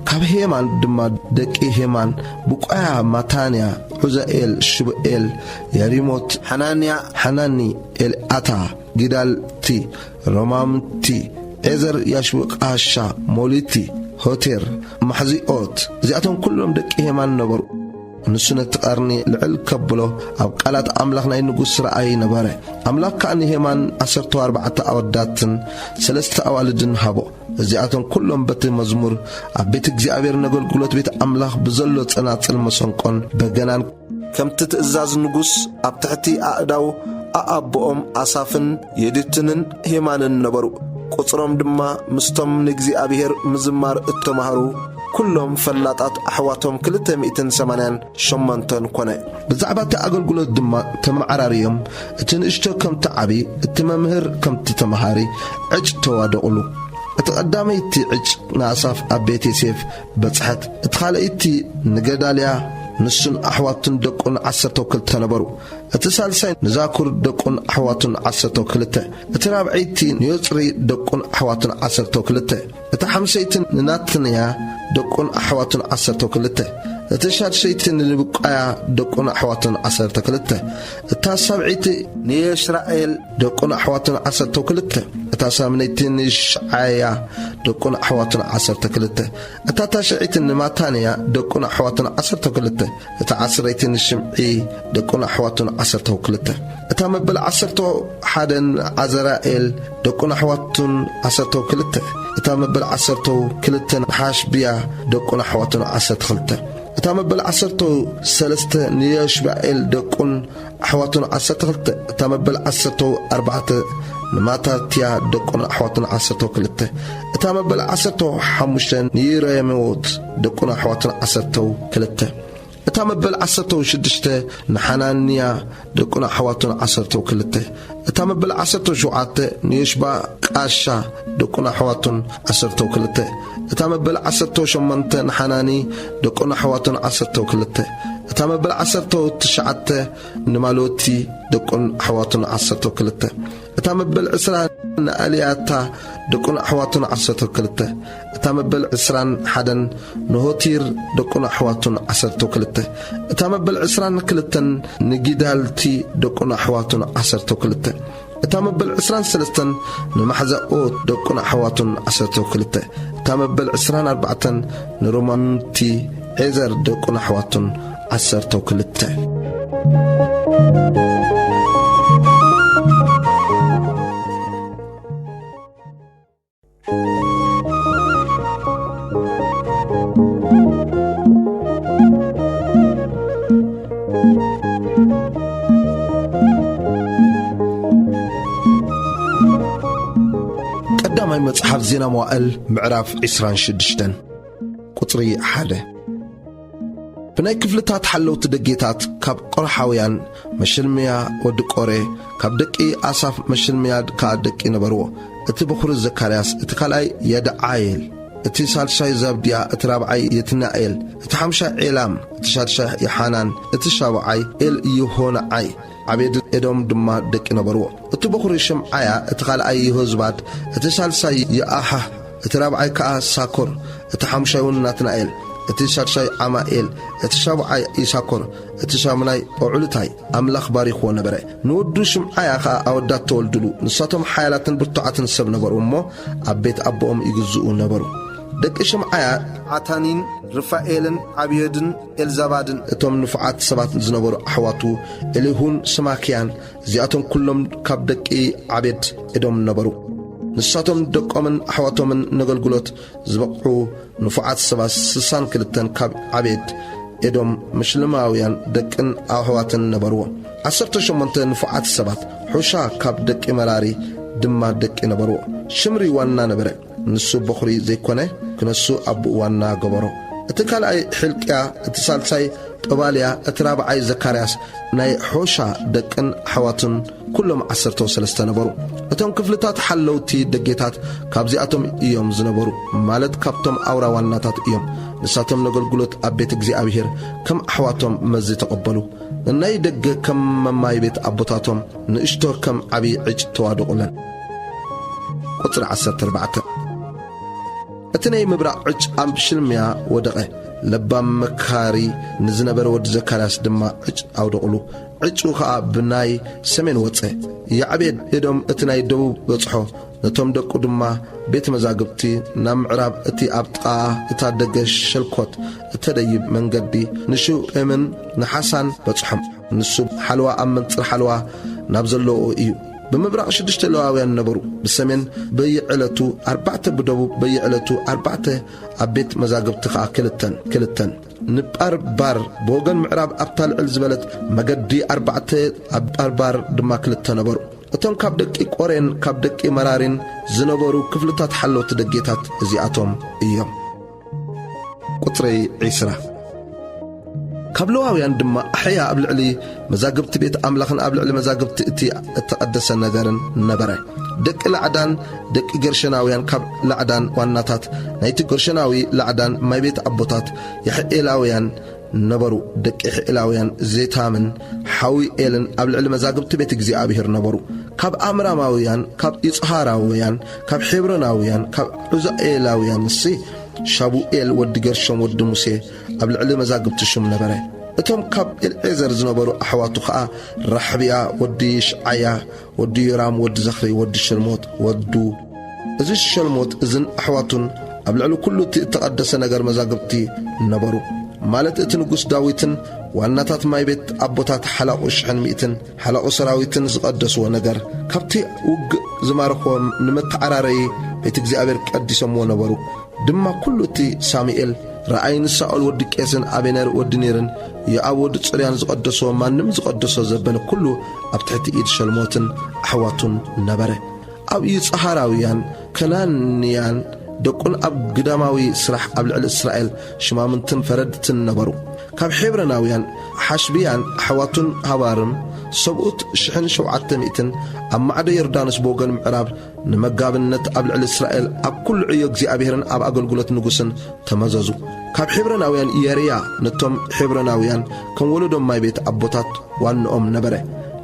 ካብ ሄማን ድማ ደቂ ሄማን ብቋያ ማታንያ፣ ዑዛኤል፣ ሽቡኤል፣ የሪሞት፣ ሓናንያ፣ ሓናኒ፣ ኤልኣታ፣ ጊዳልቲ፣ ሮማምቲ፣ ዔዘር፣ ያሽብቃሻ፣ ሞሊቲ፣ ሆቴር፣ ማሕዚኦት፣ እዚኣቶም ኩሎም ደቂ ሄማን ነበሩ። ንሱ ነቲ ቀርኒ ልዕል ከብሎ ኣብ ቃላት ኣምላኽ ናይ ንጉስ ረኣይ ነበረ። ኣምላኽ ከኣ ንሄማን ዓሰርተ ኣርባዕተ ኣወዳትን ሰለስተ ኣዋልድን ሃቦ። እዚኣቶም ኩሎም በቲ መዝሙር ኣብ ቤት እግዚኣብሔር ነገልግሎት ቤት ኣምላኽ ብዘሎ ጸናጽል መሰንቆን በገናን ከምቲ ትእዛዝ ንጉስ ኣብ ትሕቲ ኣእዳው ኣኣቦኦም ኣሳፍን የዱትንን ሄማንን ነበሩ። ቁጽሮም ድማ ምስቶም ንእግዚኣብሔር ምዝማር እተማህሩ ኩሎም ፈላጣት ኣሕዋቶም ክልተ ሚእትን ሰማንያን ሸሞንተን ኮነ። ብዛዕባ እቲ ኣገልግሎት ድማ ተመዓራርዮም፣ እቲ ንእሽቶ ከምቲ ዓቢ፣ እቲ መምህር ከምቲ ተመሃሪ ዕጭ ተዋደቑሉ። እቲ ቀዳመይቲ ዕጭ ንኣሳፍ ኣብ ቤት ዮሴፍ በጽሐት። እቲ ካልኣይቲ ንገዳልያ፣ ንሱን ኣሕዋቱን ደቁን ዓሰርተ ክልተ ነበሩ። እቲ ሳልሳይ ንዛኩር ደቁን ኣሕዋቱን ዓሰርተ ክልተ። እቲ ራብዐይቲ ንዮጽሪ ደቁን ኣሕዋቱን ዓሰርተ ክልተ። እታ ሓምሰይቲ ንናትንያ ደቁን ኣሕዋቱን ዓሰርተው ክልተ። እቲ ሻድሸይቲ ንልብቃያ ደቁን ኣሕዋቱን ዓሰርተ ክልተ። እታ ሳብዐይቲ ንየሽራኤል ደቁን ኣሕዋቱን ዓሰርተው ክልተ። እታ ሳምነይቲ ንይሽዓያ ደቁን ኣሕዋቱን ዓሰርተ ክልተ። እታ ታሽዐይቲ ንማታንያ ደቁን ኣሕዋቱን ዓሰርተው ክልተ። እታ ዓስረይቲ ንሽምዒ ደቁን ኣሕዋቱን ዓሰርተው ክልተ። እታ መበል ዓሰርተው ሓደ ንዓዘራኤል ደቁን ኣሕዋቱን ዓሰርተው ክልተ። እታ መበል ዓሰርተው ክልተ ንሓሽብያ ደቁን ኣሕዋቱን ዓሰርተ ክልተ። እታ መበል ዓሰርተው ሰለስተ ንዮሽባኤል ደቁን ኣሕዋቱን ዓሰርተ ክልተ። እታ መበል ዓሰርተው ኣርባዕተ ንማታትያ ደቁን ኣሕዋቱን ዓሰርተው ክልተ። እታ መበል ዓሰርተው ሓሙሽተ ንይረሜዎት ደቁን ኣሕዋቱን ዓሰርተው ክልተ። እታ መበል ዓሰርተው ሽዱሽተ ንሓናንያ ደቁን ኣሕዋቱን ዓሰርተው ክልተ። እታ መበል ዓሰርተው ሸውዓተ ንዮሽባ ቃሻ ደቁን ኣሕዋቱን ዓሰርተው ክልተ። እታ መበል ዓሰርተው ሸሞንተ ንሓናኒ ደቁን ኣሕዋቱን ዓሰርተው ክልተ። እታ መበል ዓሰርተው ትሽዓተ ንማሎቲ ደቁን ኣሕዋቱን ዓሰርተው ክልተ። እታ መበል ዕስራ ንኣልያታ ደቁን ኣሕዋቱን ዓሰርተው ክልተ። እታ መበል ዕስራን ሓደን ንሆቲር ደቁን ኣሕዋቱን ዓሰርተው ክልተ። እታ መበል ዕስራን ክልተን ንጊዳልቲ ደቁን ኣሕዋቱን ዓሰርተው ክልተ። እታ መበል ዕስራን ሰለስተን ንማሕዛኦት ደቁን ኣሕዋቱን ዓሰርተው ክልተ። እታ መበል ዕስራን ኣርባዕተን ንሮማንቲ ዔዘር ደቁን ኣሕዋቱን ዓሰርተው ክልተ። ቀዳማይ መጽሓፍ ዜና መዋእል ምዕራፍ ዕስራን ሽዱሽተን ቁጽሪ ሓደ። ብናይ ክፍልታት ሓለውቲ ደጌታት ካብ ቆርሓውያን መሽልምያ ወዲ ቆሬ፣ ካብ ደቂ ኣሳፍ መሽልምያ ከኣ ደቂ ነበርዎ። እቲ በኹሪ ዘካርያስ፣ እቲ ካልኣይ የድዓኤል፣ እቲ ሳልሳይ ዘብድያ፣ እቲ ራብዓይ የትናኤል፣ እቲ ሓምሻይ ዔላም፣ እቲ ሻድሻይ የሓናን፣ እቲ ሻብዓይ ኤልይሆናዓይ። ዓቤድ ኤዶም ድማ ደቂ ነበርዎ። እቲ በኹሪ ሽምዓያ፣ እቲ ካልኣይ የሆዝባድ፣ እቲ ሳልሳይ የኣሓህ፣ እቲ ራብዓይ ከኣ ሳኮር፣ እቲ ሓሙሻይ እውን ናትናኤል፣ እቲ ሻድሻይ ዓማኤል፣ እቲ ሻብዓይ ኢሳኮር፣ እቲ ሻሙናይ ኦዕሉታይ። ኣምላኽ ባሪኽዎ ነበረ። ንወዱ ሽምዓያ ኸኣ ኣወዳት ተወልዱሉ። ንሳቶም ሓያላትን ብርቱዓትን ሰብ ነበሩ እሞ፣ ኣብ ቤት ኣቦኦም ይግዝኡ ነበሩ። ደቂ ሽምዓያ ዓታኒን ርፋኤልን ዓብዮድን ኤልዛባድን። እቶም ንፉዓት ሰባት ዝነበሩ ኣሕዋቱ ኤሊሁን ስማክያን፣ እዚኣቶም ኩሎም ካብ ደቂ ዓቤድ ኤዶም ነበሩ። ንሳቶም ደቆምን ኣሕዋቶምን ነገልግሎት ዝበቕዑ ንፉዓት ሰባት ስሳን ክልተን ካብ ዓቤድ ኤዶም ምሽልማውያን ደቅን ኣሕዋትን ነበርዎ። ዓሰርተ ሸሞንተ ንፉዓት ሰባት ሑሻ ካብ ደቂ መራሪ ድማ ደቂ ነበርዎ። ሽምሪ ዋና ነበረ። ንሱ በኹሪ ዘይኮነ፣ ክነሱ ኣቦኡ ዋና ገበሮ። እቲ ካልኣይ ሕልቅያ፣ እቲ ሳልሳይ ጦባልያ፣ እቲ ራብዓይ ዘካርያስ ናይ ሖሻ ደቅን ኣሕዋቱን ኩሎም ዓሰርተ ሰለስተ ነበሩ። እቶም ክፍልታት ሓለውቲ ደጌታት ካብዚኣቶም እዮም ዝነበሩ፣ ማለት ካብቶም ኣውራ ዋናታት እዮም። ንሳቶም ነገልግሎት ኣብ ቤት እግዚኣብሔር ከም ኣሕዋቶም መዚ ተቐበሉ። ንናይ ደገ ከም መማይ ቤት ኣቦታቶም፣ ንእሽቶ ከም ዓቢ ዕጭ ተዋደቑለን። ቁጽሪ ዓሰርተ ኣርባዕተ። እቲ ናይ ምብራቕ ዕጭ ኣብ ሽልምያ ወደቐ። ለባም መካሪ ንዝነበረ ወዲ ዘካርያስ ድማ ዕጭ ኣውደቑሉ። ዕጩ ኸኣ ብናይ ሰሜን ወጸ። ያዕቤድ ኤዶም እቲ ናይ ደቡብ በጽሖ። ነቶም ደቁ ድማ ቤት መዛግብቲ ናብ ምዕራብ እቲ ኣብ ጥቓ እታ ደገ ሸልኮት እተደይብ መንገዲ ንሽውኤምን ንሓሳን በጽሖም። ንሱ ሓለዋ ኣብ መንጽር ሓለዋ ናብ ዘለውኦ እዩ። ብምብራቕ ሽዱሽተ ሌዋውያን ነበሩ። ብሰሜን በየዕለቱ ኣርባዕተ፣ ብደቡብ በየዕለቱ ኣርባዕተ፣ ኣብ ቤት መዛግብቲ ኸኣ ክልተን ክልተን። ንጳርባር ብወገን ምዕራብ ኣብታ ልዕል ዝበለት መገዲ ኣርባዕተ፣ ኣብ ጳርባር ድማ ክልተ ነበሩ። እቶም ካብ ደቂ ቆሬን ካብ ደቂ መራሪን ዝነበሩ ክፍልታት ሓለውቲ ደጌታት እዚኣቶም እዮም። ቁጽሪ ዒስራ። ካብ ሌዋውያን ድማ ኣሕያ ኣብ ልዕሊ መዛግብቲ ቤት ኣምላኽን ኣብ ልዕሊ መዛግብቲ እቲ እተቐደሰ ነገርን ነበረ። ደቂ ላዕዳን ደቂ ገርሸናውያን ካብ ላዕዳን ዋናታት ናይቲ ገርሸናዊ ላዕዳን ማይ ቤት ኣቦታት የሕኤላውያን ነበሩ። ደቂ የሕኤላውያን ዜታምን ሓዊ ኤልን ኣብ ልዕሊ መዛግብቲ ቤት እግዚኣብሔር ነበሩ። ካብ ኣምራማውያን፣ ካብ ይጽሃራውያን፣ ካብ ሔብሮናውያን፣ ካብ ዑዛኤላውያንሲ ሻቡኤል ወዲ ገርሾም ወዲ ሙሴ ኣብ ልዕሊ መዛግብቲ ሹም ነበረ። እቶም ካብ ኤልዔዘር ዝነበሩ ኣሕዋቱ ኸኣ ራሕብያ ወዲ ይሽዓያ ወዲ ዮራም ወዲ ዘኽሪ ወዲ ሸልሞት ወዱ። እዚ ሸልሞት እዝን ኣሕዋቱን ኣብ ልዕሊ ኩሉ እቲ እተቐደሰ ነገር መዛግብቲ ነበሩ። ማለት እቲ ንጉስ ዳዊትን ዋናታት ማይ ቤት ኣቦታት ሓላቑ ሽሕን ሚእትን ሓላቑ ሰራዊትን ዝቐደስዎ ነገር፣ ካብቲ ውግእ ዝማረኽዎም ንመተዓራረዪ ቤት እግዚኣብሔር ቀዲሶምዎ ነበሩ። ድማ ኩሉ እቲ ሳሙኤል ረኣይ ንሳኦል ወዲ ቄስን ኣቤነር ወዲ ኔርን የኣብ ወዲ ጽርያን ዝቐደስዎ ማንም ዝቐደሶ ዘበለ ኩሉ ኣብ ትሕቲ ኢድ ሸልሞትን ኣሕዋቱን ነበረ። ኣብ ይጽሃራውያን ከናንያን ደቁን ኣብ ግዳማዊ ስራሕ ኣብ ልዕሊ እስራኤል ሽማምንትን ፈረድትን ነበሩ። ካብ ሄብሮናውያን ሓሽብያን ኣሕዋቱን ሃባርም ሰብኡት ሽሕን ሸውዓተ ሚእትን ኣብ ማዕዶ ዮርዳኖስ ብወገን ምዕራብ ንመጋብነት ኣብ ልዕሊ እስራኤል ኣብ ኩሉ ዕዮ እግዚኣብሔርን ኣብ ኣገልግሎት ንጉስን ተመዘዙ። ካብ ሄብሮናውያን የርያ ነቶም ሄብሮናውያን ከም ወለዶም ማይ ቤት ኣቦታት ዋንኦም ነበረ።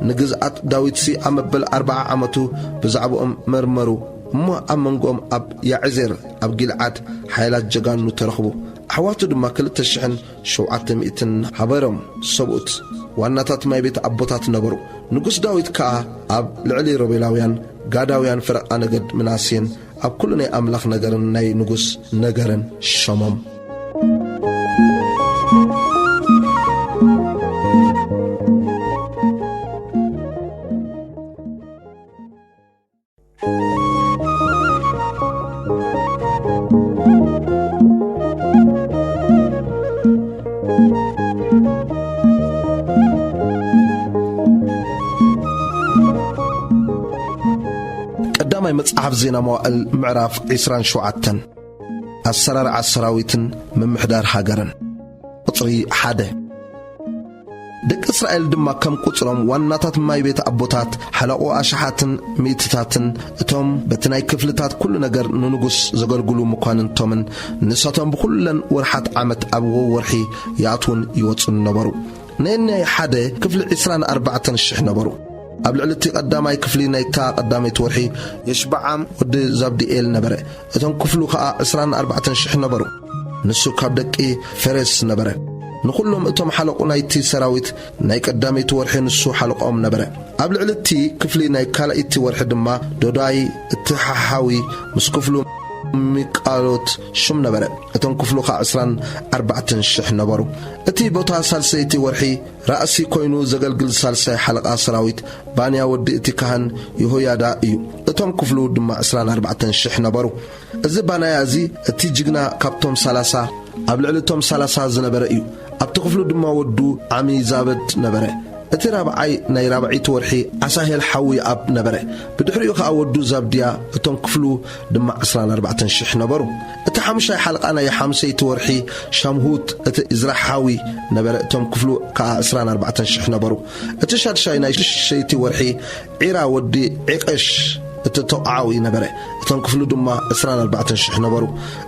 ንግዝኣት ዳዊትሲ ኣብ መበል ኣርብዓ ዓመቱ ብዛዕባኦም መርመሩ። እሞ ኣብ መንጎኦም ኣብ ያዕዜር ኣብ ጊልዓድ ሓይላት ጀጋኑ ተረኽቡ። ኣሕዋቱ ድማ ክልተ ሽሕን ሸውዓተ ሚእትን ሃበሮም ሰብኡት ዋናታት ማይ ቤት ኣቦታት ነበሩ። ንጉስ ዳዊት ከኣ ኣብ ልዕሊ ሮቤላውያን፣ ጋዳውያን፣ ፈረቓ ነገድ ምናሴን ኣብ ኩሉ ናይ ኣምላኽ ነገርን ናይ ንጉስ ነገርን ሸሞም። ቀዳማይ መጽሓፍ ዜና መዋእል ምዕራፍ ዕስራን ሸውዓተን። ኣሰራርዓ ሰራዊትን ምምሕዳር ሃገርን። ቁጽሪ ሓደ። ደቂ እስራኤል ድማ ከም ቁጽሮም ዋናታት ማይ ቤት ኣቦታት፣ ሓለቆ ኣሽሓትን ሚእትታትን፣ እቶም በቲ ናይ ክፍልታት ኩሉ ነገር ንንጉስ ዘገልግሉ መኳንንቶምን፣ ንሳቶም ብኹለን ወርሓት ዓመት ኣብ ወርሒ ይኣትዉን ይወጹን ነበሩ። ነየናይ ሓደ ክፍሊ ዕስራን ኣርባዕተን ሽሕ ነበሩ። ኣብ ልዕሊ እቲ ቀዳማይ ክፍሊ ናይታ ቀዳመይቲ ወርሒ የሽብዓም ወዲ ዛብድኤል ነበረ። እቶም ክፍሉ ኸኣ ዕስራን ኣርባዕተን ሽሕ ነበሩ። ንሱ ካብ ደቂ ፈሬስ ነበረ። ንኹሎም እቶም ሓለቑ ናይቲ ሰራዊት ናይ ቀዳመይቲ ወርሒ ንሱ ሓለቆም ነበረ። ኣብ ልዕሊ እቲ ክፍሊ ናይ ካልኣይቲ ወርሒ ድማ ዶዳይ እቲ ሓሓዊ ምስ ክፍሉ ሚቃሎት ሹም ነበረ። እቶም ክፍሉ ኸኣ ዕስራን ኣርባዕተን ሽሕ ነበሩ። እቲ ቦታ ሳልሰይቲ ወርሒ ራእሲ ኮይኑ ዘገልግል ሳልሳይ ሓለቓ ሰራዊት ባንያ ወዲ እቲ ካህን ይሆያዳ እዩ። እቶም ክፍሉ ድማ ዕስራን ኣርባዕተን ሽሕ ነበሩ። እዚ ባናያ እዚ እቲ ጅግና ካብቶም ሰላሳ ኣብ ልዕሊ እቶም ሰላሳ ዝነበረ እዩ። ኣብቲ ክፍሉ ድማ ወዱ ዓሚዛበድ ነበረ። እቲ ራብዓይ ናይ ራብዒይቲ ወርሒ ኣሳሄል ሓዊ ኣብ ነበረ። ብድሕሪኡ ኸኣ ወዱ ዛብድያ፣ እቶም ክፍሉ ድማ ዕስራን ኣርባዕተን ሽሕ ነበሩ። እቲ ሓሙሻይ ሓለቓ ናይ ሓምሰይቲ ወርሒ ሻምሁት እቲ እዝራ ሓዊ ነበረ። እቶም ክፍሉ ከኣ ዕስራን ኣርባዕተን ሽሕ ነበሩ። እቲ ሻድሻይ ናይ ሽሸይቲ ወርሒ ዒራ ወዲ ዒቐሽ እቲ ተቋዓዊ ነበረ። እቶም ክፍሉ ድማ ዕስራን ኣርባዕተን ሽሕ ነበሩ።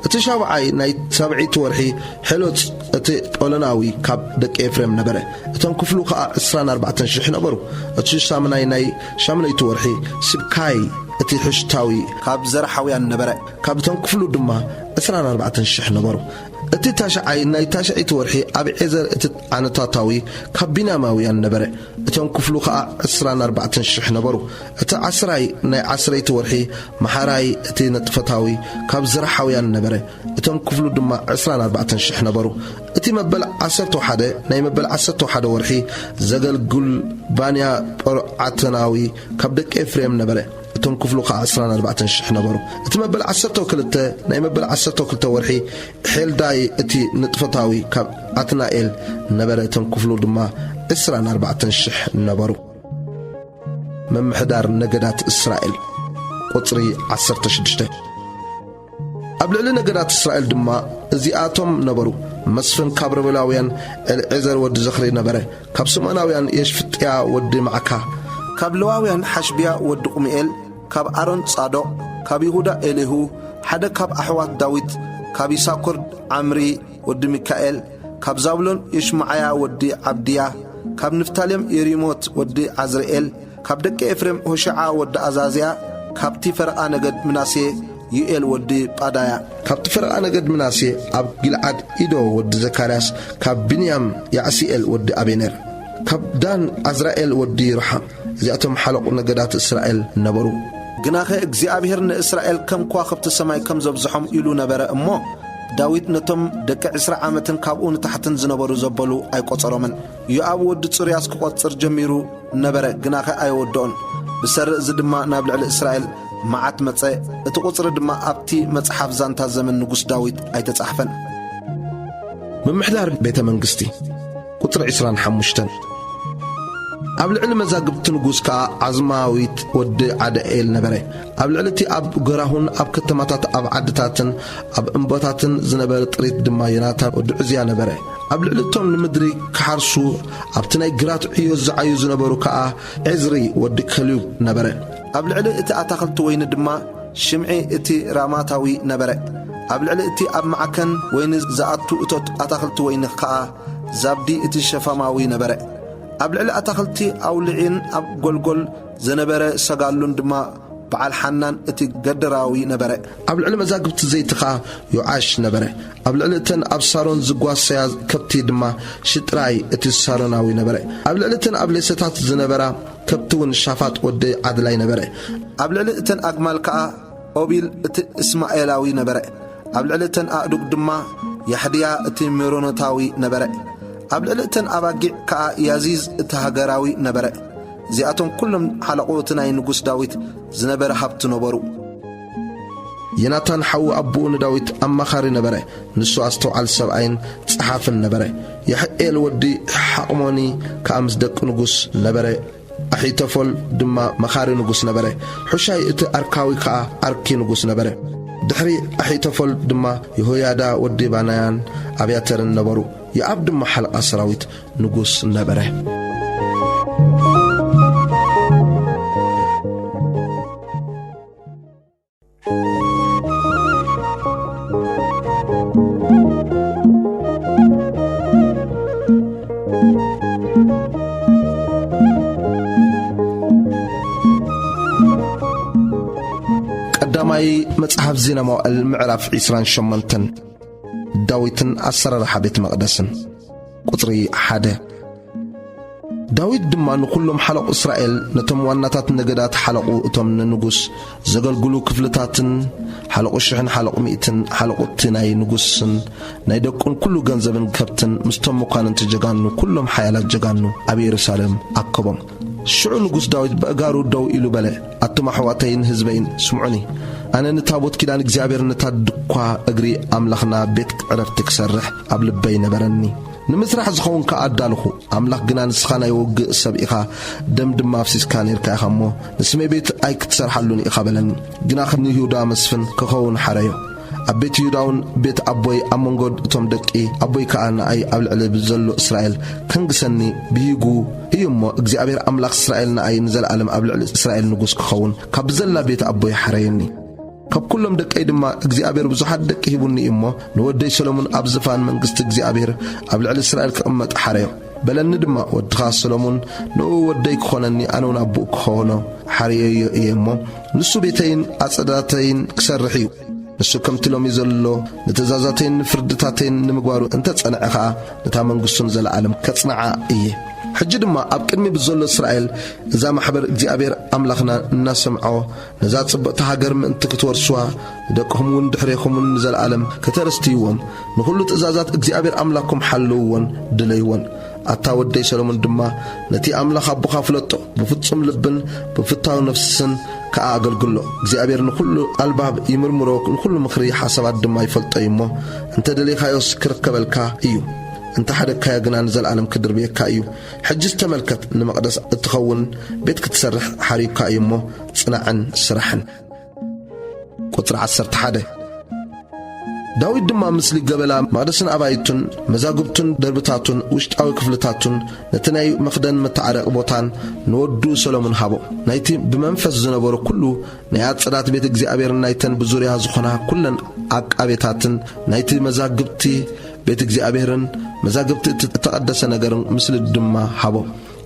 እቲ ሻብዓይ ናይ ሳብዐይቲ ወርሒ ሄሎጽ እቲ ጶሎናዊ ካብ ደቂ ኤፍሬም ነበረ። እቶም ክፍሉ ኸኣ ዕስራን ኣርባዕተን ሽሕ ነበሩ። እቲ ሻምናይ ናይ ሻምነይቲ ወርሒ ሲብካይ እቲ ሕሽታዊ ካብ ዘርሓውያን ነበረ። ካብቶም ክፍሉ ድማ ዕስራን ኣርባዕተን ሽሕ ነበሩ። እቲ ታሽዓይ ናይ ታሽዐይቲ ወርሒ ኣብ ዔዘር እቲ ዓነታታዊ ካብ ቢንያማውያን ነበረ። እቶም ክፍሉ ኸኣ ዕስራን ኣርባዕተን ሽሕ ነበሩ። እቲ ዓስራይ ናይ ዓስረይቲ ወርሒ መሓራይ እቲ ነጥፈታዊ ካብ ዝራሓውያን ነበረ። እቶም ክፍሉ ድማ ዕስራን ኣርባዕተን ሽሕ ነበሩ። እቲ መበል ዓሰርተ ሓደ ናይ መበል ዓሰርተ ሓደ ወርሒ ዘገልግል ባንያ ጶርዓተናዊ ካብ ደቂ ኤፍሬም ነበረ። እቶም ክፍሉ ኸዓ ዕስራን ኣርባዕተን ሽሕ ነበሩ። እቲ መበል ዓሰርተ ክልተ ናይ መበል ዓሰርተ ክልተ ወርሒ ሔልዳይ እቲ ንጥፈታዊ ካብ ኣትናኤል ነበረ። እቶም ክፍሉ ድማ ዕስራን ኣርባዕተን ሽሕ ነበሩ። ምምሕዳር ነገዳት እስራኤል። ቁጽሪ ዓሰርተ ሽዱሽተ። ኣብ ልዕሊ ነገዳት እስራኤል ድማ እዚኣቶም ነበሩ። መስፍን ካብ ሮቤላውያን ኤልዔዘር ወዲ ዘኽሪ ነበረ። ካብ ስምዖናውያን የሽፍጥያ ወዲ ማዕካ። ካብ ለዋውያን ሓሽብያ ወዲ ቁምኤል። ካብ ኣሮን ጻዶቕ። ካብ ይሁዳ ኤሊሁ። ሓደ ካብ ኣሕዋት ዳዊት። ካብ ይሳኮር ዓምሪ ወዲ ሚካኤል። ካብ ዛብሎን የሽማዓያ ወዲ ዓብድያ። ካብ ንፍታሌም የሪሞት ወዲ ዓዝርኤል። ካብ ደቂ ኤፍሬም ሆሸዓ ወዲ ኣዛዝያ። ካብቲ ፈረቓ ነገድ ምናሴ ዩኤል ወዲ ጳዳያ። ካብቲ ፈረቓ ነገድ ምናሴ ኣብ ጊልዓድ ኢዶ ወዲ ዘካርያስ፣ ካብ ብንያም ያዕሲኤል ወዲ ኣቤኔር፣ ካብ ዳን ዓዝራኤል ወዲ ይሮሓም። እዚኣቶም ሓለቑ ነገዳት እስራኤል ነበሩ። ግናኸ እግዚኣብሔር ንእስራኤል ከም ከዋኽብቲ ሰማይ ከም ዘብዝሖም ኢሉ ነበረ እሞ፣ ዳዊት ነቶም ደቂ ዕስራ ዓመትን ካብኡ ንታሕትን ዝነበሩ ዘበሉ ኣይቆጸሮምን። ዮኣብ ወዲ ጽሩያስ ክቆጽር ጀሚሩ ነበረ፣ ግናኸ ኣይወድኦን። ብሰሪ እዚ ድማ ናብ ልዕሊ እስራኤል መዓት መጸ። እቲ ቁጽሪ ድማ ኣብቲ መጽሓፍ ዛንታ ዘመን ንጉስ ዳዊት ኣይተጻሕፈን። ምምሕዳር ቤተ መንግስቲ። ቁጽሪ ዕስራን ሓሙሽተን። ኣብ ልዕሊ መዛግብቲ ንጉስ ከኣ ዓዝማዊት ወዲ ዓደኤል ነበረ። ኣብ ልዕሊ እቲ ኣብ ገራሁን ኣብ ከተማታት ኣብ ዓድታትን ኣብ እምቦታትን ዝነበረ ጥሪት ድማ ዮናታን ወዲ ዑዝያ ነበረ። ኣብ ልዕሊ እቶም ንምድሪ ክሓርሱ ኣብቲ ናይ ግራት ዕዮ ዝዓዩ ዝነበሩ ከኣ ዔዝሪ ወዲ ከልዩብ ነበረ። ኣብ ልዕሊ እቲ ኣታኽልቲ ወይኒ ድማ ሽምዒ እቲ ራማታዊ ነበረ። ኣብ ልዕሊ እቲ ኣብ ማዕከን ወይኒ ዝኣቱ እቶት ኣታኽልቲ ወይኒ ከኣ ዛብዲ እቲ ሸፋማዊ ነበረ። ኣብ ልዕሊ ኣታኽልቲ ኣውሊዒን ኣብ ጎልጎል ዘነበረ ሰጋሉን ድማ በዓል ሓናን እቲ ገደራዊ ነበረ። ኣብ ልዕሊ መዛግብቲ ዘይቲ ኸኣ ዮዓሽ ነበረ። ኣብ ልዕሊ እተን ኣብ ሳሮን ዝጓሰያ ከብቲ ድማ ሽጥራይ እቲ ሳሮናዊ ነበረ። ኣብ ልዕሊ እተን ኣብ ሌሰታት ዝነበራ ከብቲ እውን ሻፋጥ ወዲ ዓድላይ ነበረ። ኣብ ልዕሊ እተን ኣግማል ከኣ ኦቢል እቲ እስማኤላዊ ነበረ። ኣብ ልዕሊ እተን ኣእዱግ ድማ ያሕድያ እቲ ሜሮኖታዊ ነበረ። ኣብ ልዕሊ እተን ኣባጊዕ ከኣ ያዚዝ እቲ ሃገራዊ ነበረ። እዚኣቶም ኩሎም ሓለቑ እቲ ናይ ንጉስ ዳዊት ዝነበረ ሃብቲ ነበሩ። ዮናታን ሓዉ ኣቦኡ ንዳዊት ኣማኻሪ ነበረ። ንሱ ኣስተውዓል ሰብኣይን ጸሓፍን ነበረ። የሕኤል ወዲ ሓቕሞኒ ከኣ ምስ ደቂ ንጉስ ነበረ። ኣሒቶፎል ድማ መኻሪ ንጉስ ነበረ። ሑሻይ እቲ ኣርካዊ ከኣ ዓርኪ ንጉስ ነበረ። ድሕሪ ኣሒቶፎል ድማ የሆያዳ ወዲ ባናያን ኣብያተርን ነበሩ። የኣብ ድማ ሓለቓ ሰራዊት ንጉስ ነበረ። ቀዳማይ መጽሓፍ ዜና መዋዕል ምዕራፍ ዕስራን ሸሞንተን። ዳዊትን ኣሰራርሓ ቤት መቕደስን። ቁጽሪ ሓደ። ዳዊት ድማ ንኹሎም ሓለቑ እስራኤል፣ ነቶም ዋናታት ነገዳት ሓለቑ፣ እቶም ንንጉስ ዘገልግሉ ክፍልታትን፣ ሓለቑ ሽሕን ሓለቑ ሚእትን፣ ሓለቑ እቲ ናይ ንጉስን ናይ ደቁን ኩሉ ገንዘብን ከብትን፣ ምስቶም መኳንንቲ ጀጋኑ፣ ኩሎም ሓያላት ጀጋኑ ኣብ የሩሳሌም ኣከቦም። ሽዑ ንጉስ ዳዊት በእጋሩ ደው ኢሉ በለ፣ ኣቱም ኣሕዋተይን ህዝበይን፣ ስምዑኒ። ኣነ ንታቦት ኪዳን እግዚኣብሔር፣ ነታ ድኳ እግሪ ኣምላኽና ቤት ዕረፍቲ ክሰርሕ ኣብ ልበይ ነበረኒ። ንምስራሕ ዝኸውን ከኣ ኣዳልኹ። ኣምላኽ ግና፣ ንስኻ ናይ ውግእ ሰብ ኢኻ፣ ደም ድማ ኣፍሲስካ ነይርካ ኢኻ እሞ፣ ንስመይ ቤት ኣይክትሰርሓሉን ኢኻ በለኒ። ግናኸ ንይሁዳ መስፍን ክኸውን ሓረዮ። ኣብ ቤት ይሁዳውን ቤት ኣቦይ፣ ኣብ መንጎ እቶም ደቂ ኣቦይ ከኣ ንኣይ ኣብ ልዕሊ ብዘሎ እስራኤል ከንግሰኒ ብሂጉ እዩ እሞ፣ እግዚኣብሔር ኣምላኽ እስራኤል ንኣይ ንዘለኣለም ኣብ ልዕሊ እስራኤል ንጉስ ክኸውን ካብ ብዘላ ቤት ኣቦይ ሓረየኒ። ካብ ኩሎም ደቀይ ድማ እግዚኣብሔር ብዙሓት ደቂ ሂቡኒ እዩ እሞ፣ ንወደይ ሰሎሞን ኣብ ዝፋን መንግስቲ እግዚኣብሔር ኣብ ልዕሊ እስራኤል ክቕመጥ ሓረዮ። በለኒ ድማ፣ ወድኻ ሰሎሞን ንኡ ወደይ ክኾነኒ፣ ኣነ እውን ኣቦኡ ክኾኖ ሓርየዮ እየ እሞ፣ ንሱ ቤተይን ኣጸዳተይን ክሰርሕ እዩ። ንሱ ከምቲ ሎሚ ዘሎ ንትእዛዛተይን ንፍርድታተይን ንምግባሩ እንተ ጸንዐ ኸኣ፣ ነታ መንግስቱ ንዘለዓለም ከጽንዓ እየ። ሕጂ ድማ ኣብ ቅድሚ ብዘሎ እስራኤል፣ እዛ ማሕበር እግዚኣብሔር ኣምላኽና እናሰምዖ፣ ነዛ ጽብቕቲ ሃገር ምእንቲ ክትወርሱዋ፣ ንደቅኹም እውን ድሕሬኹምን ንዘለዓለም ከተረስትይዎም፣ ንኹሉ ትእዛዛት እግዚኣብሔር ኣምላኽኩም ሓልውዎን ድለይዎን። ኣታ ወደይ ሰሎሞን ድማ፣ ነቲ ኣምላኽ ኣቦኻ ፍለጦ፣ ብፍጹም ልብን ብፍታው ነፍስን ከኣ ኣገልግሎ። እግዚኣብሔር ንኹሉ ኣልባብ ይምርምሮ፣ ንኹሉ ምኽሪ ሓሳባት ድማ ይፈልጦ እዩ እሞ፣ እንተ ደሊኻዮስ ክርከበልካ እዩ። እንተ ሓደግካዮ ግና ንዘለኣለም ክድርብየካ እዩ። ሕጅስ ተመልከት፣ ንመቕደስ እትኸውን ቤት ክትሰርሕ ሓርዩካ እዩ እሞ፣ ጽናዕን ስራሕን። ቁጽሪ ዓሰርተ ሓደ። ዳዊት ድማ ምስሊ ገበላ መቕደስን ኣባይቱን፣ መዛግብቱን ደርብታቱን ውሽጣዊ ክፍልታቱን፣ ነቲ ናይ መኽደን መተዓረቂ ቦታን ንወዱ ሰሎሞን ሃቦ። ናይቲ ብመንፈስ ዝነበሮ ኩሉ ናይ ኣጸዳት ቤት እግዚኣብሔርን ናይተን ብዙርያ ዝኾና ኩለን ዓቃቤታትን ናይቲ መዛግብቲ ቤት እግዚኣብሔርን መዛግብቲ እቲ እተቐደሰ ነገርን ምስሊ ድማ ሃቦ።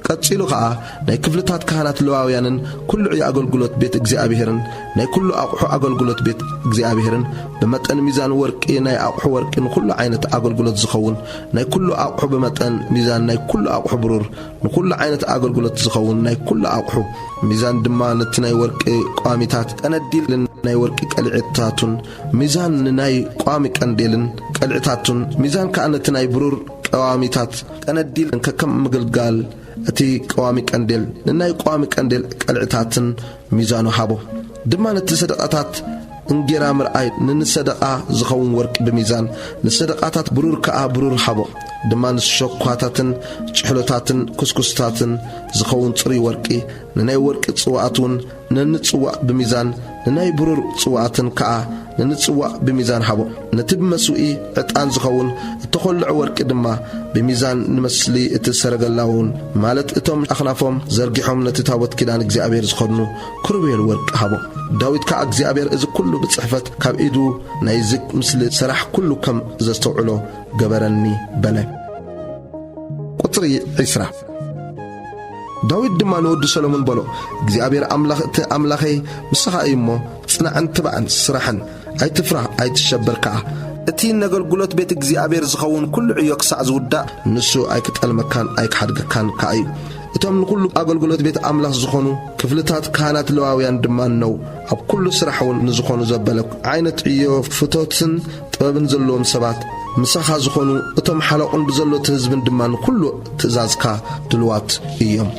ቀጺሉ ኸኣ ናይ ክፍልታት ካህናት ለዋውያንን ኩሉ ዕዮ ኣገልግሎት ቤት እግዚኣብሄርን ናይ ኩሉ ኣቕሑ ኣገልግሎት ቤት እግዚኣብሄርን ብመጠን ሚዛን ወርቂ ናይ ኣቕሑ ወርቂ ንኹሉ ዓይነት ኣገልግሎት ዝኸውን ናይ ኩሉ ኣቕሑ ብመጠን ሚዛን ናይ ኩሉ ኣቕሑ ብሩር ንኹሉ ዓይነት ኣገልግሎት ዝኸውን ናይ ኩሉ ኣቕሑ ሚዛን ድማ ነቲ ናይ ወርቂ ቀዋሚታት ቀነዲልን ናይ ወርቂ ቀልዒታቱን ሚዛን ንናይ ቀዋሚ ቀንዴልን ቀልዒታቱን ሚዛን ከኣ ነቲ ናይ ብሩር ቀዋሚታት ቀነዲልን ከከም ምግልጋል እቲ ቀዋሚ ቀንዴል ንናይ ቀዋሚ ቀንዴል ቀልዕታትን ሚዛኑ ሃቦ። ድማ ነቲ ሰደቓታት እንጌራ ምርኣይ ንንሰደቓ ዝኸውን ወርቂ ብሚዛን ንሰደቓታት ብሩር ከኣ ብሩር ሃቦ። ድማ ንሸኳታትን ጭሕሎታትን ኩስኩስታትን ዝኸውን ጽሩይ ወርቂ ንናይ ወርቂ ጽዋኣት እውን ነንጽዋእ ብሚዛን ንናይ ብሩር ጽዋኣትን ከኣ ንንጽዋእ ብሚዛን ሃቦ። ነቲ ብመስውኢ ዕጣን ዝኸውን እተኾልዐ ወርቂ ድማ ብሚዛን ንመስሊ እቲ ሰረገላውን ማለት እቶም ኣኽናፎም ዘርጊሖም ነቲ ታቦት ኪዳን እግዚኣብሔር ዝኸድኑ ክሩቤል ወርቂ ሃቦ። ዳዊት ከኣ እግዚኣብሔር እዚ ኩሉ ብጽሕፈት ካብ ኢዱ ናይዚ ምስሊ ሰራሕ ኩሉ ከም ዘስተውዕሎ ገበረኒ በለ። ቁጽሪ ዕስራ። ዳዊት ድማ ንወዱ ሰሎሞን በሎ እግዚኣብሔር ኣምላኽ እቲ ኣምላኸይ ምሳኻ እዩ እሞ ጽናዕን ትባዕን ስራሕን ኣይትፍራ ኣይትሸበር ከኣ እቲ ነገልግሎት ቤት እግዚኣብሔር ዝኸውን ኩሉ ዕዮ ክሳዕ ዝውዳእ ንሱ ኣይክጠልመካን ኣይክሓድገካን ከኣ እዩ። እቶም ንኹሉ ኣገልግሎት ቤት ኣምላኽ ዝኾኑ ክፍልታት ካህናት ለዋውያን ድማ ነው ኣብ ኩሉ ስራሕ እውን ንዝኾኑ ዘበለ ዓይነት ዕዮ ፍቶትን ጥበብን ዘለዎም ሰባት ምሳኻ ዝኾኑ እቶም ሓለቑን ብዘሎ እቲ ህዝብን ድማ ንኹሉ ትእዛዝካ ድልዋት እዮም።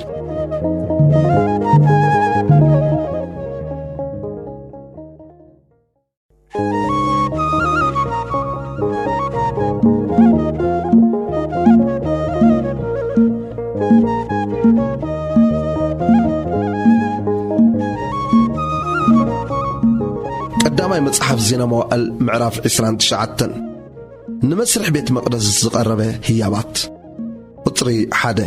ቀዳማይ መጽሓፍ ዜና መዋእል ምዕራፍ ዕስራን ትሽዓተን። ንመስርሕ ቤት መቕደስ ዝቐረበ ህያባት። ቁጽሪ ሓደ።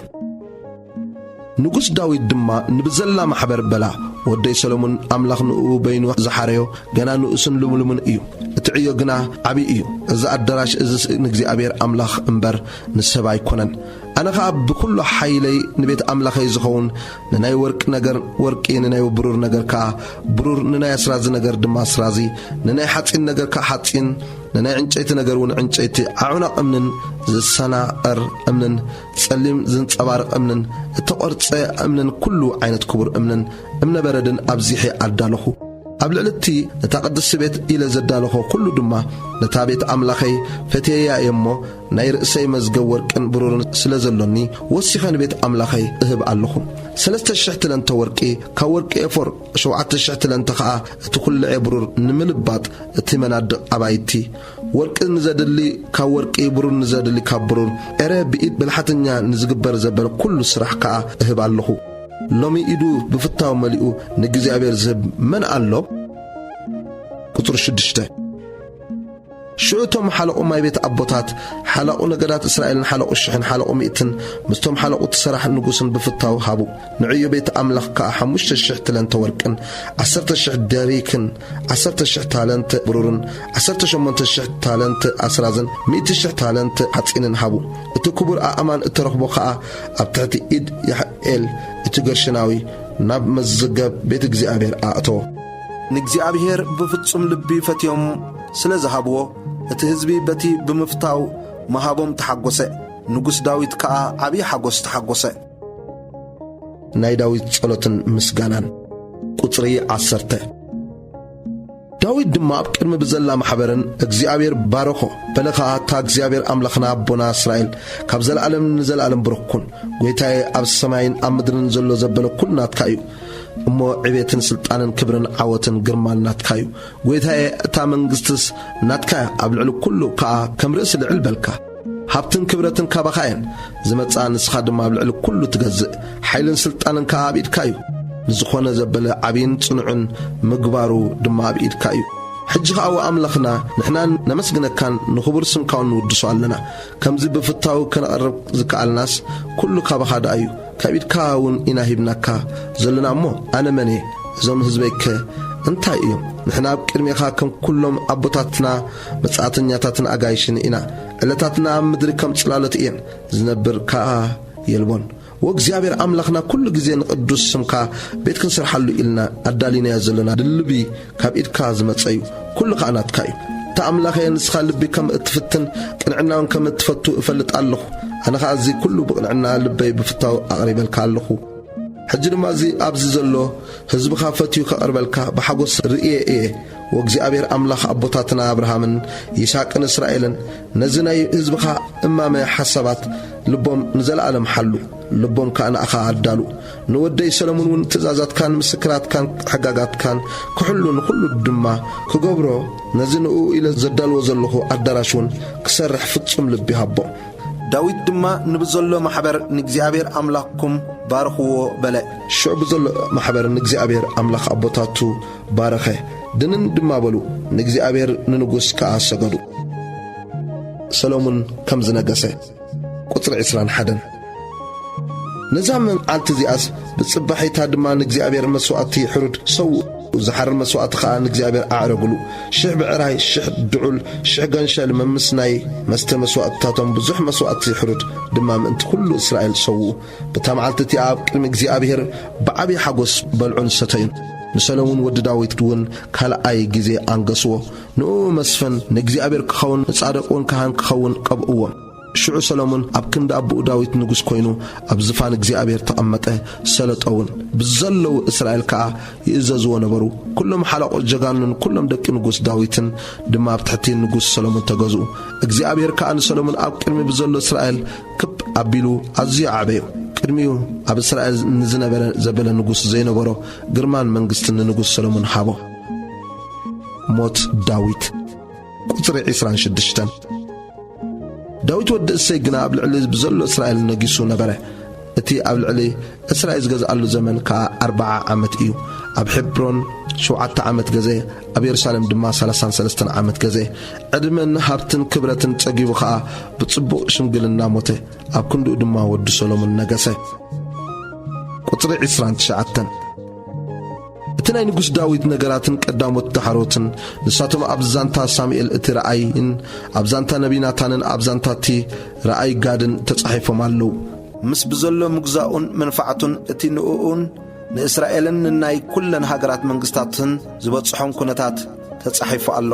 ንጉስ ዳዊት ድማ ንብዘላ ማሕበር በላ፣ ወደይ ሰሎሞን ኣምላኽ ንኡ በይኑ ዝሓረዮ ገና ንኡስን ልምሉምን እዩ። እቲ ዕዮ ግና ዓብዪ እዩ። እዚ ኣዳራሽ እዚ ንእግዚኣብሔር ኣምላኽ እምበር ንሰብ ኣይኮነን። ኣነ ኸኣ ብኩሉ ሓይለይ ንቤት ኣምላኸይ ዝኸውን ንናይ ወርቂ ነገር ወርቂ፣ ንናይ ብሩር ነገር ከኣ ብሩር፣ ንናይ ኣስራዚ ነገር ድማ ኣስራዚ፣ ንናይ ሓጺን ነገር ከኣ ሓጺን፣ ንናይ ዕንጨይቲ ነገር እውን ዕንጨይቲ፣ ዓዑናቕ እምንን ዝሰናቐር እምንን ጸሊም ዝንጸባረቕ እምንን እተቖርጸ እምንን ኩሉ ዓይነት ክቡር እምንን እምነ በረድን ኣብዚሐ ኣዳለኹ። ኣብ ልዕሊ እቲ ነታ ቅድስቲ ቤት ኢለ ዘዳለኹ ኩሉ ድማ ነታ ቤት ኣምላኸይ ፈትየያ እየ እሞ፣ ናይ ርእሰይ መዝገብ ወርቅን ብሩርን ስለ ዘሎኒ፣ ወሲኸ ንቤት ኣምላኸይ እህብ ኣለኹ። ሰለስተ ሽሕ ትለንተ ወርቂ፣ ካብ ወርቂ ኤፎር ሸውዓተ ሽሕ ትለንተ ኸኣ እቲ ኹልዕ ብሩር ንምልባጥ እቲ መናድቕ ኣባይቲ፣ ወርቂ ንዘድሊ ካብ ወርቂ፣ ብሩር ንዘድሊ ካብ ብሩር፣ ኤረ ብኢድ ብልሓተኛ ንዝግበር ዘበለ ኩሉ ስራሕ ከኣ እህብ ኣለኹ። ሎሚ ኢዱ ብፍታው መሊኡ ንእግዚኣብሔር ዝህብ መን ኣሎ? ቁጽሪ ሽዱሽተ። ሽዑ እቶም ሓለቑ ማይ ቤት ኣቦታት፣ ሓለቑ ነገዳት እስራኤልን ሓለቑ ሽሕን ሓለቑ ሚእትን ምስቶም ሓለቑ እቲ ሰራሕ ንጉስን ብፍታው ሃቡ። ንዕዮ ቤት ኣምላኽ ከኣ ሓሙሽተ ሽሕ ትለንተ ወርቅን ዓሰርተ ሽሕ ደሪክን ዓሰርተ ሽሕ ታለንት ብሩርን ዓሰርተ ሸሞንተ ሽሕ ታለንት ኣስራዝን ሚእቲ ሽሕ ታለንት ሓጺንን ሃቡ። እቲ ክቡር ኣእማን እተረኽቦ ኸኣ ኣብ ትሕቲ ኢድ ያሕኤል እቲ ገርሽናዊ ናብ መዝገብ ቤት እግዚኣብሔር ኣእተዎ። ንእግዚኣብሔር ብፍጹም ልቢ ፈትዮም ስለ ዝሃብዎ፣ እቲ ህዝቢ በቲ ብምፍታው ምሃቦም ተሓጐሰ። ንጉስ ዳዊት ከኣ ዓብዪ ሓጐስ ተሓጐሰ። ናይ ዳዊት ጸሎትን ምስጋናን። ቁጽሪ ዓሰርተ። ዳዊት ድማ ኣብ ቅድሚ ብዘላ ማሕበርን እግዚኣብሔር ባረኾ፣ በለ ኸኣ፣ እታ እግዚኣብሔር ኣምላኽና ኣቦና እስራኤል ካብ ዘለኣለም ንዘለኣለም ብሩኽ ኩን። ጐይታየ፣ ኣብ ሰማይን ኣብ ምድርን ዘሎ ዘበለ ኩሉ ናትካ እዩ። እሞ ዕቤትን ስልጣንን ክብርን ዓወትን ግርማን ናትካ እዩ። ጐይታየ፣ እታ መንግስትስ ናትካ እያ፣ ኣብ ልዕሊ ኩሉ ከኣ ከም ርእሲ ልዕል በልካ። ሃብትን ክብረትን ካባኻ እየን ዝመጻ፣ ንስኻ ድማ ኣብ ልዕሊ ኩሉ ትገዝእ። ሓይልን ስልጣንን ከኣ ኣብ ኢድካ እዩ። ንዝኾነ ዘበለ ዓብይን ጽኑዕን ምግባሩ ድማ ኣብ ኢድካ እዩ። ሕጂ ኸኣ ወኣምላኽና፣ ንሕና ነመስግነካን ንኽቡር ስምካውን ንውድሶ ኣለና። ከምዚ ብፍታው ከነቐርብ ዝከኣልናስ ኩሉ ካባኻ ደኣ እዩ። ካብ ኢድካ እውን ኢና ሂብናካ ዘሎና እሞ፣ ኣነ መን እየ? እዞም ህዝበይከ እንታይ እዮም? ንሕና ኣብ ቅድሜኻ ከም ኩሎም ኣቦታትና መጻእተኛታትን ኣጋይሽን ኢና። ዕለታትና ኣብ ምድሪ ከም ጽላሎት እየን፣ ዝነብር ከኣ የልቦን። ወእግዚኣብሔር ኣምላኽና፣ ኩሉ ግዜ ንቕዱስ ስምካ ቤት ክንሰርሓሉ ኢልና ኣዳሊናዮ ዘለና ድልቢ ካብ ኢድካ ዝመጸ እዩ። ኩሉ ከኣ ናትካ እዩ። እታ ኣምላኸየ፣ ንስኻ ልቢ ከም እትፍትን ቅንዕናውን ከም እትፈቱ እፈልጥ ኣለኹ። ኣነ ኸኣ እዚ ኩሉ ብቕንዕና ልበይ ብፍታው ኣቕሪበልካ ኣለኹ። ሕጂ ድማ እዚ ኣብዚ ዘሎ ህዝብኻ ፈትዩ ከቕርበልካ ብሓጎስ ርእየ እየ። ወእግዚኣብሔር ኣምላኽ ኣቦታትና ኣብርሃምን ይስሐቅን እስራኤልን ነዚ ናይ ህዝብኻ እማመ ሓሳባት ልቦም ንዘለኣለም ሓሉ። ልቦም ከኣ ንኣኻ ኣዳሉ። ንወደይ ሰሎሞን እውን ትእዛዛትካን ምስክራትካን ሕጋጋትካን ክሕሉ፣ ንኹሉ ድማ ክገብሮ፣ ነዚ ንእኡ ኢለ ዘዳልዎ ዘለኹ ኣዳራሽ እውን ክሰርሕ ፍጹም ልቢ ሃቦ። ዳዊት ድማ ንብዘሎ ማሕበር ንእግዚኣብሔር ኣምላኽኩም ባርኽዎ በለ። ሽዑ ብዘሎ ማሕበር ንእግዚኣብሔር ኣምላኽ ኣቦታቱ ባረኸ። ድንን ድማ በሉ፣ ንእግዚኣብሔር ንንጉስ ከኣ ሰገዱ። ሰሎሞን ከም ዝነገሰ። ቁጽሪ ዕስራን ሓደን። ነዛ መዓልቲ እዚኣስ ብጽባሒታ ድማ ንእግዚኣብሔር መስዋእቲ ሕሩድ ሰውኡ፣ ዝሓርር መስዋእቲ ኸኣ ንእግዚኣብሔር ኣዕረጉሉ። ሽሕ ብዕራይ፣ ሽሕ ድዑል፣ ሽሕ ገንሸል፣ መምስ ናይ መስተ መስዋእትታቶም፣ ብዙሕ መስዋእቲ ሕሩድ ድማ ምእንቲ ኩሉ እስራኤል ሰውኡ። በታ መዓልቲ እቲኣ ኣብ ቅድሚ እግዚኣብሔር ብዓብዪ ሓጎስ በልዑን ሰተዩን። ንሰሎሙን ወዲ ዳዊት እውን ካልኣይ ግዜ ኣንገስዎ። ንእኡ መስፍን ንእግዚኣብሔር ክኸውን፣ ንጻድቕ እውን ካህን ክኸውን ቀብእዎ። ሽዑ ሰሎሙን ኣብ ክንዲ ኣቦኡ ዳዊት ንጉስ ኮይኑ ኣብ ዝፋን እግዚኣብሔር ተቐመጠ። ሰለጠ እውን። ብዘለዉ እስራኤል ከኣ ይእዘዝዎ ነበሩ። ኩሎም ሓለቖት ጀጋኑን ኩሎም ደቂ ንጉስ ዳዊትን ድማ ኣብ ትሕቲ ንጉስ ሰሎሙን ተገዝኡ። እግዚኣብሔር ከኣ ንሰሎሙን ኣብ ቅድሚ ብዘሎ እስራኤል ክብ ኣቢሉ ኣዝዩ ኣዕበዮ። ቅድሚኡ ኣብ እስራኤል ንዝነበረ ዘበለ ንጉስ ዘይነበሮ ግርማን መንግስትን ንንጉስ ሰሎሙን ሃቦ። ሞት ዳዊት። ቁጽሪ ዕስራን ሽዱሽተን። ዳዊት ወዲ እሴይ ግና ኣብ ልዕሊ ብዘሎ እስራኤል ነጊሱ ነበረ። እቲ ኣብ ልዕሊ እስራኤል ዝገዝኣሉ ዘመን ከኣ ኣርብዓ ዓመት እዩ። ኣብ ሔብሮን ሸውዓተ ዓመት ገዘ፣ ኣብ የሩሳሌም ድማ ሰላሳን ሰለስተን ዓመት ገዘ። ዕድመን ሃብትን ክብረትን ጸጊቡ ኸኣ ብጽቡቕ ሽምግልና ሞተ። ኣብ ክንድኡ ድማ ወዱ ሰሎሞን ነገሰ። ቁጽሪ ዕስራን ትሽዓተን። እቲ ናይ ንጉስ ዳዊት ነገራትን ቀዳሞት ዳሕሮትን፣ ንሳቶም ኣብ ዛንታ ሳሙኤል እቲ ረኣይን ኣብ ዛንታ ነቢይ ናታንን ኣብ ዛንታ እቲ ረኣይ ጋድን ተጻሒፎም ኣለዉ። ምስ ብዘሎ ምግዛኡን መንፋዕቱን እቲ ንእኡን ንእስራኤልን ንናይ ኩለን ሃገራት መንግስታትን ዝበጽሖም ኩነታት ተጻሒፉ ኣሎ።